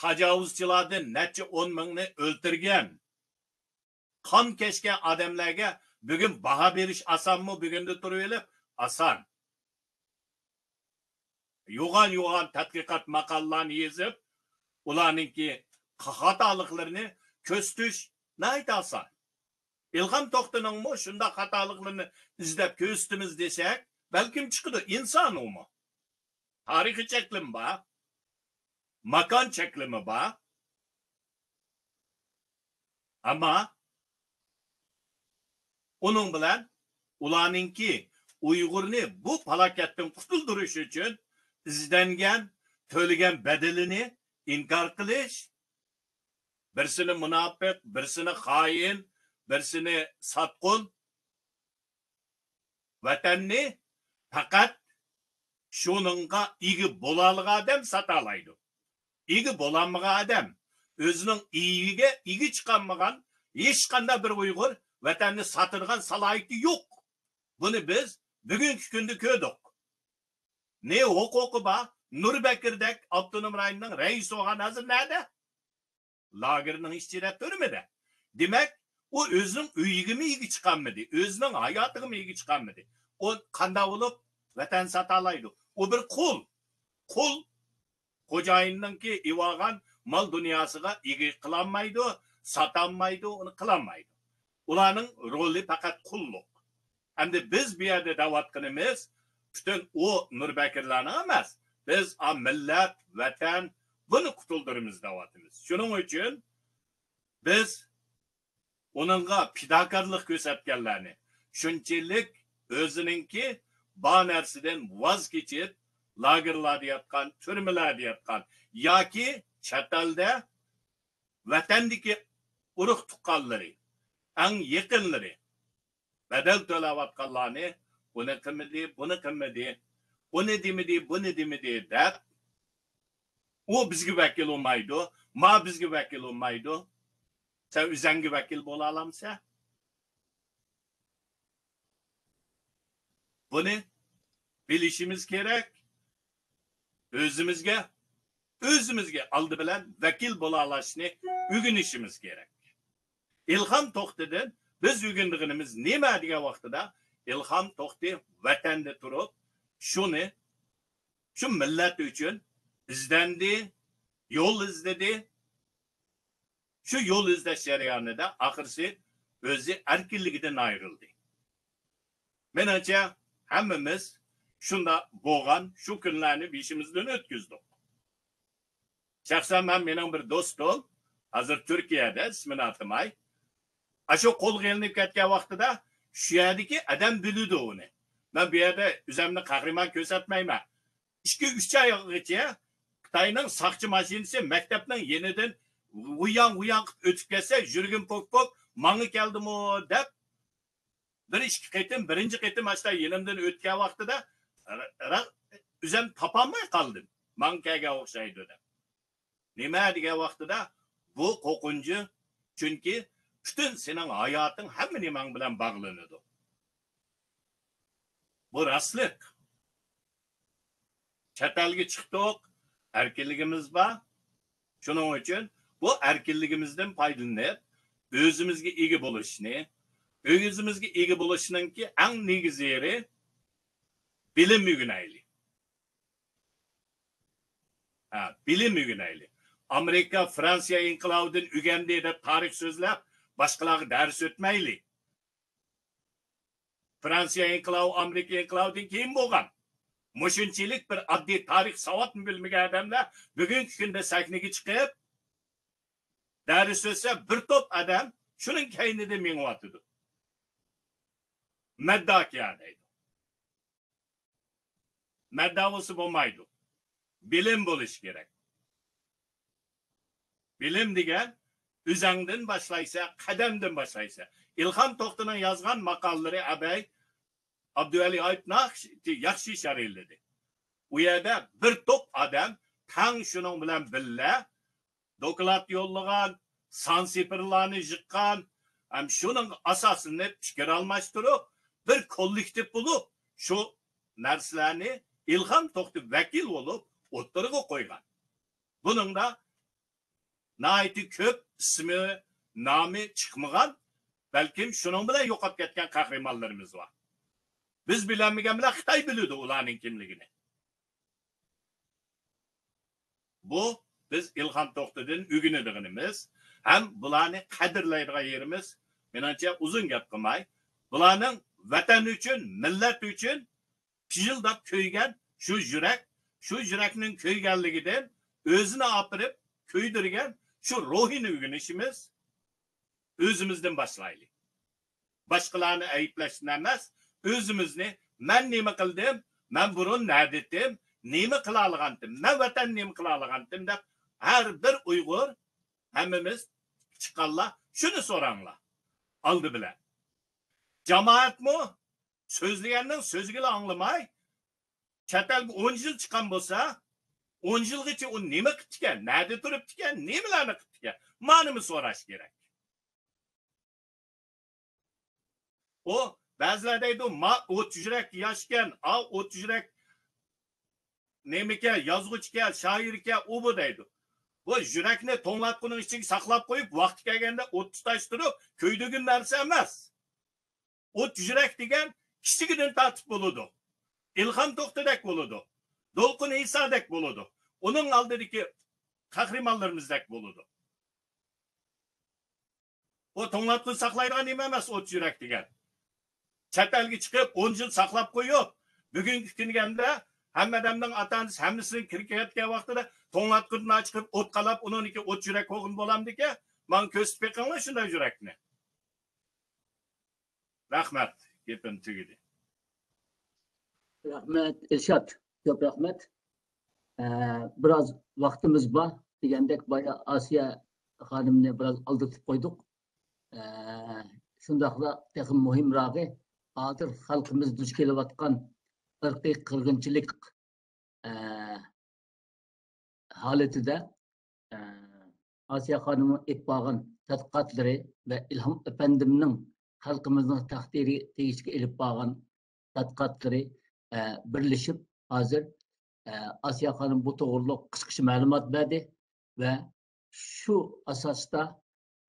تاجاۋۇزچىلاردىن نەچچە ئون مىڭنى ئۆلتۈرگەن، قان كەچكەن ئادەملەرگە بۈگۈن باھا بېرىش ئاسانمۇ؟ بۈگۈندە تۇرۇۋېلىپ ئاسان. يوغان-يوغان تەتقىقات ماقالىلارنى يېزىپ، ئۇلارنىڭكى خاتالىقلىرىنى كۆرسىتىش ناھايىتى ئاسان. ئىلھام توختىنىڭمۇ شۇنداق خاتالىقلىرىنى ئىزدەپ كۆرسىتىمىز دېسەك، بەلكىم چىقىدۇ. ئىنسان ئۇمۇ. تارىخىي چەكلىمە بار، ماكان چەكلىمە بار. ئەمما ئۇنىڭ بىلەن ئۇلارنىڭكى ئۇيغۇرنى بۇ پالاكەتتىن قۇتۇلدۇرۇش ئۈچۈن ئىزدەنگەن، تۆلىگەن بەدىلىنى ئىنكار قىلىش، بىرسىنى مۇناپىق، بىرسىنى خائىن، بىرسىنى ساتقۇن. ۋەتەننى پەقەت شۇنىڭغا ئىگە بولالىغان ئادەم ساتالايدۇ. ئىگە بولالمىغان ئادەم، ئۆزىنىڭ ئېيىگە ئىگە چىقالمىغان ھېچقانداق بىر ئۇيغۇر ۋەتەننى ساتىدىغان سالاھىيىتى يوق. بۇنى بىز بۈگۈنكى كۈندە كۆردۇق. نى ھوقۇقى بار، نۇربەكرىدەك ئاپتونوم رايوننىڭ رەئىسى بولغان ھازىر نەدە؟ لاگېرنىڭ ئىچىدە، تۈرمىدە. دېمەك، ئۇ ئۆزىنىڭ ئۆيىگىمۇ ئىگە چىقالمىدى، ئۆزىنىڭ ھاياتىغىمۇ ئىگە چىقالمىدى. ئۇ قانداق بولۇپ ۋەتەن ساتالايدۇ؟ ئۇ بىر قۇل. قۇل خوجايىننىڭكى ئېۋالغان مال دۇنياسىغا ئىگە قىلالمايدۇ، ساتالمايدۇ، ئۇنى قىلالمايدۇ. ئۇلارنىڭ رولى پەقەت قۇللۇق. ئەمدى بىز بۇ يەردە دەۋاتقىنىمىز پۈتۈن ئۇ نۇربەكرىلەرنىڭ ئەمەس. بىز ئا مىللەت، ۋەتەن، بۇنى قۇتۇلدۇرىمىز دەۋاتىمىز. شۇنىڭ ئۈچۈن بىز ئۇنىڭغا پىداكارلىق كۆرسەتكەنلەرنى، شۇنچىلىك ئۆزىنىڭكى بار نەرسىدىن ۋاز كېچىپ، لاگېرلاردا ياتقان، تۈرمىلەردە ياتقان ياكى چەت ئەلدە ۋەتەندىكى ئۇرۇق تۇغقانلىرى، ئەڭ يېقىنلىرى، بەدەل تۆلەۋاتقانلارنى ئۇنى قىلمىدى، بۇنى قىلمىدى، ئۇنى دېمىدى، بۇنى دېمىدى دەپ، ئۇ بىزگە ۋەكىل بولمايدۇ، ما بىزگە ۋەكىل بولمايدۇ. سەن ئۆزەڭگە ۋەكىل بولالامسەن؟ بۇنى بىلىشىمىز كېرەك. ئۆزىمىزگە، ئۆزىمىزگە ئالدى بىلەن ۋەكىل بولالاشنى ئۆگىنىشىمىز كېرەك. ئىلھام توختىدىن بىز ئۆگىنىدىغىنىمىز نېمە دېگەن ۋاقتىدا، ئىلھام توختى ۋەتەندە تۇرۇپ، شۇنى، شۇ مىللەت ئۈچۈن ئىزدەندى، يول ئىزدىدى. شۇ يول ئىزدەش جەريانىدا ئاخىرسى ئۆزى ئەركىنلىكىدىن ئايرىلدى. مېنىڭچە، ھەممىمىز شۇنداق بولغان شۇ كۈنلەرنى بېشىمىزدىن ئۆتكۈزدۇق. شەخسەن مەن، مېنىڭ بىر دوستۇم، ھازىر تۈركىيەدە، ئىسمىنى ئاتىماي، ئاشۇ قولغا ئېلىنىپ كەتكەن ۋاقتىدا شۇ يەردىكى ئادەم بىلىدۇ ئۇنى. مەن بۇ يەردە ئۆزەمنى قەھرىمان كۆرسەتمەيمەن. ئىككى، ئۈچ ئايغىچە خىتاينىڭ ساقچى ماشىنىسى مەكتەپنىڭ يېنىدىن ۋۇياڭ، ۋۇياڭ قىلىپ ئۆتۈپ كەتسە، يۈرىكىم پوك، پوك، ماڭا كەلدىمۇ دەپ، بىر ئىككى قېتىم، بىرىنچى قېتىم ئاشتا يېنىمدىن ئۆتكەن ۋاقتىدا، را-، را-، ئۆزۈم تاپالماي قالدىم. ماڭا كەلگەن ئوخشايدۇ دەپ. نېمە دېگەن ۋاقتىدا، بۇ قورقۇنچ، چۈنكى پۈتۈن سېنىڭ ھاياتىڭ ھەممە نېمەڭ بىلەن باغلىنىدۇ. بۇ راستلىق. چەت ئەلگە چىقتۇق، ئەركىنلىكىمىز بار. شۇنىڭ ئۈچۈن بۇ ئەركىنلىكىمىزدىن پايدىلىنىپ، ئۆزىمىزگە ئىگە بولۇشنى، ئۆزىمىزگە ئىگە بولۇشنىڭكى ئەڭ نېگىز يېرى بىلىم ئۆگىنەيلى. ھە، بىلىم ئۆگىنەيلى. ئامېرىكا فرانسىيە ئىنقىلابىدىن ئۆگەندى دەپ تارىخ سۆزلەپ، باشقىلارغا دەرس ئۆتمەيلى. فرانسىيە ئىنقىلابى، ئامېرىكا ئىنقىلابىدىن كېيىن بولغان. مۇشۇنچىلىك بىر ئاددىي تارىخ ساۋاتنى بىلمىگەن ئادەملەر بۈگۈنكى كۈندە سەھنىگە چىقىپ، دەرس ئۆتسە، بىر توپ ئادەم شۇنىڭ كەينىدە مېڭىۋاتىدۇ. مەدداكىيا دەيدۇ. مەددا بولسا بولمايدۇ. بىلىم بولۇشى كېرەك. بىلىم دېگەن ئۆزەڭدىن باشلايسەن، قەدەمدىن باشلايسەن. ئىلھام توختىنىڭ يازغان ماقالىلىرى ئەبەي ئابدۇۋەلى ئايت ناخشى ياخشى ئىشارىلىدى. ئۇ يەردە بىر توپ ئادەم تەڭ شۇنىڭ بىلەن بىللە دوكلات يوللىغان، سان سىفىرلارنى يىغقان، ھەم شۇنىڭغا ئاساسلىنىپ پىكىر ئالماشتۇرۇپ، بىر كوللېكتىپ بولۇپ، شۇ نەرسىلەرنى ئىلھام توختى ۋەكىل بولۇپ ئوتتۇرىغا قويغان. بۇنىڭدا ناھايىتى كۆپ ئىسمى، نامى چىقمىغان، بەلكىم شۇنىڭ بىلەن يوقاپ كەتكەن قەھرىمانلىرىمىز بار. بىز بىلەلمىگەن بىلەن خىتاي بىلىدۇ ئۇلارنىڭ كىملىكىنى. بۇ بىز ئىلھام توختىدىن ئۆگىنىدىغىنىمىز ھەم بۇلارنى قەدىرلەيدىغان يېرىمىز، مېنىڭچە ئۇزۇن گەپ قىلماي، بۇلارنىڭ ۋەتەن ئۈچۈن، مىللەت ئۈچۈن پىژىلداپ كۆيگەن شۇ يۈرەك، شۇ يۈرەكنىڭ كۆيگەنلىكىدىن ئۆزىنى ئاپىرىپ كۆيدۈرگەن شۇ روھىنى ئۆگىنىشىمىز، ئۆزىمىزدىن باشلايلى. باشقىلارنى ئەيىبلەشتىن ئەمەس، ئۆزىمىزنى، مەن نېمە قىلدىم، مەن بۇرۇن نەدىتىم، نېمە قىلالىغانتىم، مەن ۋەتەن نېمە قىلالىغانتىم دەپ ھەر بىر ئۇيغۇر، ھەممىمىز چىققانلار شۇنى سوراڭلار ئالدى بىلەن. جامائەتمۇ سۆزلىگەننىڭ سۆزىگىلا ئاڭلىماي، چەت ئەلگە ئون يىل چىققان بولسا، ئون يىلغىچە ئۇ نېمە قىپتىكەن، نەدە تۇرۇپتىكەن، نېمىلەرنى قىپتىكەن، مانىمۇ سوراش كېرەك. ئۇ بەزىلەر دەيدۇ، ما ئوت يۈرەك ياشكەن، ئا ئوت يۈرەك نېمىكەن، يازغۇچىكەن، شائىركەن، ئۇ بۇ دەيدۇ. بۇ يۈرەكنى توڭلاتقۇنىڭ ئىچىگە ساقلاپ قويۇپ، ۋاقتى كەلگەندە ئوت تۇتاشتۇرۇپ كۆيدۈرگۈن نەرسە ئەمەس. ئوت يۈرەك دېگەن كىچىكىدىن تارتىپ بولىدۇ. ئىلھام توختىدەك بولىدۇ. دولقۇن ئىسادەك بولىدۇ. ئۇنىڭ ئالدىدىكى قەھرىمانلىرىمىزدەك بولىدۇ. ئۇ توڭلاتقۇچ ساقلايدىغان نېمە ئەمەس ئوت يۈرەك دېگەن. چەت ئەلگە چىقىپ ئون يىل ساقلاپ قويۇپ، بۈگۈنكى كۈنگەندە ھەممە ئادەمنىڭ ئاتا-ئانىسى ھەممىسىنىڭ كىرىپ كەتكەن ۋاقتىدا توڭلاتقۇچنى چىقىپ ئوتقا قالاپ ئۇنىڭدىكى ئوت يۈرەك بولغىنى بولامدىكەن؟ ماڭا كۆرسىتىپ بېقىڭلار شۇنداق يۈرەكنى. رەھمەت، گېپىم تۈگىدى. رەھمەت، ئىلشات. كۆپ رەھمەت. ئە، بىراز ۋاقتىمىز بار دېگەندەك، بايا ئاسىيە خانىمنى بىراز ئالدىتىپ قويدۇق. ئە، شۇنداقلا تېخىمۇ مۇھىمراقى، ھازىر خەلقىمىز دۇچ كېلىۋاتقان ئىرقىي قىرغىنچىلىق، ئە، ھالىتىدە، ئە، ئاسىيە خانىمنىڭ ئېلىپ بارغان تەتقىقاتلىرى ۋە ئىلھام ئەپەندىمنىڭ خەلقىمىزنىڭ تەقدىرى تېگىشىگە ئېلىپ بارغان تەتقىقاتلىرى، ئە، بىرلىشىپ، ھازىر، ئە، ئاسىيە خانىم بۇ توغرۇلۇق قىسقىچە مەلۇمات بەردى ۋە شۇ ئاساستا،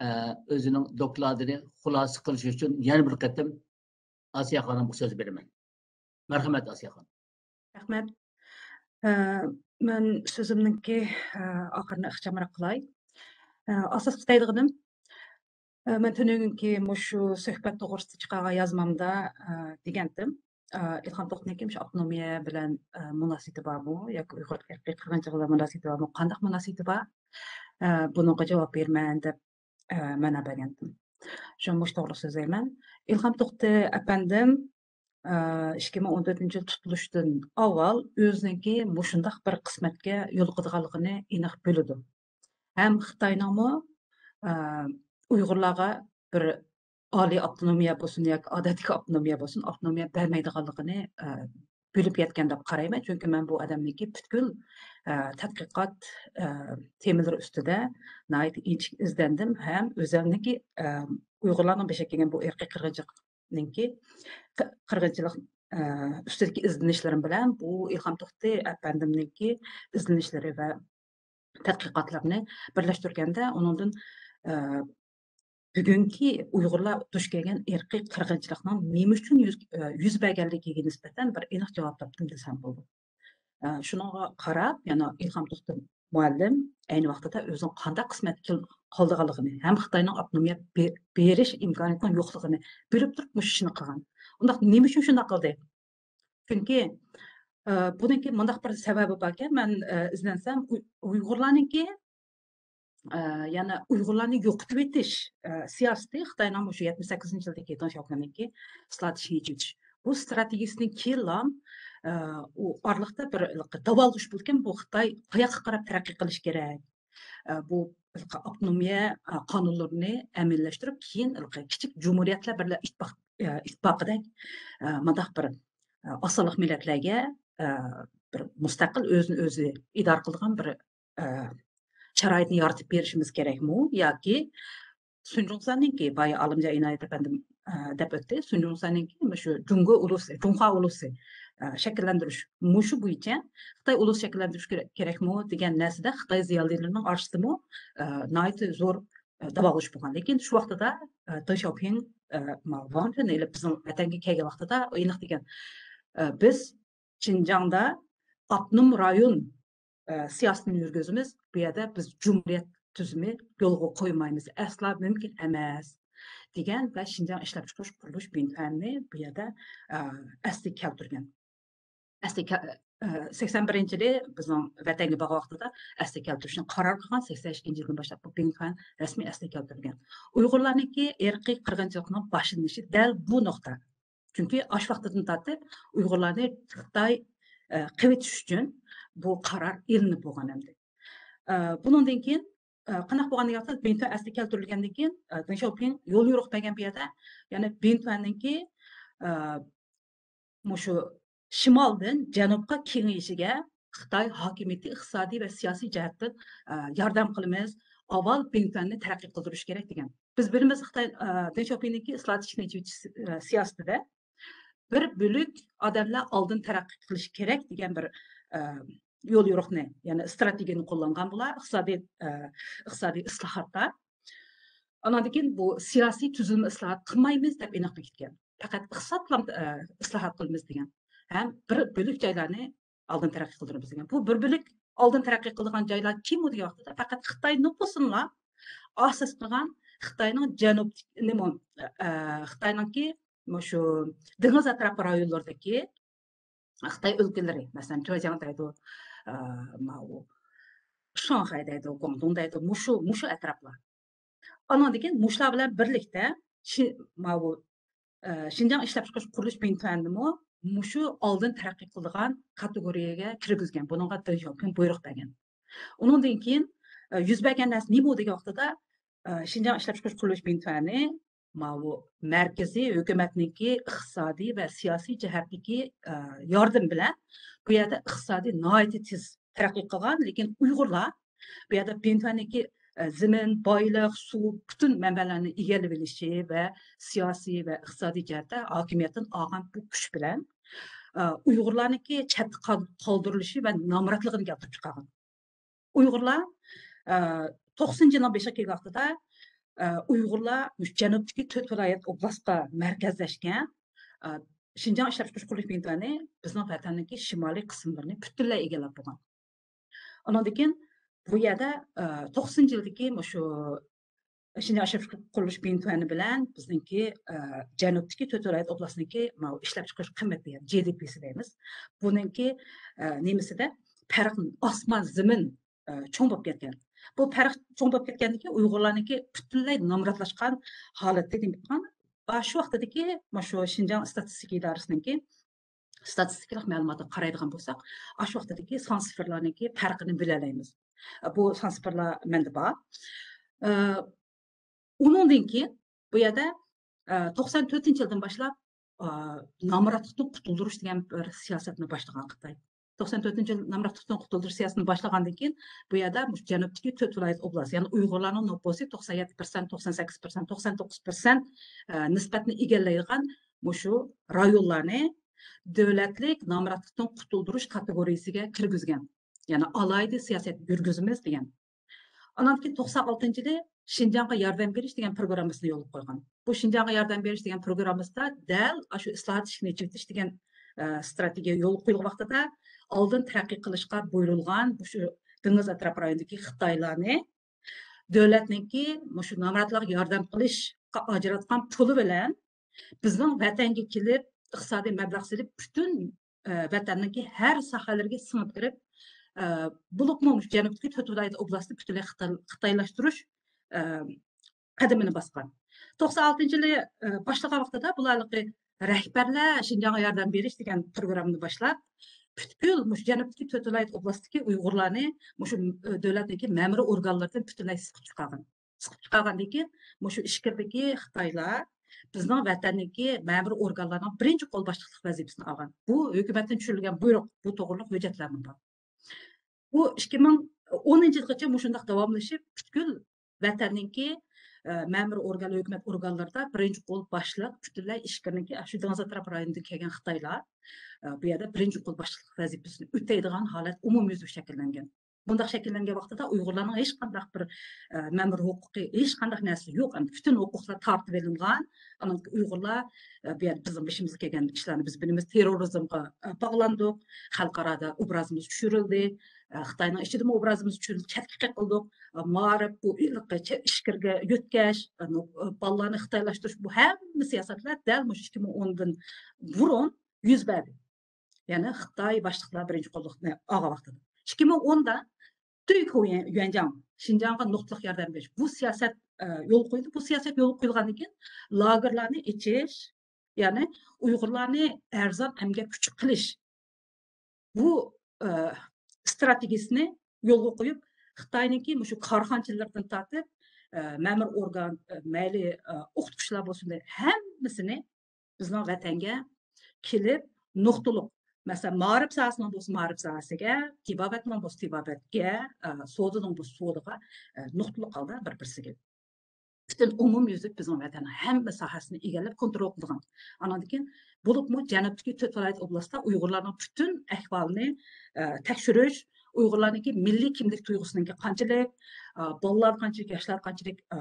ئە، ئۆزىنىڭ دوكلاتىنى خۇلاسە قىلىش ئۈچۈن يەنە بىر قېتىم ئاسىيە خانىمغا سۆز بېرىمەن. مەرھەمەت، ئاسىيە خانىم. رەھمەت. ئە، مەن سۆزۈمنىڭكى، ئە، ئاخىرىنى ئىخچامراق قىلاي. ئە، ئاساسلىق دەيدىغىنىم، ئە، مەن تۈنۈگۈنكى مۇشۇ سۆھبەت توغرىسىدا چىقارغان يازمامدا، ئە، دېگەنتىم، ئە، ئىلھام توختىنىڭكى مۇشۇ ئاپتونومىيە بىلەن، ئە، مۇناسىۋىتى بارمۇ ياكى ئۇيغۇر ئىرقىي قىرغىنچىلىقى بىلەن مۇناسىۋىتى بارمۇ؟ قانداق مۇناسىۋىتى بار؟ ئە، بۇنىڭغا جاۋاب بېرىمەن دەپ، ئە، مەنە بەرگەنتىم. شۇ مۇشۇ توغرىلىق سۆزلەيمەن. ئىلھام توختى ئەپەندىم، ئىككى مىڭ ئون تۆتىنچى يىل تۇتۇلۇشتىن ئاۋۋال ئۆزىنىڭكى مۇشۇنداق بىر قىسمەتكە يولۇقىدىغانلىقىنى ئېنىق بىلىدۇ. ھەم خىتاينىڭمۇ، ئۇيغۇرلارغا بىر ئالىي ئاپتونومىيە بولسۇن ياكى ئادەتتىكى ئاپتونومىيە بولسۇن، ئاپتونومىيە بەرمەيدىغانلىقىنى، ئە، بىلىپ يەتكەن دەپ قارايمەن. چۈنكى مەن بۇ ئادەمنىڭكى پۈتكۈل، ئە، تەتقىقات، ئە، تېمىلىرى ئۈستىدە ناھايىتى ئىنچىكە ئىزدەندىم ھەم ئۆزەمنىڭكى، ئە، ئۇيغۇرلارنىڭ بېشىغا كەلگەن بۇ ئىرقىي قىرغىنچىلىقنىڭكى، قىرغىنچىلىق، ئە، ئۈستىدىكى ئىزدىنىشلىرىم بىلەن بۇ ئىلھام توختى ئەپەندىمنىڭكى ئىزدىنىشلىرى ۋە تەتقىقاتلىرىنى بىرلەشتۈرگەندە، ئۇنىڭدىن، ئە، بۈگۈنكى ئۇيغۇرلار دۇچ كەلگەن ئىرقىي قىرغىنچىلىقنىڭ نېمە ئۈچۈن يۈز، ئە، يۈز بەرگەنلىكىگە نىسبەتەن بىر ئېنىق جاۋاب تاپتىم دېسەم بولىدۇ. ئە، شۇنىڭغا قاراپ، يەنە ئىلھام توختى مۇئەللىم ئەينى ۋاقتىدا ئۆزىنىڭ قانداق قىسمەتتە كېل-، قالىدىغانلىقىنى ھەم خىتاينىڭ ئاپتونومىيە بې-، بېرىش ئىمكانىيىتىنىڭ يوقلۇقىنى بىلىپ تۇرۇپ مۇشۇ ئىشنى قىلغان. ئۇنداق نېمە ئۈچۈن شۇنداق قىلدى؟ چۈنكى، ئە، بۇنىڭكى مۇنداق بىر سەۋەبى باركەن، مەن، ئە، ئىزدەنسەم، ئۇي-، ئۇيغۇرلارنىڭكى، ئە، يەنى ئۇيغۇرلارنى يوقىتىۋېتىش، ئە، سىياسىتى خىتاينىڭ مۇشۇ يەتمىش سەككىزىنچى يىلدىكى دېڭ شياۋپىڭنىڭكى ئىسلاھات، ئىشىنى ئېچىۋېتىش. بۇ ئىستراتېگىيىسىدىن كېيىنلا، ئۇ ئارىلىقتا بىر داۋالغۇش بولىدىكەن، بۇ خىتاي قاياققا قاراپ تەرەققىي قىلىش كېرەك؟ بۇ ئاپتونومىيە قانۇنلىرىنى ئەمەلىيلەشتۈرۈپ، كېيىن كىچىك جۇمھۇرىيەتلەر بىرلە ئىتتىپاق-، ئىتتىپاقىدەك مۇنداق بىر ئاز سانلىق مىللەتلەرگە بىر مۇستەقىل، ئۆزىنى ئۆزى ئىدارە قىلىدىغان بىر شارائىتنى يارىتىپ بېرىشىمىز كېرەكمۇ؟ ياكى سۇن جۇڭساننىڭكى، بايا ئالىمجان ئىنايەت ئەپەندىم، ئە، دەپ ئۆتتى، سۇن جۇڭساننىڭكى مۇشۇ جۇڭگو ئۇلۇسى، جۇڭخۇا ئۇلۇسى، ئە، شەكىللەندۈرۈش، مۇشۇ بويىچە خىتاي ئۇلۇس شەكىللەندۈرۈش كېرە-، كېرەكمۇ دېگەن نەرسىدە خىتاي زىيالىيلىرىنىڭ ئارىسىدىمۇ، ئە، ناھايىتى زور، ئە، داۋالغۇش بولغان. لېكىن شۇ ۋاقتىدا، ئە، دېڭ شياۋپىڭ، ئە، ما-، ۋاڭ جۈننى ئېلىپ بىزنىڭ ۋەتەنگە كەلگەن ۋاقتىدا ئېنىق دېگەن، ئە، بىز شىنجاڭدا ئاپتونوم رايون، ئە، سىياسىتىنى يۈرگۈزىمىز. بۇ يەردە بىز جۇمھۇرىيەت تۈزۈمى يولغا قويمايمىز. ئەسلا مۇمكىن ئەمەس، دېگەن ۋە شىنجاڭ ئىشلەپچىقىرىش قۇرۇلۇش بىڭتۈەننى بۇ يەردە، ئە، ئەسلىگە كەلتۈرگەن. ئەسلى كە-، ئە، سەكسەن بىرىنچى يىلى بىزنىڭ ۋەتەنگە بارغان ۋاقتىدا ئەسلىگە كەلتۈرۈشنى قارار قىلغان، سەكسەن ئىككىنچى يىلدىن باشلاپ بۇ بىڭتۈەن رەسمىي ئەسلىگە كەلتۈرۈلگەن. ئۇيغۇرلارنىڭكى ئىرقىي قىرغىنچىلىقنىڭ باشلىنىشى دەل بۇ نۇقتا. چۈنكى ئاشۇ ۋاقتىدىن تارتىپ ئۇيغۇرلارنى خىتاي، ئە، قېۋىتىش ئۈچۈن بۇ قارار ئېلىنىپ بولغان ئەمدى. ئە، بۇنىڭدىن كېيىن، ئە، قانداق بولغان دېگەن ۋاقىتتا، بىڭتۈەن ئەسلىگە كەلتۈرۈلگەندىن كېيىن، ئە، دېڭ شياۋپىڭ يوليورۇق بەرگەن بۇ يەردە، يەنى بىڭتۈەننىڭكى، ئە، مۇشۇ شىمالدىن جەنۇبقا كېڭىيىشىگە خىتاي ھاكىمىيىتى ئىقتىسادىي ۋە سىياسىي جەھەتتىن، ئە، ياردەم قىلىمىز، ئاۋۋال بىڭتۈەننى تەرەققىي قىلدۇرۇش كېرەك دېگەن. بىز بىلىمىز، خىتاي، ئە، دېڭ شياۋپىڭنىڭكى ئىسلاھات، ئىشىنى ئېچىۋېتىش، ئە، سىياسىتىدە بىر بۆلەك ئادەملەر ئالدىن تەرەققىي قىلىشى كېرەك دېگەن بىر، ئە، يوليورۇقنى، يەنى ئىستراتېگىيەنى قوللانغان بۇلار، ئىقتىسادىي، ئە، ئىقتىسادىي ئىسلاھاتتا. ئاناندىن كېيىن بۇ سىياسىي تۈزۈلمە ئىسلاھات قىلمايمىز دەپ ئېنىق بېكىتكەن. پەقەت ئىقتىساد بىلەن، ئە، ئىسلاھات قىلىمىز دېگەن. ھەم بىر بۆلەك جايلارنى ئالدىن تەرەققىي قىلدۇرىمىز دېگەن. بۇ بىر بۆلەك ئالدىن تەرەققىي قىلىدىغان جايلار كىم ئۇ دېگەن ۋاقتىدا، پەقەت خىتاي نوپۇسىنىلا ئاساس قىلغان خىتاينىڭ جەنۇبتىكى، نېمە، ئە، خىتاينىڭكى مۇشۇ دېڭىز ئەتراپى رايونلىرىدىكى خىتاي ئۆلكىلىرى، مەسىلەن، جېجياڭ دەيدۇ، ئە، ماۋۇ شاڭخەي دەيدۇ، گۇاڭدۇڭ دەيدۇ، مۇشۇ، مۇشۇ ئەتراپلار. ئانىڭدىن كېيىن مۇشۇلار بىلەن بىرلىكتە شى-، ماۋۇ، ئە، شىنجاڭ ئىشلەپچىقىرىش قۇرۇلۇش بىڭتۈەنىنىمۇ مۇشۇ ئالدىن تەرەققىي قىلىدىغان كاتېگورىيەگە كىرگۈزگەن. بۇنىڭغا دېڭ شياۋپىڭ بۇيرۇق بەرگەن. ئۇنىڭدىن كېيىن، ئە، يۈز بەرگەن نەرسە نېمە دېگەن ۋاقتىدا، ئە، شىنجاڭ ئىشلەپچىقىرىش قۇرۇلۇش بىڭتۈەنى ماۋۇ مەركىزىي ھۆكۈمەتنىڭكى ئىقتىسادىي ۋە سىياسىي جەھەتتىكى، ئە، ياردىمى بىلەن بۇ يەردە ئىقتىسادىي ناھايىتى تېز تەرەققىي قىلغان، لېكىن ئۇيغۇرلار بۇ يەردە بىڭتۈەننىڭكى، ئە، زېمىن، بايلىق، سۇ، پۈتۈن مەنبەلەرنى ئىگىلىۋېلىشى ۋە سىياسىي ۋە ئىقتىسادىي جەھەتتە ھاكىمىيەتتىن ئالغان بۇ كۈچ بىلەن، ئە، ئۇيغۇرلارنىڭكى چەتتە قال-، قالدۇرۇلۇشى ۋە نامراتلىقىنى كەلتۈرۈپ چىقارغان. ئۇيغۇرلار، ئە، توقسىنىنچى يىلنىڭ بېشىغا كەلگەن ۋاقتىدا، ئە، ئۇيغۇرلار مۇشۇ جەنۇبتىكى تۆت ۋىلايەت ئوبلاستقا مەركەزلەشكەن، ئە، شىنجاڭ ئىشلەپچىقىرىش قۇرۇلۇش بىڭتۈەنى بىزنىڭ ۋەتەننىڭكى شىمالىي قىسىملىرىنى پۈتۈنلەي ئىگىلەپ بولغان. ئانىڭدىن كېيىن بۇ يەردە، ئە، توقسىنىنچى يىلدىكى مۇشۇ شىنجاڭ ئىشلەپچىقىرىش قۇرۇلۇش بىڭتۈەنى بىلەن بىزنىڭكى، ئە، جەنۇبتىكى تۆت ۋىلايەت ئوبلاستىنىڭكى ماۋۇ ئىشلەپچىقىرىش قىممىتى، يەنى جې دې پىسى دەيمىز. بۇنىڭكى، ئە، نېمىسىدە پەرق ئاسمان زېمىن، ئە، چوڭ بولۇپ كەتكەن. بۇ پەرق چوڭ بولۇپ كەتكەندىن كېيىن ئۇيغۇرلارنىڭكى پۈتۈنلەي نامراتلاشقان ھالىتى دېمەك. شۇ ۋاقتىدىكى مۇشۇ شىنجاڭ ئىستاتىستىكا ئىدارىسىنىڭكى ئىستاتىستىكىلىق مەلۇماتىغا قارايدىغان بولساق، ئاشۇ ۋاقتىدىكى سان سىفىرلارنىڭكى پەرقىنى بىلەلەيمىز. بۇ سان سىفىرلار مەندە بار. ئە، ئۇنىڭدىن كېيىن بۇ يەردە، ئە، توقسان تۆتىنچى يىلدىن باشلاپ، ئە، نامراتلىقتىن قۇتۇلدۇرۇش دېگەن بىر سىياسەتنى باشلىغان خىتاي. توقسان تۆتىنچى يىل نامراتلىقتىن قۇتۇلدۇرۇش سىياسىتىنى باشلىغاندىن كېيىن، بۇ يەردە مۇشۇ جەنۇبتىكى تۆت ۋىلايەت ئوبلاست، يەنى ئۇيغۇرلارنىڭ نوپۇسى توقسان يەتتە پىرسەنت، توقسان سەككىز پىرسەنت، توقسان توققۇز پىرسەنت، ئە، نىسبەتنى ئىگىلەيدىغان مۇشۇ رايونلارنى دۆلەتلىك نامراتلىقتىن قۇتۇلدۇرۇش كاتېگورىيىسىگە كىرگۈزگەن. يەنى ئالاھىدە سىياسەت يۈرگۈزىمىز دېگەن. ئانان كېيىن توقسان ئالتىنچى يىلى شىنجاڭغا ياردەم بېرىش دېگەن پروگراممىسىنى يولغا قويغان. بۇ شىنجاڭغا ياردەم بېرىش دېگەن پروگراممىسىدا دەل ئاشۇ ئىسلاھات، ئىشىكنى ئېچىۋېتىش دېگەن، ئە، ستراتېگىيە يولغا قويۇلغان ۋاقتىدا ئالدىن تەرەققىي قىلىشقا بۇيرۇلغان مۇشۇ دېڭىز ئەتراپ رايونىدىكى خىتايلارنى دۆلەتنىڭكى مۇشۇ نامراتلارغا ياردەم قىلىشقا ئاجراتقان پۇلى بىلەن بىزنىڭ ۋەتەنگە كېلىپ، ئىقتىسادىي مەبلەغ سېلىپ، پۈتۈن، ئە، ۋەتەننىڭكى ھەر ساھەلىرىگە سىڭىپ كىرىپ، ئە، بولۇپمۇ مۇشۇ جەنۇبتىكى تۆت ۋىلايەت ئوبلاستى پۈتۈنلەي خىتاي-، خىتايلاشتۇرۇش، ئە، قەدىمىنى باسقان. توقسان ئالتىنچى يىلى، ئە، باشلىغان ۋاقتىدا بۇلارلىقى رەھبەرلەر شىنجاڭغا ياردەم بېرىش دېگەن پروگراممىنى باشلاپ، پۈتكۈل مۇشۇ جەنۇبتىكى تۆت ۋىلايەت ئوبلاستىدىكى ئۇيغۇرلارنى مۇشۇ، ئە، دۆلەتنىڭكى مەمۇرىي ئورگانلىرىدىن پۈتۈنلەي سىقىپ چىقارغان. سىقىپ چىقارغاندىن كېيىن، مۇشۇ ئىچكىرىدىكى خىتايلار بىزنىڭ ۋەتەندىكى مەمۇرىي ئورگانلارنىڭ بىرىنچى قول باشلىقلىق ۋەزىپىسىنى ئالغان. بۇ ھۆكۈمەتتىن چۈشۈرۈلگەن بۇيرۇق، بۇ توغرۇلۇق ھۆججەتلەرمۇ بار. بۇ ئىككى مىڭ ئونىنچى يىلغىچە مۇشۇنداق داۋاملىشىپ، پۈتكۈل ۋەتەننىڭكى، ئە، مەمۇرىي ئورگان، ھۆكۈمەت ئورگانلىرىدا بىرىنچى قول باشلىق پۈتۈنلەي ئىچكىرىنىڭكى، ئە، شۇ دېڭىز ئەتراپ رايونىدىن كەلگەن خىتايلار، ئە، بۇ يەردە بىرىنچى قول باشلىق ۋەزىپىسىنى ئۆتەيدىغان ھالەت ئومۇميۈزلۈك شەكىللەنگەن. بۇنداق شەكىللەنگەن ۋاقتىدا ئۇيغۇرلارنىڭ ھېچقانداق بىر، ئە، مەمۇرىي ھوقۇقى، ھېچقانداق نەرسىسى يوق. ئەمدى پۈتۈن ھوقۇقلار تارتىۋېلىنغان. ئانان ئۇيغۇرلار، ئە، بۇ يەردە بىزنىڭ بېشىمىزغا كەلگەن ئىشلارنى بىز بىلىمىز. تېررورىزمغا، ئە، باغلاندۇق. خەلقئارادا ئوبرازىمىز چۈشۈرۈلدى. ئە، خىتاينىڭ ئىچىدىمۇ ئوبرازىمىز چۈشۈرۈلدى. چەتكە قېقىلدۇق. ئە، مائارىپ، بۇ ئىلقى چە-، ئىچكىرىگە يۆتكەش، ئە، نو-، ئە، بالىلارنى خىتايلاشتۇرۇش، بۇ ھەممە سىياسەتلەر دەل مۇشۇ ئىككى مىڭ ئوندىن بۇرۇن يۈز بەردى. يەنى خىتاي باشلىقلار بىرىنچى قوللۇقنى ئالغان ۋاقتىدا. ئىككى مىڭ ئوندا تۈي كۇيۈەنجاڭ شىنجاڭغا نۇقتىلىق ياردەم بېرىش. بۇ سىياسەت، ئە، يولغا قويۇلدى. بۇ سىياسەت يولغا قويۇلغاندىن كېيىن لاگېرلارنى ئېچىش، يەنى ئۇيغۇرلارنى ئەرزان ئەمگەك كۈچى قىلىش. بۇ، ئە، ئىستراتېگىيىسىنى يولغا قويۇپ، خىتاينىڭكى مۇشۇ كارخانىچىلىرىدىن تارتىپ، ئە، مەمۇرىي ئورگان، ئە، مەيلى، ئە، ئوقۇتقۇچىلار بولسۇن، ھەممىسىنى بىزنىڭ ۋەتەنگە كېلىپ، نۇقتىلىق، مەسىلەن، مائارىپ ساھەسىنىڭ بولسا مائارىپ ساھەسىگە، تېبابەتنىڭ بولسا تېبابەتكە، ئە، سودىنىڭ بولسا سودىغا، ئە، نۇقتىلىق ھالدا بىر-بىرسىگە پۈتۈن ئومۇميۈزلۈك بىزنىڭ ۋەتەننىڭ ھەممە ساھەسىنى ئىگىلەپ كونترول قىلىدىغان. ئاناندىن كېيىن بولۇپمۇ جەنۇبتىكى تۆت ۋىلايەت ئوبلاستىدا ئۇيغۇرلارنىڭ پۈتۈن ئەھۋالىنى، ئە، تەكشۈرۈش، ئۇيغۇرلارنىڭكى مىللىي كىملىك تۇيغۇسىنىڭكى قانچىلىك، ئە، بالىلاردا قانچىلىك، ياشلاردا قانچىلىك، ئە،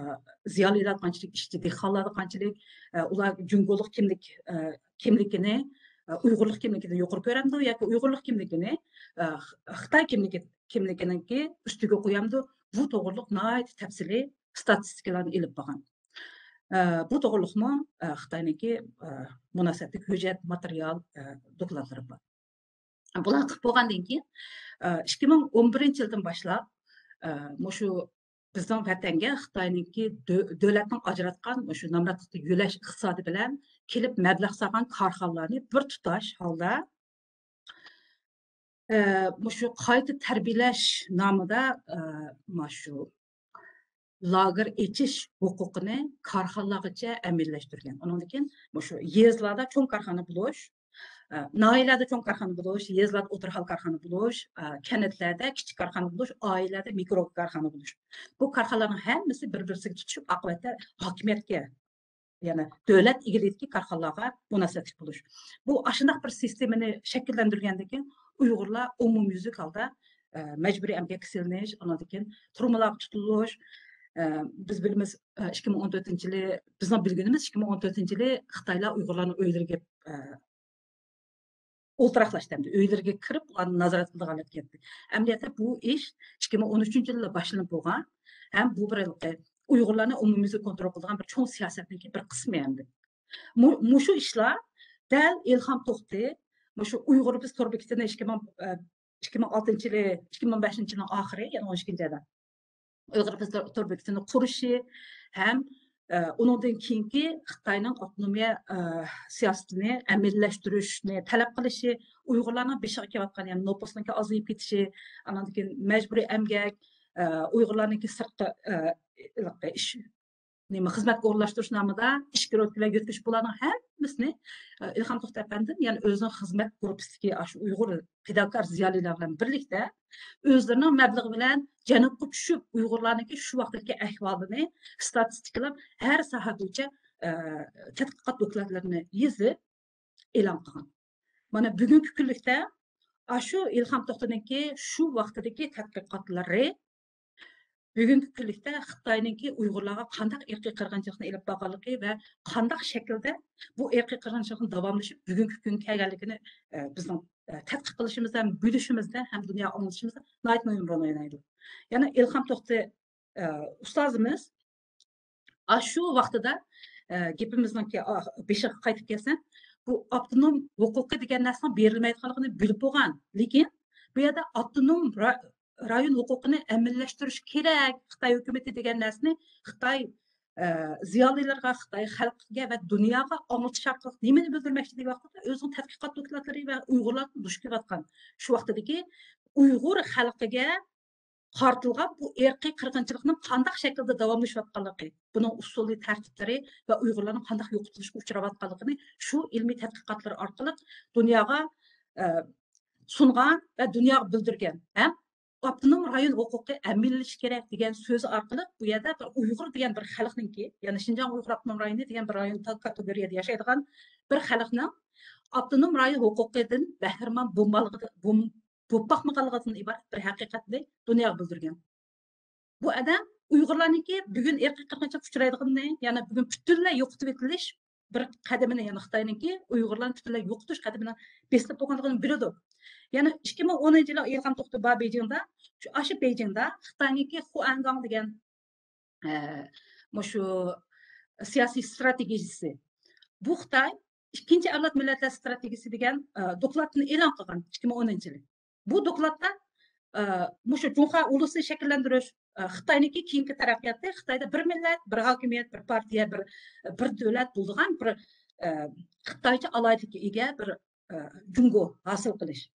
زىيالىيلاردا قانچىلىك، ئىشچى دېھقانلاردا قانچىلىك، ئە، ئۇلار جۇڭگولۇق كىملىك، ئە، كىملىكىنى، ئە، ئۇيغۇرلۇق كىملىكىدىن يۇقىرى كۆرەمدۇ ياكى ئۇيغۇرلۇق كىملىكىنى، ئە، خ-، خىتاي كىملىكى، كىملىكىنىڭكى ئۈستىگە قويامدۇ؟ بۇ توغرۇلۇق ناھايىتى تەپسىلىي ستاتىستىكىلارنى ئېلىپ بارغان. ئە، بۇ توغرۇلۇقمۇ، ئە، خىتاينىڭكى، ئە، مۇناسىۋەتلىك ھۆججەت، ماتېرىيال، ئە، دوكلاتلىرى بار. بۇلار قىلىپ بولغاندىن كېيىن، ئىككى مىڭ ئون بىرىنچى يىلدىن باشلاپ، مۇشۇ بىزنىڭ ۋەتەنگە خىتاينىڭكى دۆ-، دۆلەتنىڭ ئاجراتقان مۇشۇ نامراتلىقتا يۆلەش ئىقتىسادى بىلەن كېلىپ مەبلەغ سالغان كارخانىلارنى بىر تۇتاش ھالدا، مۇشۇ قايتا تەربىيەلەش نامىدا، مانا شۇ لاگېر ئېچىش ھوقۇقىنى كارخانىلارغىچە ئەمەلىيلەشتۈرگەن. ئۇنىڭدىن كېيىن مۇشۇ يېزىلاردا چوڭ كارخانا بولۇش، ئە، ناھىيەلەردە چوڭ كارخانا بولۇش، يېزىلاردا ئوتتۇرا ھال كارخانا بولۇش، ئە، كەنتلەردە كىچىك كارخانا بولۇش، ئائىلىلەردە مىكرو كارخانا بولۇش. بۇ كارخانىلارنىڭ ھەممىسى بىر-بىرسىگە تۇتىشىپ، ئاقىۋەتتە ھاكىمىيەتكە، يەنى دۆلەت ئىگىلىكىدىكى كارخانىلارغا مۇناسىۋەتلىك بولۇش. بۇ ئاشۇنداق بىر سىستېمىنى شەكىللەندۈرگەندىن كېيىن ئۇيغۇرلار ئومۇميۈزلۈك ھالدا، ئە، مەجبۇرىي ئەمگەككە سېلىنىش، ئاندىن كېيىن تۈرمىلەرگە تۇتۇلۇش. ئە، بىز بىلىمىز، ئە، ئىككى مىڭ ئون تۆتىنچى يىلى، بىزنىڭ بىلگىنىمىز ئىككى مىڭ ئون تۆتىنچى يىلى خىتايلار ئۇيغۇرلارنى ئۆيلىرىگە، ئە، ئولتۇراقلاشتى ھەمدە ئۆيلىرىگە كىرىپ، ئۇلارنى نازارەت قىلىدىغان ھالەتكە كەلدى. ئەمەلىيەتتە بۇ ئىش ئىككى مىڭ ئون ئۈچىنچى يىلدا باشلىنىپ بولغان ھەم بۇ بىر ھېلىقى ئۇيغۇرلارنى ئومۇميۈزلۈك كونترول قىلىدىغان بىر چوڭ سىياسەتنىڭكى بىر قىسمى ئەمدى. مۇ-، مۇشۇ ئىشلار دەل ئىلھام توختى، مۇشۇ ئۇيغۇر بىز تور بېكىتىنى ئىككى مىڭ، ئە، ئىككى مىڭ ئالتىنچى يىلى، ئىككى مىڭ بەشىنچى يىلنىڭ ئاخىرى، يەنى ئون ئىككىنچى ئايدا ئۇيغۇر بىز تور بېكىتىنى قۇرۇشى ھەم، ئە، ئۇنىڭدىن كېيىنكى خىتاينىڭ ئاپتونومىيە، ئە، سىياسىتىنى ئەمەلىيلەشتۈرۈشنى تەلەپ قىلىشى، ئۇيغۇرلارنىڭ بېشىغا كېلىۋاتقان، يەنى نوپۇسنىڭكى ئازىيىپ كېتىشى، ئاناندىن كېيىن مەجبۇرىي ئەمگەك، ئە، ئۇيغۇرلارنىڭكى سىرتقا، ئە، ئىش، نېمە، خىزمەتكە ئورۇنلاشتۇرۇش نامىدا ئىشكە رول بىلەن يۆتكىلىش، بۇلارنىڭ ھەممىسىنى، ئە، ئىلھام توختى ئەپەندىم، يەنى ئۆزىنىڭ خىزمەت گۇرۇپپىسىدىكى ئاشۇ ئۇيغۇر پىداكار زىيالىيلار بىلەن بىرلىكتە ئۆزلىرىنىڭ مەبلىغى بىلەن جەنۇبقا چۈشۈپ، ئۇيغۇرلارنىڭكى شۇ ۋاقىتتىكى ئەھۋالىنى ئىستاتىستىكىلاپ، ھەر ساھە بويىچە، ئە، تەتقىقات دوكلاتلىرىنى يېزىپ ئېلان قىلغان. مانا بۈگۈنكى كۈنلۈكتە ئاشۇ ئىلھام توختىنىڭكى شۇ ۋاقتىدىكى تەتقىقاتلىرى بۈگۈنكى كۈنلۈكتە خىتاينىڭكى ئۇيغۇرلارغا قانداق ئىرقىي قىرغىنچىلىقنى ئېلىپ بارغانلىقى ۋە قانداق شەكىلدە بۇ ئىرقىي قىرغىنچىلىقنىڭ داۋاملىشىپ بۈگۈنكى كۈنگە كەلگەنلىكىنى، ئە، بىزنىڭ، ئە، تەتقىق قىلىشىمىزدا، بىلىشىمىزدە ھەم دۇنياغا ئاڭلىتىشىمىزدا ناھايىتى مۇھىم رول ئوينايدۇ. يەنە ئىلھام توختى، ئە، ئۇستازىمىز ئاشۇ ۋاقتىدا، ئە، گېپىمىزنىڭكى، ئا، بېشىغا قايتىپ كەلسەم، بۇ ئاپتونوم ھوقۇقى دېگەن نەرسىنىڭ بېرىلمەيدىغانلىقىنى بىلىپ بولغان. لېكىن بۇ يەردە ئاپتونوم را-، رايون ھوقۇقىنى ئەمەلىيلەشتۈرۈش كېرەك، خىتاي ھۆكۈمىتى دېگەن نەرسىنى خىتاي، ئە، زىيالىيلىرىغا، خىتاي خەلقىگە ۋە دۇنياغا ئاڭلىتىش ئارقىلىق نېمىنى بىلدۈرمەكچى دېگەن ۋاقتىدا ئۆزىنىڭ تەتقىقات دوكلاتلىرى ۋە ئۇيغۇرلارغا دۇچ كېلىۋاتقان شۇ ۋاقتىدىكى ئۇيغۇر خەلقىگە قارىتىلغان بۇ ئىرقىي قىرغىنچىلىقنىڭ قانداق شەكىلدە داۋاملىشىۋاتقانلىقى، بۇنىڭ ئۇسۇلى، تەرتىپلىرى ۋە ئۇيغۇرلارنىڭ قانداق يوقىتىلىشقا ئۇچراۋاتقانلىقىنى شۇ ئىلمىي تەتقىقاتلىرى ئارقىلىق دۇنياغا، ئە، سۇنغان ۋە دۇنياغا بىلدۈرگەن ھەم ئاپتونوم رايون ھوقۇقى ئەمەلىيلىشىشى كېرەك دېگەن سۆزى ئارقىلىق بۇ يەردە بىر ئۇيغۇر دېگەن بىر خەلقنىڭكى، يەنى شىنجاڭ ئۇيغۇر ئاپتونوم رايونى دېگەن بىر رايون كاتېگورىيەدە ياشايدىغان بىر خەلقنىڭ ئاپتونوم رايون ھوقۇقىدىن بەھرىمەن بولمالىقىدا-، بولم-، بولۇپ باقمىغانلىقىدىن ئىبارەت بىر ھەقىقەتنى دۇنياغا بىلدۈرگەن. بۇ ئادەم ئۇيغۇرلارنىڭكى بۈگۈن ئىرقىي قىرغىنچىلىققا ئۇچرايدىغىنىنى، يەنى بۈگۈن پۈتۈنلەي يوقىتىۋېتىلىش بىر قەدىمىنى، يەنى خىتاينىڭكى ئۇيغۇرلارنى پۈتۈنلەي يوقىتىش قەدىمىنىڭ بېسىلىپ بولغانلىقىنى بىلىدۇ. يەنى ئىككى مىڭ ئونىنچى يىلى ئىلھام توختى بار بېيجىڭدا، شۇ، ئاشۇ بېيجىڭدا خىتاينىڭكى خۇەنگاڭ دېگەن، ئە، مۇشۇ سىياسىي ئىستراتېگىيىسى. بۇ خىتاي ئىككىنچى ئەۋلاد مىللەتلەر ئىستراتېگىيىسى دېگەن، ئە، دوكلاتنى ئېلان قىلغان ئىككى مىڭ ئونىنچى يىلى. بۇ دوكلاتتا، ئە، مۇشۇ جۇڭخۇا ئۇلۇسىنى شەكىللەندۈرۈش، ئە، خىتاينىڭكى كېيىنكى تەرەققىياتى، خىتايدا بىر مىللەت، بىر ھاكىمىيەت، بىر پارتىيە، بىر، بىر دۆلەت بولىدىغان بىر، ئە، خىتايچە ئالاھىدىلىككە ئىگە بىر، ئە، جۇڭگو ھاسىل قىلىش.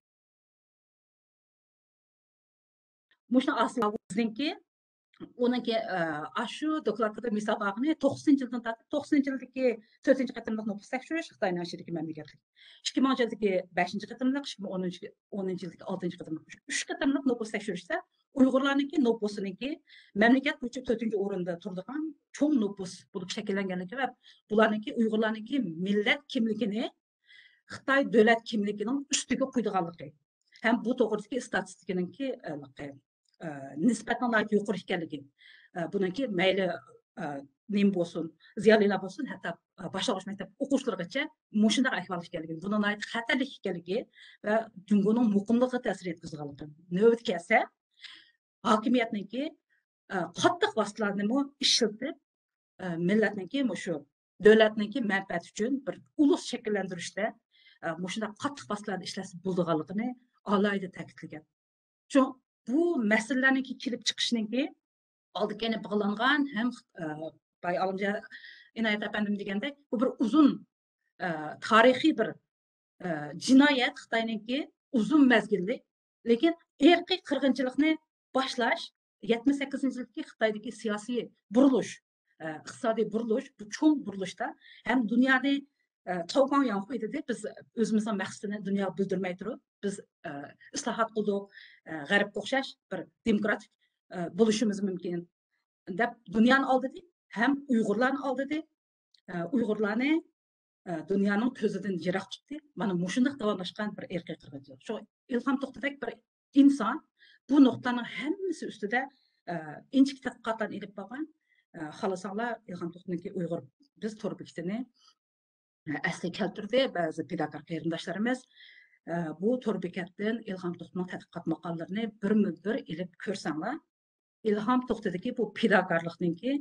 مۇشۇنى ئاساسەن بىزنىڭكى، ئۇنىڭكى، ئە، ئاشۇ دوكلاتتا مىسال ئالغىنى توقسىنىنچى يىلدىن تارتىپ، توقسىنىنچى يىلدىكى تۆتىنچى قېتىملىق نوپۇس تەكشۈرۈش خىتاينىڭ ئىچىدىكى مەملىكەتلىك. ئىككى مىڭىنچى يىلدىكى بەشىنچى قېتىملىق، ئىككى مىڭ ئونىنچى، ئونىنچى يىلدىكى ئالتىنچى قېتىملىق، ئۈچ قېتىملىق نوپۇس تەكشۈرۈشتە ئۇيغۇرلارنىڭكى نوپۇسىنىڭكى مەملىكەت بويىچە تۆتىنچى ئورۇندا تۇرىدىغان چوڭ نوپۇس بولۇپ شەكىللەنگەنلىكى ۋە بۇلارنىڭكى، ئۇيغۇرلارنىڭكى مىللەت كىملىكىنى خىتاي دۆلەت كىملىكىنىڭ ئۈستىگە قويىدىغانلىقى ھەم بۇ توغرىدىكى ئىستاتىستىكىنىڭكى، ئە، نىسبەتنىڭ ناھايىتى يۇقىرى ئىكەنلىكى، ئە، بۇنىڭكى مەيلى، ئە، نېمە بولسۇن، زىيالىيلار بولسۇن، ھەتتا، ئە، باشلانغۇچ مەكتەپ ئوقۇغۇچىلىرىغىچە مۇشۇنداق ئەھۋال ئىكەنلىكى، بۇنىڭ ناھايىتى خەتەرلىك ئىكەنلىكى ۋە جۇڭگونىڭ مۇقىملىقىغا تەسىر يەتكۈزىدىغانلىقى. نۆۋىتى كەلسە، ھاكىمىيەتنىڭكى، ئە، قاتتىق ۋاسىتىلەرنىمۇ ئىشلىتىپ، ئە، مىللەتنىڭكى مۇشۇ دۆلەتنىڭكى مەنپەئەتى ئۈچۈن بىر ئۇلۇس شەكىللەندۈرۈشتە، ئە، مۇشۇنداق قاتتىق ۋاسىتىلەرنى ئىشلەتسە بولىدىغانلىقىنى ئالاھىدە تەكىتلىگەن. شۇ، بۇ مەسىلىلەرنىڭكى كېلىپ چىقىشىنىڭكى ئالدى كەينى باغلانغان ھەم، ئە، بايا ئالىمجان ئىنايەت ئەپەندىم دېگەندەك، بۇ بىر ئۇزۇن، ئە، تارىخىي بىر، ئە، جىنايەت خىتاينىڭكى ئۇزۇن مەزگىللىك، لېكىن ئىرقىي قىرغىنچىلىقنى باشلاش يەتمىش سەككىزىنچى يىلدىكى خىتايدىكى سىياسىي بۇرۇلۇش، ئە، ئىقتىسادىي بۇرۇلۇش، بۇ چوڭ بۇرۇلۇشتا ھەم دۇنيانى، ئە، چاۋ گاڭياڭ خۇي دېدى، بىز ئۆزىمىزنىڭ مەقسىتىنى دۇنياغا بىلدۈرمەي تۇرۇپ، بىز، ئە، ئىسلاھات قىلدۇق، ئە، غەربكە ئوخشاش بىر دېموكراتىك، ئە، بولۇشىمىز مۇمكىن دەپ دۇنيانى ئالدىدى ھەم ئۇيغۇرلارنى ئالدىدى. ئە، ئۇيغۇرلارنى، ئە، دۇنيانىڭ كۆزىدىن يىراق تۇتتى. مانا مۇشۇنداق داۋاملاشقان بىر ئىرقىي قىرغىنچىلىق. شۇ ئىلھام توختىدەك بىر ئىنسان بۇ نۇقتىلارنىڭ ھەممىسى ئۈستىدە، ئە، ئىنچىكە تەتقىقاتلارنى ئېلىپ بارغان. ئە، خالىساڭلار، ئىلھام توختىنىڭكى ئۇيغۇر بىز تور بېكىتىنى، ئە، ئەسلىگە كەلتۈردى. بەزى پىداكار قېرىنداشلىرىمىز، ئە، بۇ تور بېكەتتىن ئىلھام توختىنىڭ تەتقىقات ماقالىلىرىنى بىرمۇبىر ئېلىپ كۆرسەڭلار، ئىلھام توختىدىكى بۇ پىداكارلىقنىڭكى،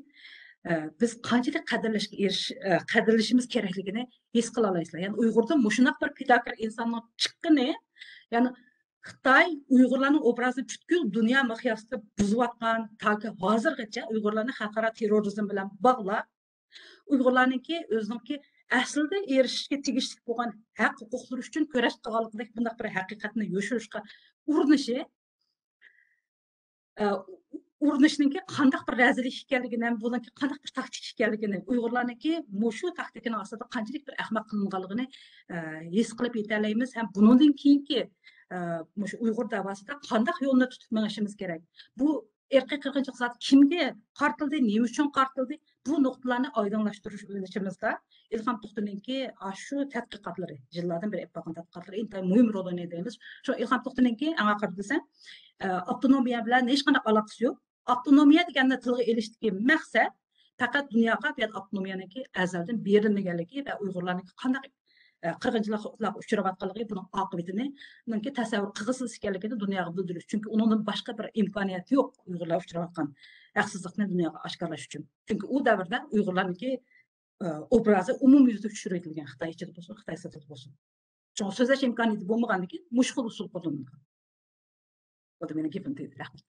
ئە، بىز قانچىلىك قەدىرلەشكە ئېرىش-، ئە، قەدىرلىشىمىز كېرەكلىكىنى ھېس قىلالايسىلەر. يەنى ئۇيغۇردىن مۇشۇنداق بىر پىداكار ئىنساننىڭ چىققىنى، يەنى خىتاي ئۇيغۇرلارنىڭ ئوبرازىنى پۈتكۈل دۇنيا مىقياسىدا بۇزۇۋاتقان، تاكى ھازىرغىچە ئۇيغۇرلارنى خەلقئارا تېررورىزم بىلەن باغلاپ، ئۇيغۇرلارنىڭكى ئۆزىنىڭكى ئەسلىدە ئېرىشىشكە تېگىشلىك بولغان ھەق ھوقۇقلىرى ئۈچۈن كۈرەش قىلغانلىقىدەك بۇنداق بىر ھەقىقەتنى يوشۇرۇشقا ئۇرۇنۇشى، ئە، ئۇ-، ئۇرۇنۇشنىڭكى قانداق بىر رەزىللىك ئىكەنلىكىنى ھەم بۇنىڭكى قانداق بىر تاكتىكا ئىكەنلىكىنى، ئۇيغۇرلارنىڭكى مۇشۇ تاكتىكىنىڭ ئاستىدا قانچىلىك بىر ئەخمەق قىلىنغانلىقىنى، ئە، ھېس قىلىپ يېتەلەيمىز ھەم بۇنىڭدىن كېيىنكى، ئە، مۇشۇ ئۇيغۇر دەۋاسىدا قانداق يولنى تۇتۇپ مېڭىشىمىز كېرەك؟ بۇ ئىرقىي قىرغىنچىلىق زادى كىمگە قارىتىلدى، نېمە ئۈچۈن قارىتىلدى؟ بۇ نۇقتىلارنى ئايدىڭلاشتۇرۇشىمىزدا ئىلھام توختىنىڭكى ئاشۇ تەتقىقاتلىرى، يىللاردىن بېرى ئېلىپ بارغان تەتقىقاتلىرى ئىنتايىن مۇھىم رول ئوينايدۇ دەيمىز. شۇ ئىلھام توختىنىڭكى ئەڭ ئاخىرىدا دېسەم، ئە، ئاپتونومىيە بىلەن ھېچقانداق ئالاقىسى يوق. ئاپتونومىيە دېگەننى تىلغا ئېلىشتىكى مەقسەت پەقەت دۇنياغا بۇ يەردە ئاپتونومىيەنىڭكى ئەزەلدىن بېرىلمىگەنلىكى ۋە ئۇيغۇرلارنىڭكى قانداق، ئە، قىرغىنچىلىقلارغا ئۇچراۋاتقانلىقى، بۇنىڭ ئاقىۋىتىنىڭكى تەسەۋۋۇر قىلغۇسىز ئىكەنلىكىنى دۇنياغا بىلدۈرۈش. چۈنكى ئۇنىڭدىن باشقا بىر ئىمكانىيەت يوق ئۇيغۇرلار ئۇچراۋاتقان ھەقسىزلىقنى دۇنياغا ئاشكارىلاش ئۈچۈن. چۈنكى ئۇ دەۋردە ئۇيغۇرلارنىڭكى، ئە، ئوبرازى ئومۇميۈزلۈك چۈشۈرۈۋېتىلگەن، خىتاي ئىچىدە بولسۇن، خىتاي سىرتىدا بولسۇن. شۇڭا سۆزلەش ئىمكانىيىتى بولمىغاندىن كېيىن مۇشۇ خىل ئۇسۇل قوللىنىلغان. بولدى، مېنىڭ گېپىم تۈگىدى. رەھمەت.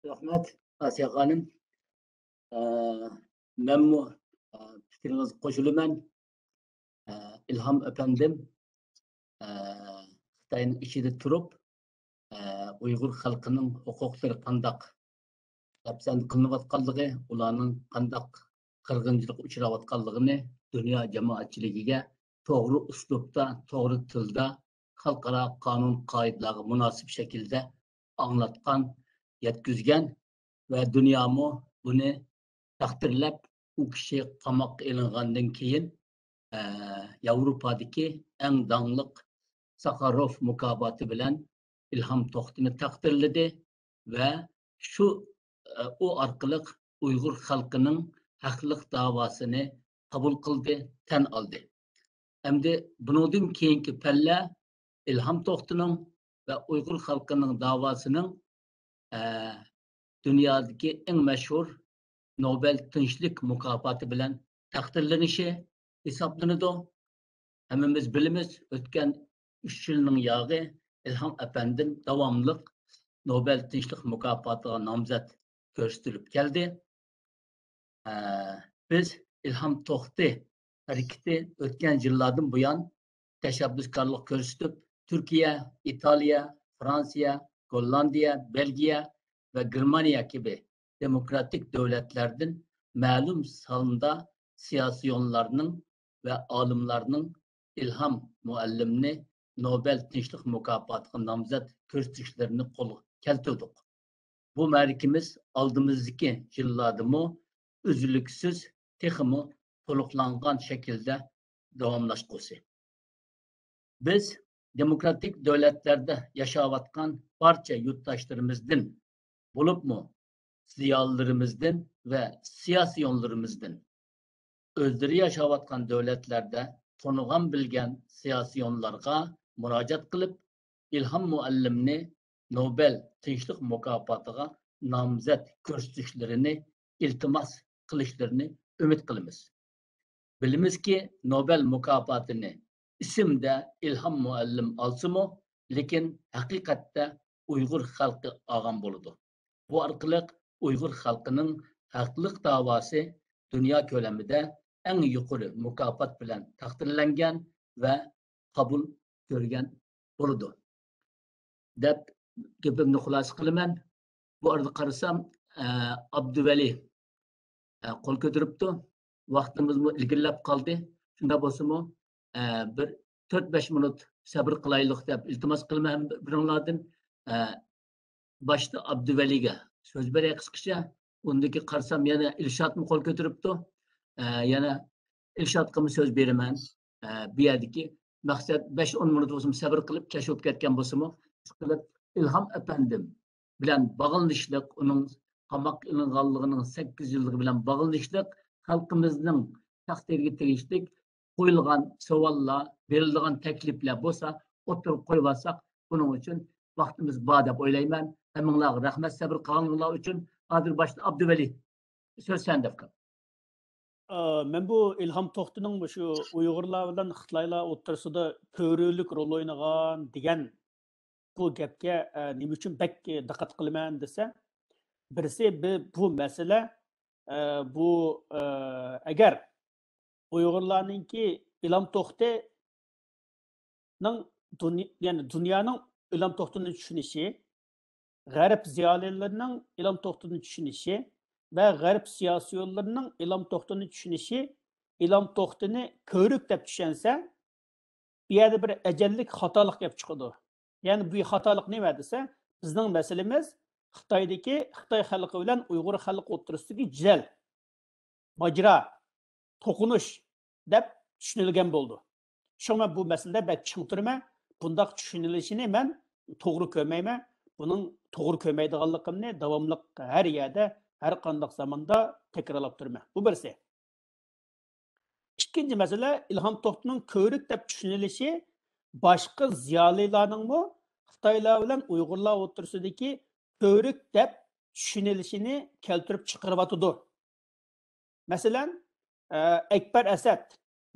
رەھمەت، ئاسىيە خانىم. ئە، مەنمۇ، ئە، پىكرىڭىزگە قوشۇلىمەن. ئە، ئىلھام ئەپەندىم، ئە، خىتاينىڭ ئىچىدە تۇرۇپ، ئە، ئۇيغۇر خەلقىنىڭ ھوقۇقلىرى قانداق دەپسەندە قىلىنىۋاتقانلىقى، ئۇلارنىڭ قانداق قىرغىنچىلىققا ئۇچراۋاتقانلىقىنى دۇنيا جامائەتچىلىكىگە توغرا ئۇسلۇبتا، توغرا تىلدا، خەلقئارا قانۇن قائىدىلەرگە مۇناسىپ شەكىلدە ئاڭلاتقان، يەتكۈزگەن ۋە دۇنيامۇ بۇنى تەقدىرلەپ، ئۇ كىشى قاماققا ئېلىنغاندىن كېيىن، ئە، ياۋروپادىكى ئەڭ داڭلىق ساخاروف مۇكاپاتى بىلەن ئىلھام توختىنى تەقدىرلىدى ۋە شۇ، ئە، ئۇ ئارقىلىق ئۇيغۇر خەلقىنىڭ ھەقلىق داۋاسىنى قوبۇل قىلدى، تەن ئالدى. ئەمدى بۇنىڭدىن كېيىنكى پەللە ئىلھام توختىنىڭ ۋە ئۇيغۇر خەلقىنىڭ داۋاسىنىڭ، ئە، دۇنيادىكى ئەڭ مەشھۇر نوبېل تىنچلىق مۇكاپاتى بىلەن تەقدىرلىنىشى ھېسابلىنىدۇ. ھەممىمىز بىلىمىز، ئۆتكەن ئۈچ يىلنىڭ ياغى ئىلھام ئەپەندىم داۋاملىق نوبېل تىنچلىق مۇكاپاتىغا نامزەت كۆرسىتىلىپ كەلدى. ئە، بىز ئىلھام توختى ھەرىكىتى ئۆتكەن يىللاردىن بۇيان تەشەببۇسكارلىق كۆرسىتىپ، تۈركىيە، ئىتالىيە، فرانسىيە، گوللاندىيە، بېلگىيە ۋە گېرمانىيە كىبى دېموكراتىك دۆلەتلەردىن مەلۇم ساندا سىياسىيونلارنىڭ ۋە ئالىملارنىڭ ئىلھام مۇئەللىمنى نوبېل تىنچلىق مۇكاپاتىغا نامزەت كۆرسىتىشلىرىنى قولغا كەلتۈردۇق. بۇ مەرىكىمىز ئالدىمىزدىكى يىللاردىمۇ ئۈزلۈكسىز، تېخىمۇ تولۇقلانغان شەكىلدە داۋاملاشقۇسى. بىز دېموكراتىك دۆلەتلەردە ياشاۋاتقان بارچە يۇرتداشلىرىمىزدىن، بولۇپمۇ زىيالىيلىرىمىزدىن ۋە سىياسىيونلىرىمىزدىن، ئۆزلىرى ياشاۋاتقان دۆلەتلەردە تونۇغان بىلگەن سىياسىيونلارغا مۇراجىئەت قىلىپ، ئىلھام مۇئەللىمنى نوبېل تىنچلىق مۇكاپاتىغا نامزەت كۆرسىتىشلىرىنى ئىلتىماس قىلىشلىرىنى ئۈمىد قىلىمىز. بىلىمىزكى، نوبېل مۇكاپاتىنى ئىسىمدە ئىلھام مۇئەللىم ئالسىمۇ، لېكىن ھەقىقەتتە ئۇيغۇر خەلقى ئالغان بولىدۇ. بۇ ئارقىلىق ئۇيغۇر خەلقىنىڭ ھەقلىق داۋاسى دۇنيا كۆلەمىدە ئەڭ يۇقىرى مۇكاپات بىلەن تەقدىرلەنگەن ۋە قوبۇل كۆرگەن بولىدۇ، دەپ گېپىمنى خۇلاسە قىلىمەن. بۇ ئارىدا قارىسام، ئە، ئابدۇۋەلى، ئە، قول كۆتۈرۈپتۇ. ۋاقتىمىزمۇ ئىلگىرىلەپ قالدى. شۇنداق بولسىمۇ، ئە، بىر تۆت بەش مىنۇت سەبرى قىلايلۇق دەپ ئىلتىماس قىلىمەن ھەم بىرىڭلاردىن. ئە، باشتا ئابدۇۋەلىگە سۆز بېرەي قىسقىچە. ئۇندىكى قارىسام يەنە ئىلشاتمۇ قول كۆتۈرۈپتۇ. ئە، يەنە ئىلشاتقىمۇ سۆز بېرىمەن. ئە، بۇ يەردىكى مەقسەت بەش ئون مىنۇت بولسىمۇ سەبرى قىلىپ كەچ بولۇپ كەتكەن بولسىمۇ، ئىشقىلىپ ئىلھام ئەپەندىم بىلەن باغلىنىشلىق، ئۇنىڭ قاماققا ئېلىنغانلىقىنىڭ سەككىز يىللىقى بىلەن باغلىنىشلىق خەلقىمىزنىڭ تەقدىرىگە تېگىشلىك قويۇلغان سوئاللار، بېرىلىدىغان تەكلىپلەر بولسا ئوتتۇرىغا قويۇۋالساق، بۇنىڭ ئۈچۈن ۋاقتىمىز بار دەپ ئويلايمەن. ھەممىڭلارغا رەھمەت سەبرى قىلغانلىقىڭلار ئۈچۈن. ھازىر باشتا ئابدۇۋەلى، سۆز سەندە، ئۇكام. ئا، مەن بۇ ئىلھام توختىنىڭ مۇشۇ ئۇيغۇرلار بىلەن خىتايلار ئوتتۇرىسىدا پۆرۈلۈك رول ئوينىغان دېگەن بۇ گەپكە، ئە، نېمە ئۈچۈن بەك دىققەت قىلىمەن دېسە، بىرسى بى-، بۇ مەسىلە، ئە، بۇ، ئە، ئەگەر ئۇيغۇرلارنىڭكى ئىلھام توختىنىڭ دۇني-، يەنى دۇنيانىڭ ئىلھام توختىنى چۈشىنىشى، غەرب زىيالىيلىرىنىڭ ئىلھام توختىنى چۈشىنىشى ۋە غەرب سىياسىيونلىرىنىڭ ئىلھام توختىنى چۈشىنىشى، ئىلھام توختىنى كۆۋرۈك دەپ چۈشەنسە، بۇ يەردە بىر ئەجەللىك خاتالىق كېلىپ چىقىدۇ. يەنى بۇ خاتالىق نېمە دېسە، بىزنىڭ مەسىلىمىز خىتايدىكى، خىتاي خەلقى بىلەن ئۇيغۇر خەلقى ئوتتۇرىسىدىكى جېدەل، ماجىرا، توقۇنۇش دەپ چۈشىنىلگەن بولىدۇ. شۇڭا مەن بۇ مەسىلىدە بەك چىڭ تۇرىمەن. بۇنداق چۈشىنىلىشىنى مەن توغرا كۆرمەيمەن. بۇنىڭ توغرا كۆرمەيدىغانلىقىمنى داۋاملىق ھەر يەردە، ھەر قانداق زاماندا تەكرارلاپ تۇرىمەن. بۇ بىرسى. ئىككىنچى مەسىلە، ئىلھام توختىنىڭ كۆۋرۈك دەپ چۈشىنىلىشى باشقا زىيالىيلارنىڭمۇ خىتايلار بىلەن ئۇيغۇرلار ئوتتۇرىسىدىكى كۆۋرۈك دەپ چۈشىنىلىشىنى كەلتۈرۈپ چىقىرىۋاتىدۇ. مەسىلەن، ئە، ئەكبەر ئەسەد،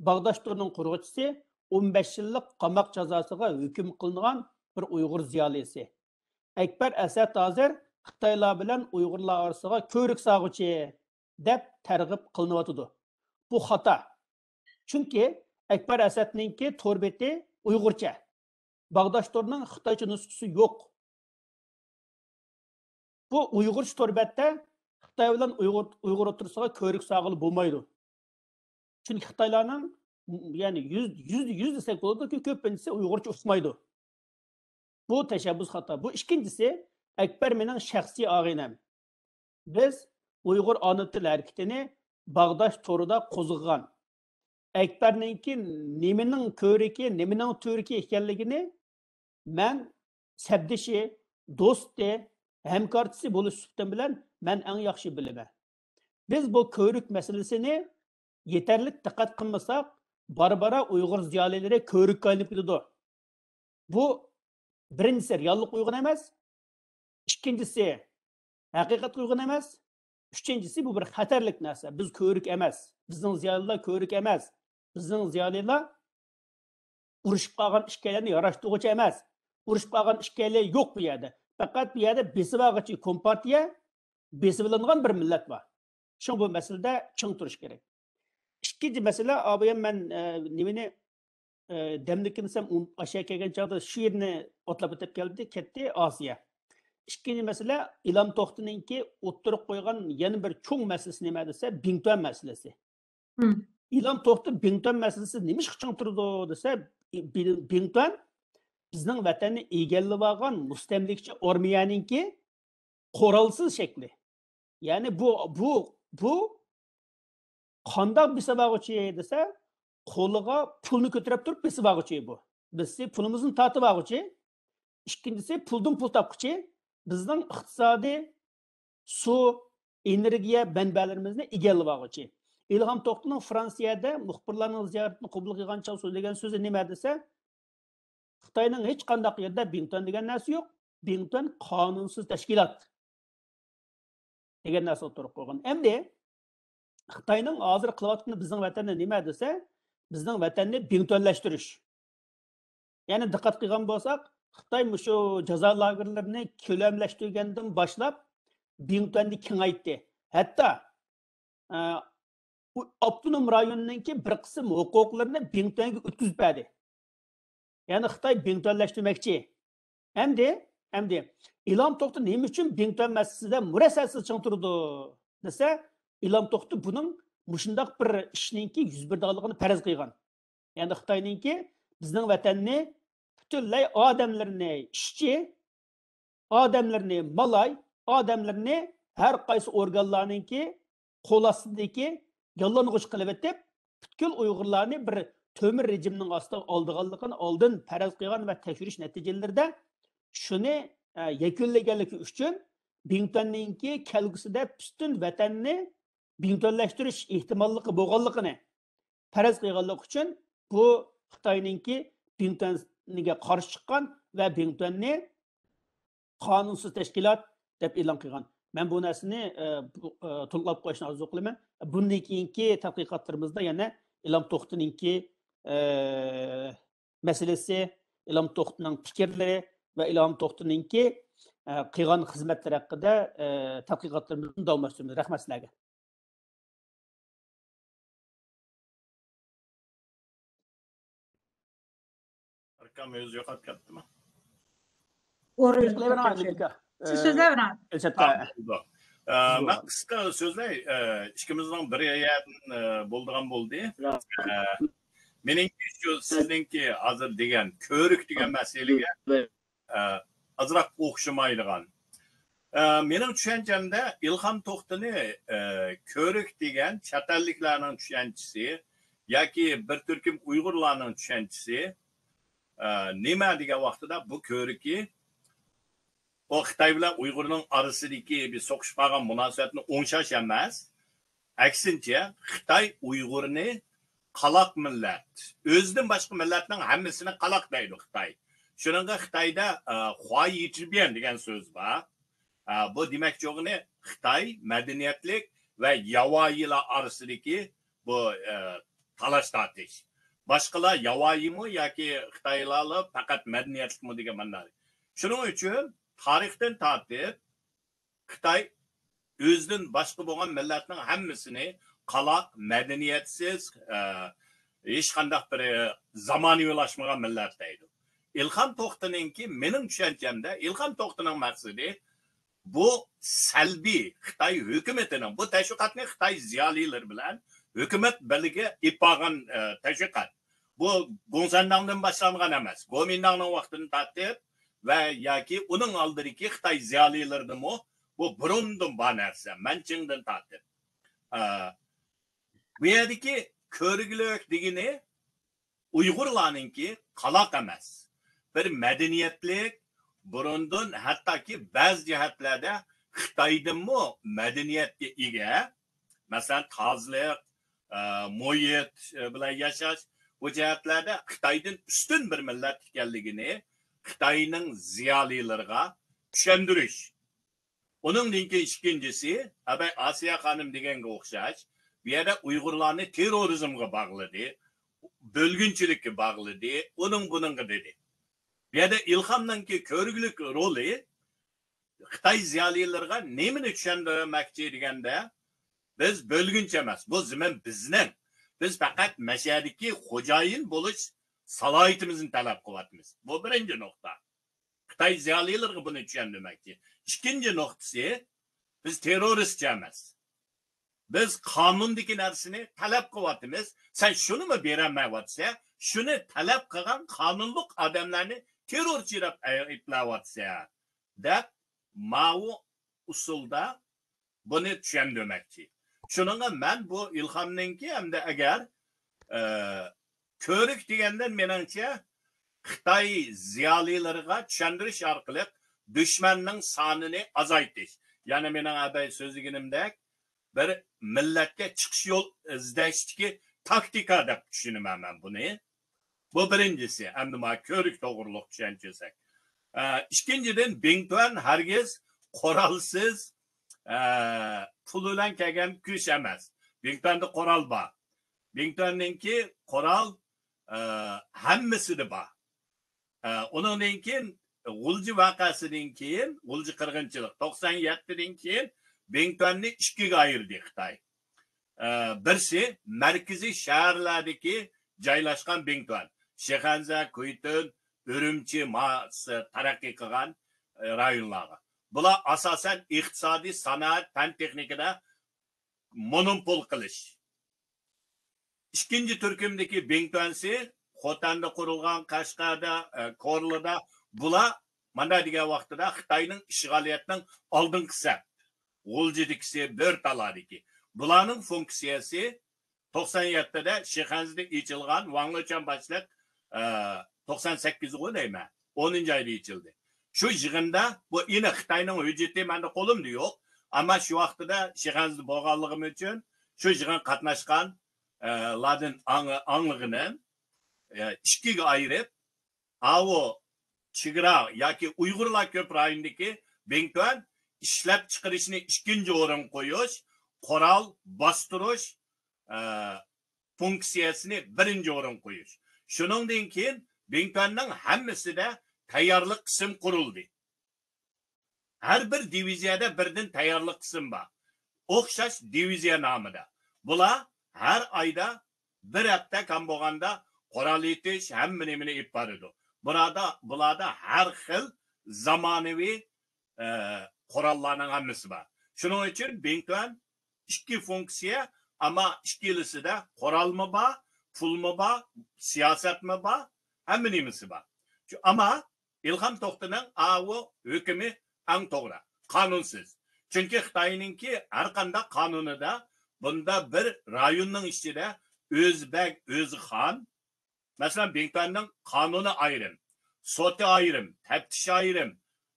باغداش تورىنىڭ قۇرغۇچىسى، ئون بەش يىللىق قاماق جازاسىغا ھۆكۈم قىلىنغان بىر ئۇيغۇر زىيالىيسى. ئەكبەر ئەسەد ھازىر خىتايلار بىلەن ئۇيغۇرلار ئارىسىغا كۆۋرۈك سالغۇچى دەپ تەرغىب قىلىنىۋاتىدۇ. بۇ خاتا. چۈنكى ئەكبەر ئەسەدنىڭكى تور بېتى ئۇيغۇرچە. باغداش تورىنىڭ خىتايچە نۇسخىسى يوق. بۇ ئۇيغۇرچە تور بەتتە خىتاي بىلەن ئۇيغۇر، ئۇيغۇر ئوتتۇرىسىغا كۆۋرۈك سالغىلى بولمايدۇ. چۈنكى خىتايلارنىڭ، يەنى يۈز، يۈزدە يۈز دېسەك بولىدۇكى، كۆپىنچىسى ئۇيغۇرچە ئۇقمايدۇ. بۇ تەشەببۇس خاتا. بۇ ئىككىنچىسى، ئەكبەر مېنىڭ شەخسىي ئاغىنەم. بىز ئۇيغۇر ئانا تىل ھەرىكىتىنى باغداش تورىدا قوزغىغان. ئەكبەرنىڭكى نېمىنىڭ كۆۋرۈكى، نېمىنىڭ تۈۋرۈكى ئىكەنلىكىنى مەن سەپدىشى، دوستى، ھەمكارچىسى بولۇش سۈپىتىم بىلەن مەن ئەڭ ياخشى بىلىمەن. بىز بۇ كۆۋرۈك مەسىلىسىنى يېتەرلىك دىققەت قىلمىساق، بارا-بارا ئۇيغۇر زىيالىيلىرى كۆۋرۈككە ئايلىنىپ كېتىدۇ. بۇ بىرىنچىسى رېئاللىق ئۇيغۇن ئەمەس. ئىككىنچىسى ھەقىقەت ئۇيغۇن ئەمەس. ئۈچىنچىسى بۇ بىر خەتەرلىك نەرسە. بىز كۆۋرۈك ئەمەس. بىزنىڭ زىيالىيلار كۆۋرۈك ئەمەس. بىزنىڭ زىيالىيلار ئۇرۇشۇپ قالغان ئىككىيلەننى ياراشتۇرغۇچى ئەمەس. ئۇرۇشۇپ قالغان ئىككىيلەن يوق بۇ يەردە. پەقەت بۇ يەردە بېسىۋالغۇچى، كومپارتىيە بېسىۋېلىنغان بىر مىللەت بار. شۇڭا بۇ مەسىلىدە چىڭ تۇرۇش كېرەك. ئىككىنچى مەسىلە، ئابايام مەن، ئە، نېمىنى، ئە، دەمدىكىن دېسەم، ئۇ ئاشۇ يەرگە كەلگەن چاغدا شۇ يېرىنى ئوتلاپ ئۆتۈپ كەلدى، كەتتى، ئاسىيە. ئىككىنچى مەسىلە، ئىلھام توختىنىڭكى ئوتتۇرىغا قويغان يەنە بىر چوڭ مەسىلىسى نېمە دېسە، بىڭتۈەن مەسىلىسى. مم. ئىلھام توختى بىڭتۈەن مەسىلىسى نېمىشقا چىڭ تۇرىدۇ دېسە، بىڭتۈەن بىزنىڭ ۋەتەننى ئىگىلىۋالغان مۇستەملىكىچى ئارمىيەنىڭكى قورالسىز شەكلى. يەنى بۇ، بۇ، بۇ قانداق بېسىۋالغۇچى دېسە، قولىغا پۇلنى كۆتۈرۈپ تۇرۇپ بېسىۋالغۇچى بۇ. بىرسى پۇلىمىزنى تارتىۋالغۇچى، ئىككىنچىسى پۇلدىن پۇل تاپقۇچى، بىزنىڭ ئىقتىسادىي، سۇ، ئېنېرگىيە مەنبەلىرىمىزنى ئىگىلىۋالغۇچى. ئىلھام توختىنىڭ فرانسىيەدە مۇخبىرلارنىڭ زىيارىتىنى قوبۇل قىلغان چاغ سۆزلىگەن سۆزى نېمە دېسە، خىتاينىڭ ھېچقانداق يېرىدە بىڭتۈەن دېگەن نەرسە يوق. بىڭتۈەن قانۇنسىز تەشكىلات دېگەن نەرسە ئوتتۇرىغا قويغان. ئەمدى خىتاينىڭ ھازىر قىلىۋاتقىنى بىزنىڭ ۋەتەندە نېمە دېسە، بىزنىڭ ۋەتەننى بىڭتۈەنلەشتۈرۈش. يەنى دىققەت قىلغان بولساق، خىتاي مۇشۇ جازا لاگېرلىرىنى كۆلەملەشتۈرگەندىن باشلاپ بىڭتۈەننى كېڭەيتتى. ھەتتا، ئە، ئاپتونوم رايوننىڭكى بىر قىسىم ھوقۇقلىرىنى بىڭتۈەنگە ئۆتكۈزۈپ بەردى. يەنى خىتاي بىڭتۈەنلەشتۈرمەكچى. ئەمدى، ئەمدى ئىلھام توختى نېمە ئۈچۈن بىڭتۈەن مەسىلىسىدە مۇرەسسەسىز چىڭ تۇرىدۇ دېسە، ئىلھام توختى بۇنىڭ مۇشۇنداق بىر ئىشنىڭكى يۈز بېرىدىغانلىقىنى پەرەز قىلغان. يەنى خىتاينىڭكى بىزنىڭ ۋەتەننى پۈتۈنلەي ئادەملىرىنى ئىشچى، ئادەملىرىنى مالاي، ئادەملىرىنى ھەر قايسى ئورگانلارنىڭكى قول ئاستىدىكى ياللانغۇچ قىلىۋېتىپ، پۈتكۈل ئۇيغۇرلارنى بىر تۆمۈر رېجىمنىڭ ئاستىغا ئالىدىغانلىقىنى ئالدىن پەرەز قىلغان ۋە تەكشۈرۈش نەتىجىلىرىدە شۇنى، ئە، يەكۈنلىگەنلىكى ئۈچۈن بىڭتۈەننىڭكى كەلگۈسىدە پۈتۈن ۋەتەننى بىڭتۈەنلەشتۈرۈش ئېھتىماللىقى بولغانلىقىنى پەرەز قىلغانلىقى ئۈچۈن بۇ خىتاينىڭكى بىڭتۈەنگە قارشى چىققان ۋە بىڭتۈەننى قانۇنسىز تەشكىلات دەپ ئېلان قىلغان. مەن بۇ نەرسىنى، ئە، بۇ، ئە، تولۇقلاپ قويۇشنى ئارزۇ قىلىمەن. بۇندىن كېيىنكى تەتقىقاتلىرىمىزدا يەنە ئىلھام توختىنىڭكى، ئە، مەسىلىسى، ئىلھام توختىنىڭ پىكىرلىرى ۋە ئىلھام توختىنىڭكى، ئە، قىلغان خىزمەتلىرى ھەققىدە، ئە، تەتقىقاتلىرىمىزنى داۋاملاشتۇرىمىز. رەھمەت سىلەرگە. ئاكام ئۆزى يوقاپ كەتتىمۇ؟ ئورۇن قىلىۋېرىڭ، ئەمدى ئاكا. سىز سۆزلەۋېرىڭ. ئە، مەن قىسقا سۆزلەي. ئە، ئىككىمىزنىڭ بىر يەردىن، ئە، بولىدىغان بولدى. ئە، مېنىڭكى شۇ سىزنىڭكى ھازىر دېگەن كۆۋرۈك دېگەن مەسىلىگە، ئە، ئازراق ئوخشىمايدىغان. ئە، مېنىڭ چۈشەنچەمدە ئىلھام توختىنى، ئە، كۆۋرۈك دېگەن چەت ئەللىكلەرنىڭ چۈشەنچىسى ياكى بىر تۈركۈم ئۇيغۇرلارنىڭ چۈشەنچىسى، ئە، نېمە دېگەن ۋاقتىدا بۇ كۆۋرۈكى ئۇ خىتاي بىلەن ئۇيغۇرنىڭ ئارىسىدىكى بىر سوقۇشۇپ قالغان مۇناسىۋەتنى ئوڭشاش ئەمەس، ئەكسىنچە، خىتاي ئۇيغۇرنى قالاق مىللەت، ئۆزىدىن باشقا مىللەتنىڭ ھەممىسىنى قالاق دەيدۇ خىتاي. شۇنىڭغا خىتايدا، ئە، خۇايىچىبيەن دېگەن سۆز بار. ئە، بۇ دېمەكچى بولغىنى خىتاي مەدەنىيەتلىك ۋە ياۋايىلار ئارىسىدىكى بۇ، ئە، تالاش تارتىش. باشقىلار ياۋايىمۇ ياكى خىتايلارلا پەقەت مەدەنىيەتلىكمۇ دېگەن مەنىدە. شۇنىڭ ئۈچۈن تارىختىن تارتىپ خىتاي ئۆزىدىن باشقا بولغان مىللەتنىڭ ھەممىسىنى قالاق، مەدەنىيەتسىز، ئە، ھېچقانداق بىر، ئە، زامانىۋىلاشمىغان مىللەت دەيدۇ. ئىلھام توختىنىڭكى، مېنىڭ چۈشەنچەمدە، ئىلھام توختىنىڭ مەقسىتى بۇ سەلبىي خىتاي ھۆكۈمىتىنىڭ، بۇ تەشۋىقاتنى خىتاي زىيالىيلىرى بىلەن ھۆكۈمەت بىرلىكى ئېلىپ بارغان، ئە، تەشۋىقات. بۇ گوڭسەنداڭدىن باشلانغان ئەمەس. گومىنداڭنىڭ ۋاقتىدىن تارتىپ ۋە ياكى ئۇنىڭ ئالدىدىكى خىتاي زىيالىيلىرىدىمۇ بۇ بۇرۇندىن بار نەرسە، مەنچىڭدىن تارتىپ. ئە، بۇ يەردىكى كۆرگۈلۈك دېگىنى ئۇيغۇرلارنىڭكى قالاق ئەمەس. بىر مەدەنىيەتلىك، بۇرۇندىن ھەتتاكى بەزى جەھەتلەردە خىتايدىنمۇ مەدەنىيەتكە ئىگە، مەسىلەن، تازىلىق، ئە، مۇھىت، ئە، بىلەن ياشاش، بۇ جەھەتلەردە خىتايدىن ئۈستۈن بىر مىللەت ئىكەنلىكىنى خىتاينىڭ زىيالىيلىرىغا چۈشەندۈرۈش. ئۇنىڭدىن كېيىن ئىككىنچىسى، ئەبەي ئاسىيە خانىم دېگەنگە ئوخشاش، بۇ يەردە ئۇيغۇرلارنى تېررورىزمغا باغلىدى، بۆلگۈنچىلىككە باغلىدى، ئۇنىڭ بۇنىڭغا دېدى. بۇ يەردە ئىلھامنىڭكى كۆرگۈلۈك رولى خىتاي زىيالىيلىرىغا نېمىنى چۈشەندۈرمەكچى دېگەندە، بىز بۆلگۈنچى ئەمەس، بۇ زېمىن بىزنىڭ. بىز پەقەت مەشەدىكى خوجايىن بولۇش سالاھىيىتىمىزنى تەلەپ قىلىۋاتىمىز. بۇ بىرىنچى نۇقتا. خىتاي زىيالىيلىرىغا بۇنى چۈشەندۈرمەكچى. ئىككىنچى نۇقتىسى، بىز تېررورىستچە ئەمەس. بىز قانۇندىكى نەرسىنى تەلەپ قىلىۋاتىمىز. سەن شۇنىمۇ بېرەلمەيۋاتىسەن، شۇنى تەلەپ قىلغان قانۇنلۇق ئادەملەرنى تېررورچى دەپ ئەيىبلەۋاتىسەن، دەپ ماۋۇ ئۇسۇلدا بۇنى چۈشەندۈرمەكچى. شۇنىڭغا مەن بۇ ئىلھامنىڭكى ھەمدە ئەگەر، ئە، كۆۋرۈك دېگەندىن مېنىڭچە خىتاي زىيالىيلىرىغا چۈشەندۈرۈش ئارقىلىق دۈشمەننىڭ سانىنى ئازايتىش. يەنى مېنىڭ ئەبەي سۆزلىگىنىمدەك بىر مىللەتكە چىقىش يول ئىزدەشتىكى تاكتىكا دەپ چۈشىنىمەن مەن بۇنى. بۇ بىرىنچىسى، ئەمدى مانا كۆۋرۈك توغرۇلۇق چۈشەنچە دېسەك. ئە، ئىككىنچىدىن، بىڭتۈەن ھەرگىز قورالسىز، ئە، پۇل بىلەن كەلگەن كۈچ ئەمەس. بىڭتۈەندە قورال بار. بىڭتۈەننىڭكى قورال، ئە، ھەممىسىدە بار. ئە، ئۇنىڭدىن كېيىن، غۇلجا ۋەقەسىدىن كېيىن، غۇلجا قىرغىنچىلىق توقسان يەتتىدىن كېيىن بىڭتۈەننى ئىككىگە ئايرىدى خىتاي. ئە، بىرسى مەركىزىي شەھەرلەردىكى جايلاشقان بىڭتۈەن، شىخەنزە، كۇيتۈن، ئۈرۈمچى، ما-، س-، تەرەققىي قىلغان، ئە، رايونلارغا. بۇلار ئاساسەن ئىقتىسادىي، سانائەت، پەن تېخنىكىدا مونوپول قىلىش. ئىككىنچى تۈركۈمدىكى بىڭتۈەنسى، خوتەندە قۇرۇلغان، قەشقەردە، ئە، كورلىدا، بۇلار مانا دېگەن ۋاقتىدا خىتاينىڭ ئىشغالىيەتنىڭ ئالدىنقى سەپ، غۇلجىدىكىسى، بۆرتالادىكى. بۇلارنىڭ فۇنكسىيەسى توقسان يەتتىدە شىخەنزىدە ئېچىلغان ۋاڭ لېچۈەن باشلىق، ئە، توقسان سەككىزغۇ دەيمەن، ئونىنچى ئايدا ئېچىلدى. شۇ يىغىندا، بۇ ئېنىق خىتاينىڭ ھۆججىتى مەندە قولۇمدا يوق، ئەمما شۇ ۋاقتىدا شىخەنزىدە بولغانلىقىم ئۈچۈن شۇ يىغىنغا قاتناشقان، ئە، لاردىن ئاڭ-، ئاڭلىغىنىم، ئە، ئىككىگە ئايرىپ، ئاۋۇ چېگرا ياكى ئۇيغۇرلار كۆپ رايوندىكى بىڭتۈەن ئىشلەپچىقىرىشنى ئىككىنچى ئورۇنغا قويۇش، قورال باستۇرۇش، ئە، فۇنكسىيەسىنى بىرىنچى ئورۇنغا قويۇش. شۇنىڭدىن كېيىن بىڭتۈەننىڭ ھەممىسىدە تەييارلىق قىسىم قۇرۇلدى. ھەر بىر دىۋىزىيەدە بىردىن تەييارلىق قىسىم بار. ئوخشاش دىۋىزىيە نامىدا. بۇلار ھەر ئايدا بىر ھەپتە كەم بولغاندا قورال ئېتىش، ھەممە نېمىنى ئېلىپ بارىدۇ. بۇلاردا، بۇلاردا ھەر خىل زامانىۋى ئە، قوراللارنىڭ ھەممىسى بار. شۇنىڭ ئۈچۈن بىڭتۈەن ئىككى فۇنكسىيە، ئەمما ئىككىلىسىدە قورالمۇ بار، پۇلمۇ بار، سىياسەتمۇ بار، ھەممە نېمىسى بار. شۇ، ئەمما ئىلھام توختىنىڭ ئاۋۇ ھۆكمى ئەڭ توغرا، قانۇنسىز. چۈنكى خىتاينىڭكى ھەر قانداق قانۇنىدا بۇندا بىر رايوننىڭ ئىچىدە ئۆزى بەگ، ئۆزى خان، مەسىلەن، بىڭتۈەننىڭ قانۇنى ئايرىم، سوتى ئايرىم، تەپتىشى ئايرىم،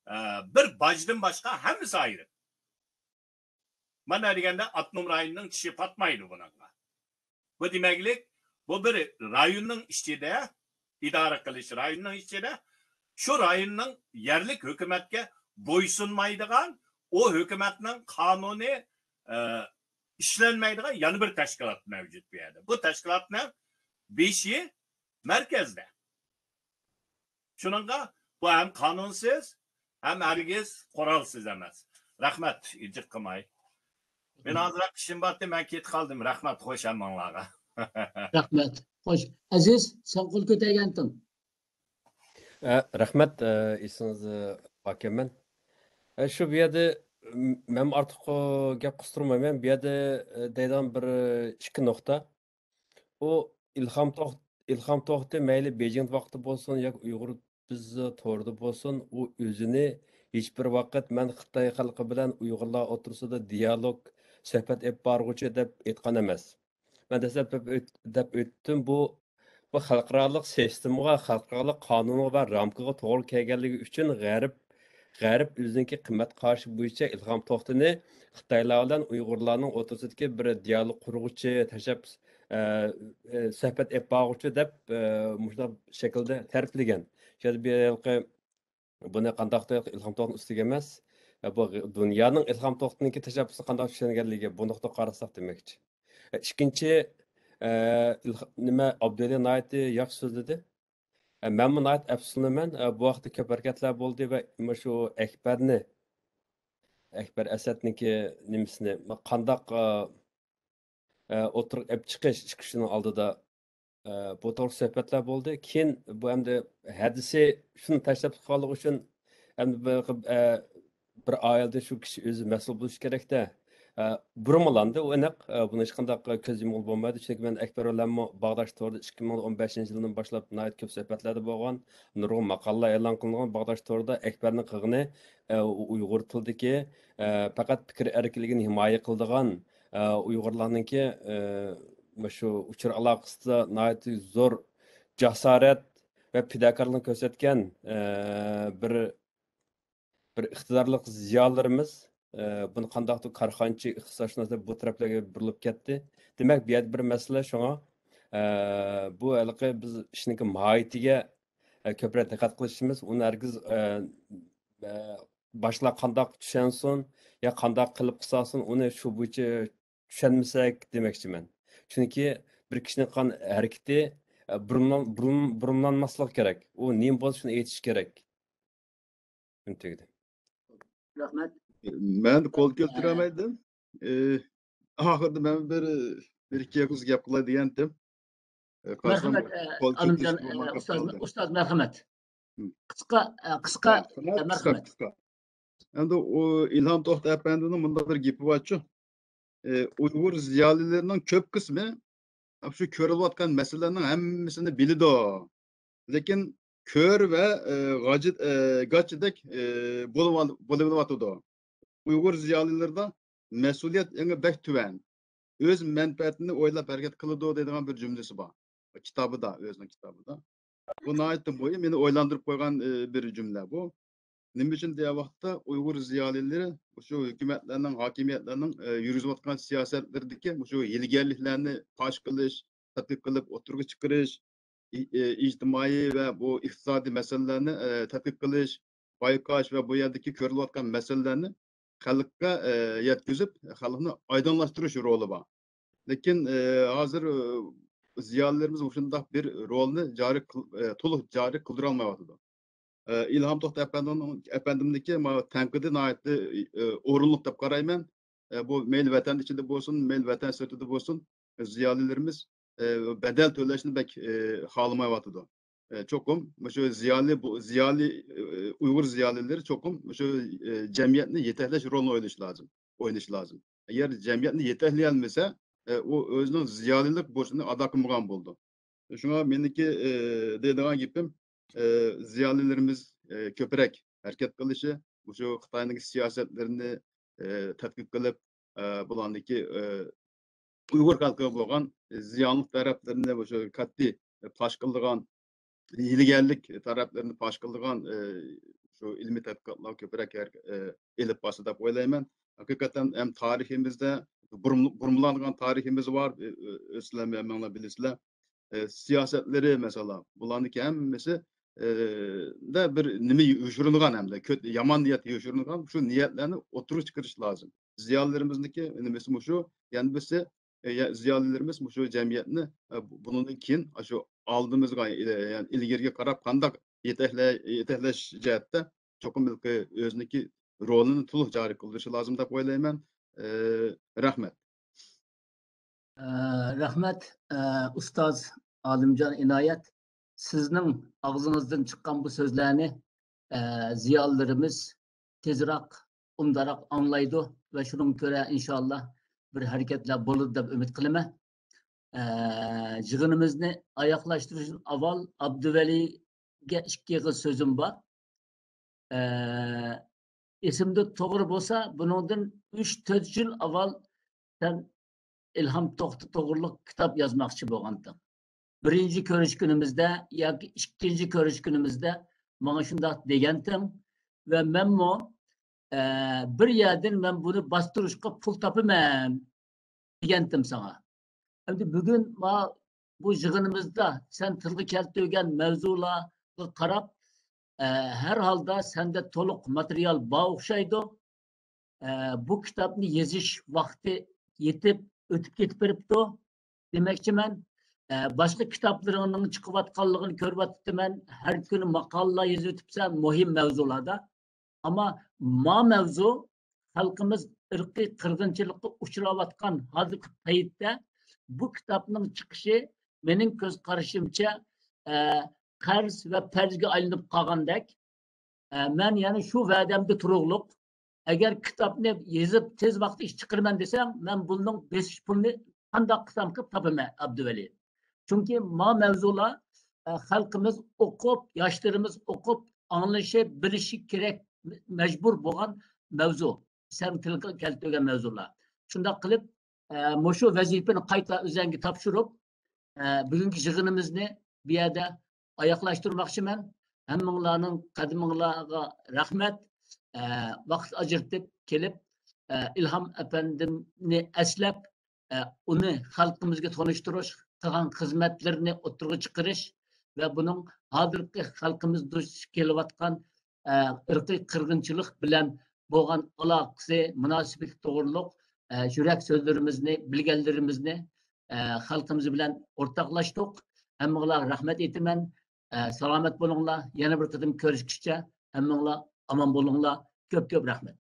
ئە، بىر باجدىن باشقا ھەممىسى ئايرىم. مانا دېگەندە ئاپتونوم رايوننىڭ چىشى پاتمايدۇ بۇنىڭغا. بۇ دېمەكلىك، بۇ بىر رايوننىڭ ئىچىدە ئىدارە قىلىش، رايوننىڭ ئىچىدە شۇ رايوننىڭ يەرلىك ھۆكۈمەتكە بويسۇنمايدىغان، ئۇ ھۆكۈمەتنىڭ قانۇنى، ئە، ئىشلەنمەيدىغان يەنە بىر تەشكىلات مەۋجۇت بۇ يەردە. بۇ تەشكىلاتنىڭ بېشى مەركەزدە. شۇنىڭغا بۇ ھەم قانۇنسىز، ھەم ھەرگىز قورالسىز ئەمەس. رەھمەت، جىق قىلماي. مېنىڭ ئازراق ئىشىم بارتى، مەن كېتىپ قالدىم. رەھمەت، خوش ھەممىڭلارغا. رەھمەت. خوش. ئەزىز، سەن قول كۆتەرگەنتىڭ. ئە، رەھمەت، ئە، ئېسىڭىزدە باركەنمەن. ئە، شۇ بۇ يەردە، م-، مەن ئارتۇق، ئە، گەپ قىستۇرمايمەن. بۇ يەردە، ئە، دەيدىغان بىر، ئە، ئىككى نۇقتا. ئۇ ئىلھام توخ-، ئىلھام توختى مەيلى بېيجىڭ ۋاقتىدا بولسۇن ياكى ئۇيغۇر بىز تورىدا بولسۇن، ئۇ ئۆزىنى ھېچبىر ۋاقىت مەن خىتاي خەلقى بىلەن ئۇيغۇرلار ئوتتۇرىسىدا دىيالوگ، سۆھبەت ئېلىپ بارغۇچى دەپ ئېيتقان ئەمەس. مەن دەسلەپ دەپ ئۆت-، دەپ ئۆتتۈم، بۇ، بۇ خەلقئارالىق سىستېمىغا، خەلقئارالىق قانۇنغا ۋە رامكىغا توغرا كەلگەنلىكى ئۈچۈن غەرب غەرب ئۆزىنىڭكى قىممەت قارىشى بويىچە ئىلھام توختىنى خىتايلار بىلەن ئۇيغۇرلارنىڭ ئوتتۇرىسىدىكى بىر دىيالوگ قۇرغۇچى، تەشەببۇس، ئە، ئە، سۆھبەت ئېلىپ بارغۇچى دەپ، ئە، مۇشۇنداق شەكىلدە تەرىپلىگەن. شۇ يەردە بۇ ھېلىقى بۇنى قانداقتۇر ئىلھام توختىنىڭ ئۈستىگە ئەمەس، ئە، بۇ دۇنيانىڭ ئىلھام توختىنىڭكى تەشەببۇسىنى قانداق چۈشەنگەنلىكى بۇ نۇقتىغا قارىساق دېمەكچى. ئە، ئىككىنچى، ئە، ئىلھ-، نېمە، ئابدۇۋەلى ناھايىتى ياخشى سۆزلىدى. ئە، مەنمۇ ناھايىتى ئەپسۇسلىنىمەن. ئە، بۇ ھەقتە كۆپ ھەرىكەتلەر بولدى ۋە مۇشۇ ئەكبەرنى، ئەكبەر ئەسەدنىڭكى نېمىسىنى قانداق، ئە، ئە، ئوتتۇرىغا ئېلىپ چىقىش ئىككى كىشىنىڭ ئالدىدا، ئە، بۇ توغرا سۆھبەتلەر بولدى. كېيىن بۇ ئەمدى ھەدىسى شۇنى تاشلاپ قالغان ئۈچۈن ئەمدى بۇ، ئە، بىر ئائىلىدە شۇ كىشى ئۆزى مەسئۇل بولۇشى كېرەكتە. ئە، بۇرمىلاندى، ئۇ ئېنىق. ئە، بۇنى ھېچقانداق كۆز يۇمغىلى بولمايدۇ. چۈنكى مەن ئەكبەر بىلەنمۇ باغداش توردا ئىككى مىڭ ئون بەشىنچى يىلدىن باشلاپ ناھايىتى كۆپ سۆھبەتلەردە بولغان، نۇرغۇن ماقالىلەر ئېلان قىلىنغان. باغداش توردا ئەكبەرنىڭ قىلغىنى، ئە، ئۇ ئۇيغۇر تىلىدىكى، ئە، پەقەت پىكىر ئەركىنلىكىنى ھىمايە قىلىدىغان، ئە، ئۇيغۇرلارنىڭكى، ئە، مۇشۇ ئۇچۇر ئالاقىسىدا ناھايىتى زور جاسارەت ۋە پىداكارلىقنى كۆرسەتكەن، ئە، بىر بىر ئىقتىدارلىق زىيالىيلىرىمىز، ئە، بۇنى قانداقتۇر كارخانىچى، ئىقتىسادشۇناسلار بۇ تەرەپلەرگە بۇرۇلۇپ كەتتى. دېمەك، بۇ يەردە بىر مەسىلە، شۇڭا، ئە، بۇ ھېلىقى بىز ئىشنىڭكى ماھىيىتىگە، ئە، كۆپرەك دىققەت قىلىشىمىز، ئۇنى ھەرگىز، ئە، ئە، باشقىلار قانداق چۈشەنسۇن يا قانداق قىلىپ قىلسالسۇن، ئۇنى شۇ بويىچە چۈشەنمىسەك دېمەكچىمەن. چۈنكى بىر كىشىنىڭ قىلغان ھەرىكىتى، ئە، بۇرۇملان-، بۇرۇم-، بۇرۇملانماسلىقى كېرەك. ئۇ نېمە بولسا، شۇنى ئېيتىشى كېرەك. ئۈن تۈگىدى. رەھمەت. مەن قول ئە، كۆتۈرەلمەيدىم. ئى، ئاخىردا مەن بىر، بىر ئىككى ئېغىز گەپ قىلاي دېگەنتىم. ئى، قارىسام، مەرھەمەت، ئە، قول كۆتۈرۈش ئالىمجان، بولماي ئە، قالدى. ئۇستاز، مەرھەمەت. ھىم. قىسقا، ئە، قىسقا، ھە، ئە، قىسقا، مەرھەمەت. قىسقا. ئەمدى ئۇ ئىلھام توختى ئەپەندىنىڭ مۇنداق بىر گېپى بارچۇ. ئى، ئۇيغۇر زىيالىيلىرىنىڭ كۆپ قىسمى شۇ كۆرۈلۈۋاتقان مەسىلىلەرنىڭ ھەممىسىنى بىلىدۇ. لېكىن كۆر ۋە، ئى، غاجىت-، ئى، گاچىدەك، ئى، بولۇۋال-، بولۇۋېلىۋاتىدۇ. ئۇيغۇر زىيالىيلىرىدا مەسئۇلىيەت ئېڭى بەك تۆۋەن. ئۆز مەنپەئەتىنى ئويلاپ ھەرىكەت قىلىدۇ دەيدىغان بىر جۈملىسى بار. كىتابىدا، ئۆزىنىڭ كىتابىدا. بۇ ناھايىتى مۇھىم، مېنى ئويلاندۇرۇپ قويغان، ئى، بىر جۈملە بۇ. نېمە ئۈچۈن دېگەن ۋاقىتتا ئۇيغۇر زىيالىيلىرى مۇشۇ ھۆكۈمەتلەرنىڭ، ھاكىمىيەتلەرنىڭ، ئى، يۈرگۈزۈۋاتقان سىياسەتلىرىدىكى مۇشۇ ھىيلىگەرلىكلەرنى پاش قىلىش، تەتقىق قىلىپ ئوتتۇرىغا چىقىرىش، ئى-، ئى-، ئىجتىمائىي ۋە بۇ ئىقتىسادىي مەسىلىلەرنى، ئى، تەتقىق قىلىش، بايقاش ۋە بۇ يەردىكى كۆرۈلۈۋاتقان مەسىلىلەرنى خەلققە، ئى، يەتكۈزۈپ، خەلقنى ئايدىڭلاشتۇرۇش رولى بار. لېكىن، ئى، ھازىر، ئى، زىيالىيلىرىمىز مۇشۇنداق بىر رولنى جارى قىل-، ئى، تولۇق جارى قىلدۇرالمايۋاتىدۇ. ئى، ئىلھام توختى ئەپەندىمنىڭ، ئەپەندىمنىڭكى ما تەنقىدى ناھايىتى، ئى، ئورۇنلۇق دەپ قارايمەن. ئى، بۇ مەيلى ۋەتەن ئىچىدە بولسۇن، مەيلى ۋەتەن سىرتىدا بولسۇن، زىيالىيلىرىمىز، ئى، بەدەل تۆلەشنى بەك، ئى، خالىمايۋاتىدۇ. ئى، چوقۇم مۇشۇ زىيالىي، بۇ زىيالىي، ئى، ئۇيغۇر زىيالىيلىرى چوقۇم شۇ، ئە، جەمئىيەتنى يېتەكلەش رولىنى ئوينىشى لازىم، ئوينىشى لازىم. ئەگەر جەمئىيەتنى يېتەكلىيەلمىسە، ئە، ئۇ ئۆزىنىڭ زىيالىيلىق بۇرچىنى ئادا قىلمىغان بولىدۇ. شۇڭا مېنىڭكى، ئە، دەيدىغان گېپىم، ئە، زىيالىيلىرىمىز، ئە، كۆپرەك ھەرىكەت قىلىشى، مۇشۇ خىتاينىڭ سىياسەتلىرىنى، ئە، تەتقىق قىلىپ، ئە، بۇلاردىكى، ئە، ئۇيغۇر خەلقىگە بولغان زىيانلىق تەرەپلىرىنى مۇشۇ قەتئىي پاش قىلىدىغان، ھىيلىگەرلىك تەرەپلىرىنى پاش قىلىدىغان، ئە، شۇ ئىلمىي تەتقىقاتلار كۆپرەك ھەر-، ئە، ئېلىپ بارسا دەپ ئويلايمەن. ھەقىقەتەن ھەم تارىخىمىزدە بۇرم-، بۇرمىلانغان تارىخىمىز بار. ئە، ئە، سىلەر ھەممىڭلار بىلىسىلەر. ئە، سىياسەتلىرى، مەسىلەن، بۇلارنىڭكى ھەممىسى، ئە، دە بىر نېمە يوشۇرۇنغان ھەمدە كۆت-، يامان نىيەت يوشۇرۇنغان شۇ نىيەتلەرنى ئوتتۇرىغا چىقىرىش لازىم. زىيالىيلىرىمىزنىڭكى نېمىسى مۇشۇ، يەنە بىرسى، ئە، يە-، زىيالىيلىرىمىز مۇشۇ جەمئىيەتنى، ئە، بۇ-، بۇنىڭدىن كېيىن شۇ ئالدىمىزغا، ئە، يەنى ئىلگىرىگە قاراپ قانداق يېتەكلە-، يېتەكلەش جەھەتتە چوقۇم ھېلىقى ئۆزىنىڭكى رولىنى تولۇق جارى قىلدۇرۇشى لازىم دەپ ئويلايمەن. ئە، رەھمەت. ئە، رەھمەت، ئە، ئۇستاز ئالىمجان ئىنايەت. سىزنىڭ ئاغزىڭىزدىن چىققان بۇ سۆزلەرنى، ئە، زىيالىيلىرىمىز تېزراق، ئوبدانراق ئاڭلايدۇ ۋە شۇنىڭغا كۆرە، ئىنشائاللا، بىر ھەرىكەتلەر بولىدۇ دەپ ئۈمىد قىلىمەن. ئە، يىغىنىمىزنى ئاياغلاشتۇرۇشتىن ئاۋۋال ئابدۇۋەلىگە ئىككى ئېغىز سۆزۈم بار. ئە، ئېسىمدە توغرا بولسا، بۇنىڭدىن ئۈچ، تۆت يىل ئاۋۋال سەن ئىلھام توختى توغرۇلۇق كىتاب يازماقچى بولغانتىڭ. بىرىنچى كۆرۈشكىنىمىزدە ياكى ئىككىنچى كۆرۈشكىنىمىزدە ماڭا شۇنداق دېگەنتىڭ. ۋە مەنمۇ، ئە، بىر يەردىن مەن بۇنى باستۇرۇشقا پۇل تاپىمەن دېگەنتىم ساڭا. ئەمدى بۈگۈن ما-، بۇ يىغىنىمىزدا سەن تىلغا كەلتۈرگەن مەۋزۇلارغا قاراپ، ئە، ھەر ھالدا سەندە تولۇق ماتېرىيال بار ئوخشايدۇ. ئە، بۇ كىتابنى يېزىش ۋاقتى يېتىپ، ئۆتۈپ كېتىپ بېرىپتۇ دېمەكچىمەن. ئە، باشقا كىتابلىرىڭنىڭ چىقىۋاتقانلىقىنى كۆرۈۋاتىمەن. ھەر كۈنى ماقالىلار يېزىۋېتىپسەن مۇھىم مەۋزۇلاردا. ئەمما ما مەۋزۇ خەلقىمىز ئىرقىي قىرغىنچىلىققا ئۇچراۋاتقان ھازىرقى پەيتتە بۇ كىتابنىڭ چىقىشى مېنىڭ كۆز قارىشىمچە، ئە، قەرز ۋە پەرزگە ئايلىنىپ قالغاندەك. ئە، مەن يەنە شۇ ۋەدەمدە تۇرۇقلۇق، ئەگەر كىتابنى يېزىپ تېز ۋاقىتتا ئىش چىقىرىمەن دېسەڭ، مەن بۇنىڭ بېسىش پۇلىنى قانداق قىلسام قىلىپ تاپىمەن، ئابدۇۋەلى. چۈنكى ما مەۋزۇلار، ئە، خەلقىمىز ئوقۇپ، ياشلىرىمىز ئوقۇپ، ئاڭلىشى، بىلىشى كېرەك، مەجبۇر بولغان مەۋزۇ. سەن تىلغا كەلتۈرگەن مەۋزۇلار. شۇنداق قىلىپ، ئە، مۇشۇ ۋەزىپىنى قايتا ئۆزەڭگە تاپشۇرۇپ، ئە، بۈگۈنكى يىغىنىمىزنى بۇ يەردە ئاياغلاشتۇرماقچىمەن. ھەممىڭلارنىڭ قەدىمىڭلارغا رەھمەت. ئە، ۋاقىت ئاجرىتىپ كېلىپ، ئە، ئىلھام ئەپەندىمنى ئەسلەپ، ئە، ئۇنى خەلقىمىزگە تونۇشتۇرۇش، قىلغان خىزمەتلىرىنى ئوتتۇرىغا چىقىرىش ۋە بۇنىڭ ھازىرقى خەلقىمىز دۇچ كېلىۋاتقان، ئە، ئىرقىي قىرغىنچىلىق بىلەن بولغان ئالاقىسى، مۇناسىۋىتى توغرۇلۇق، ئە، يۈرەك سۆزلىرىمىزنى، بىلگەنلىرىمىزنى، ئە، خەلقىمىز بىلەن ئورتاقلاشتۇق. ھەممىڭلارغا رەھمەت ئېيتىمەن. ئە، سالامەت بولۇڭلار. يەنە بىر قېتىم كۆرۈشكۈچە ھەممىڭلار ئامان بولۇڭلار. كۆپ كۆپ رەھمەت.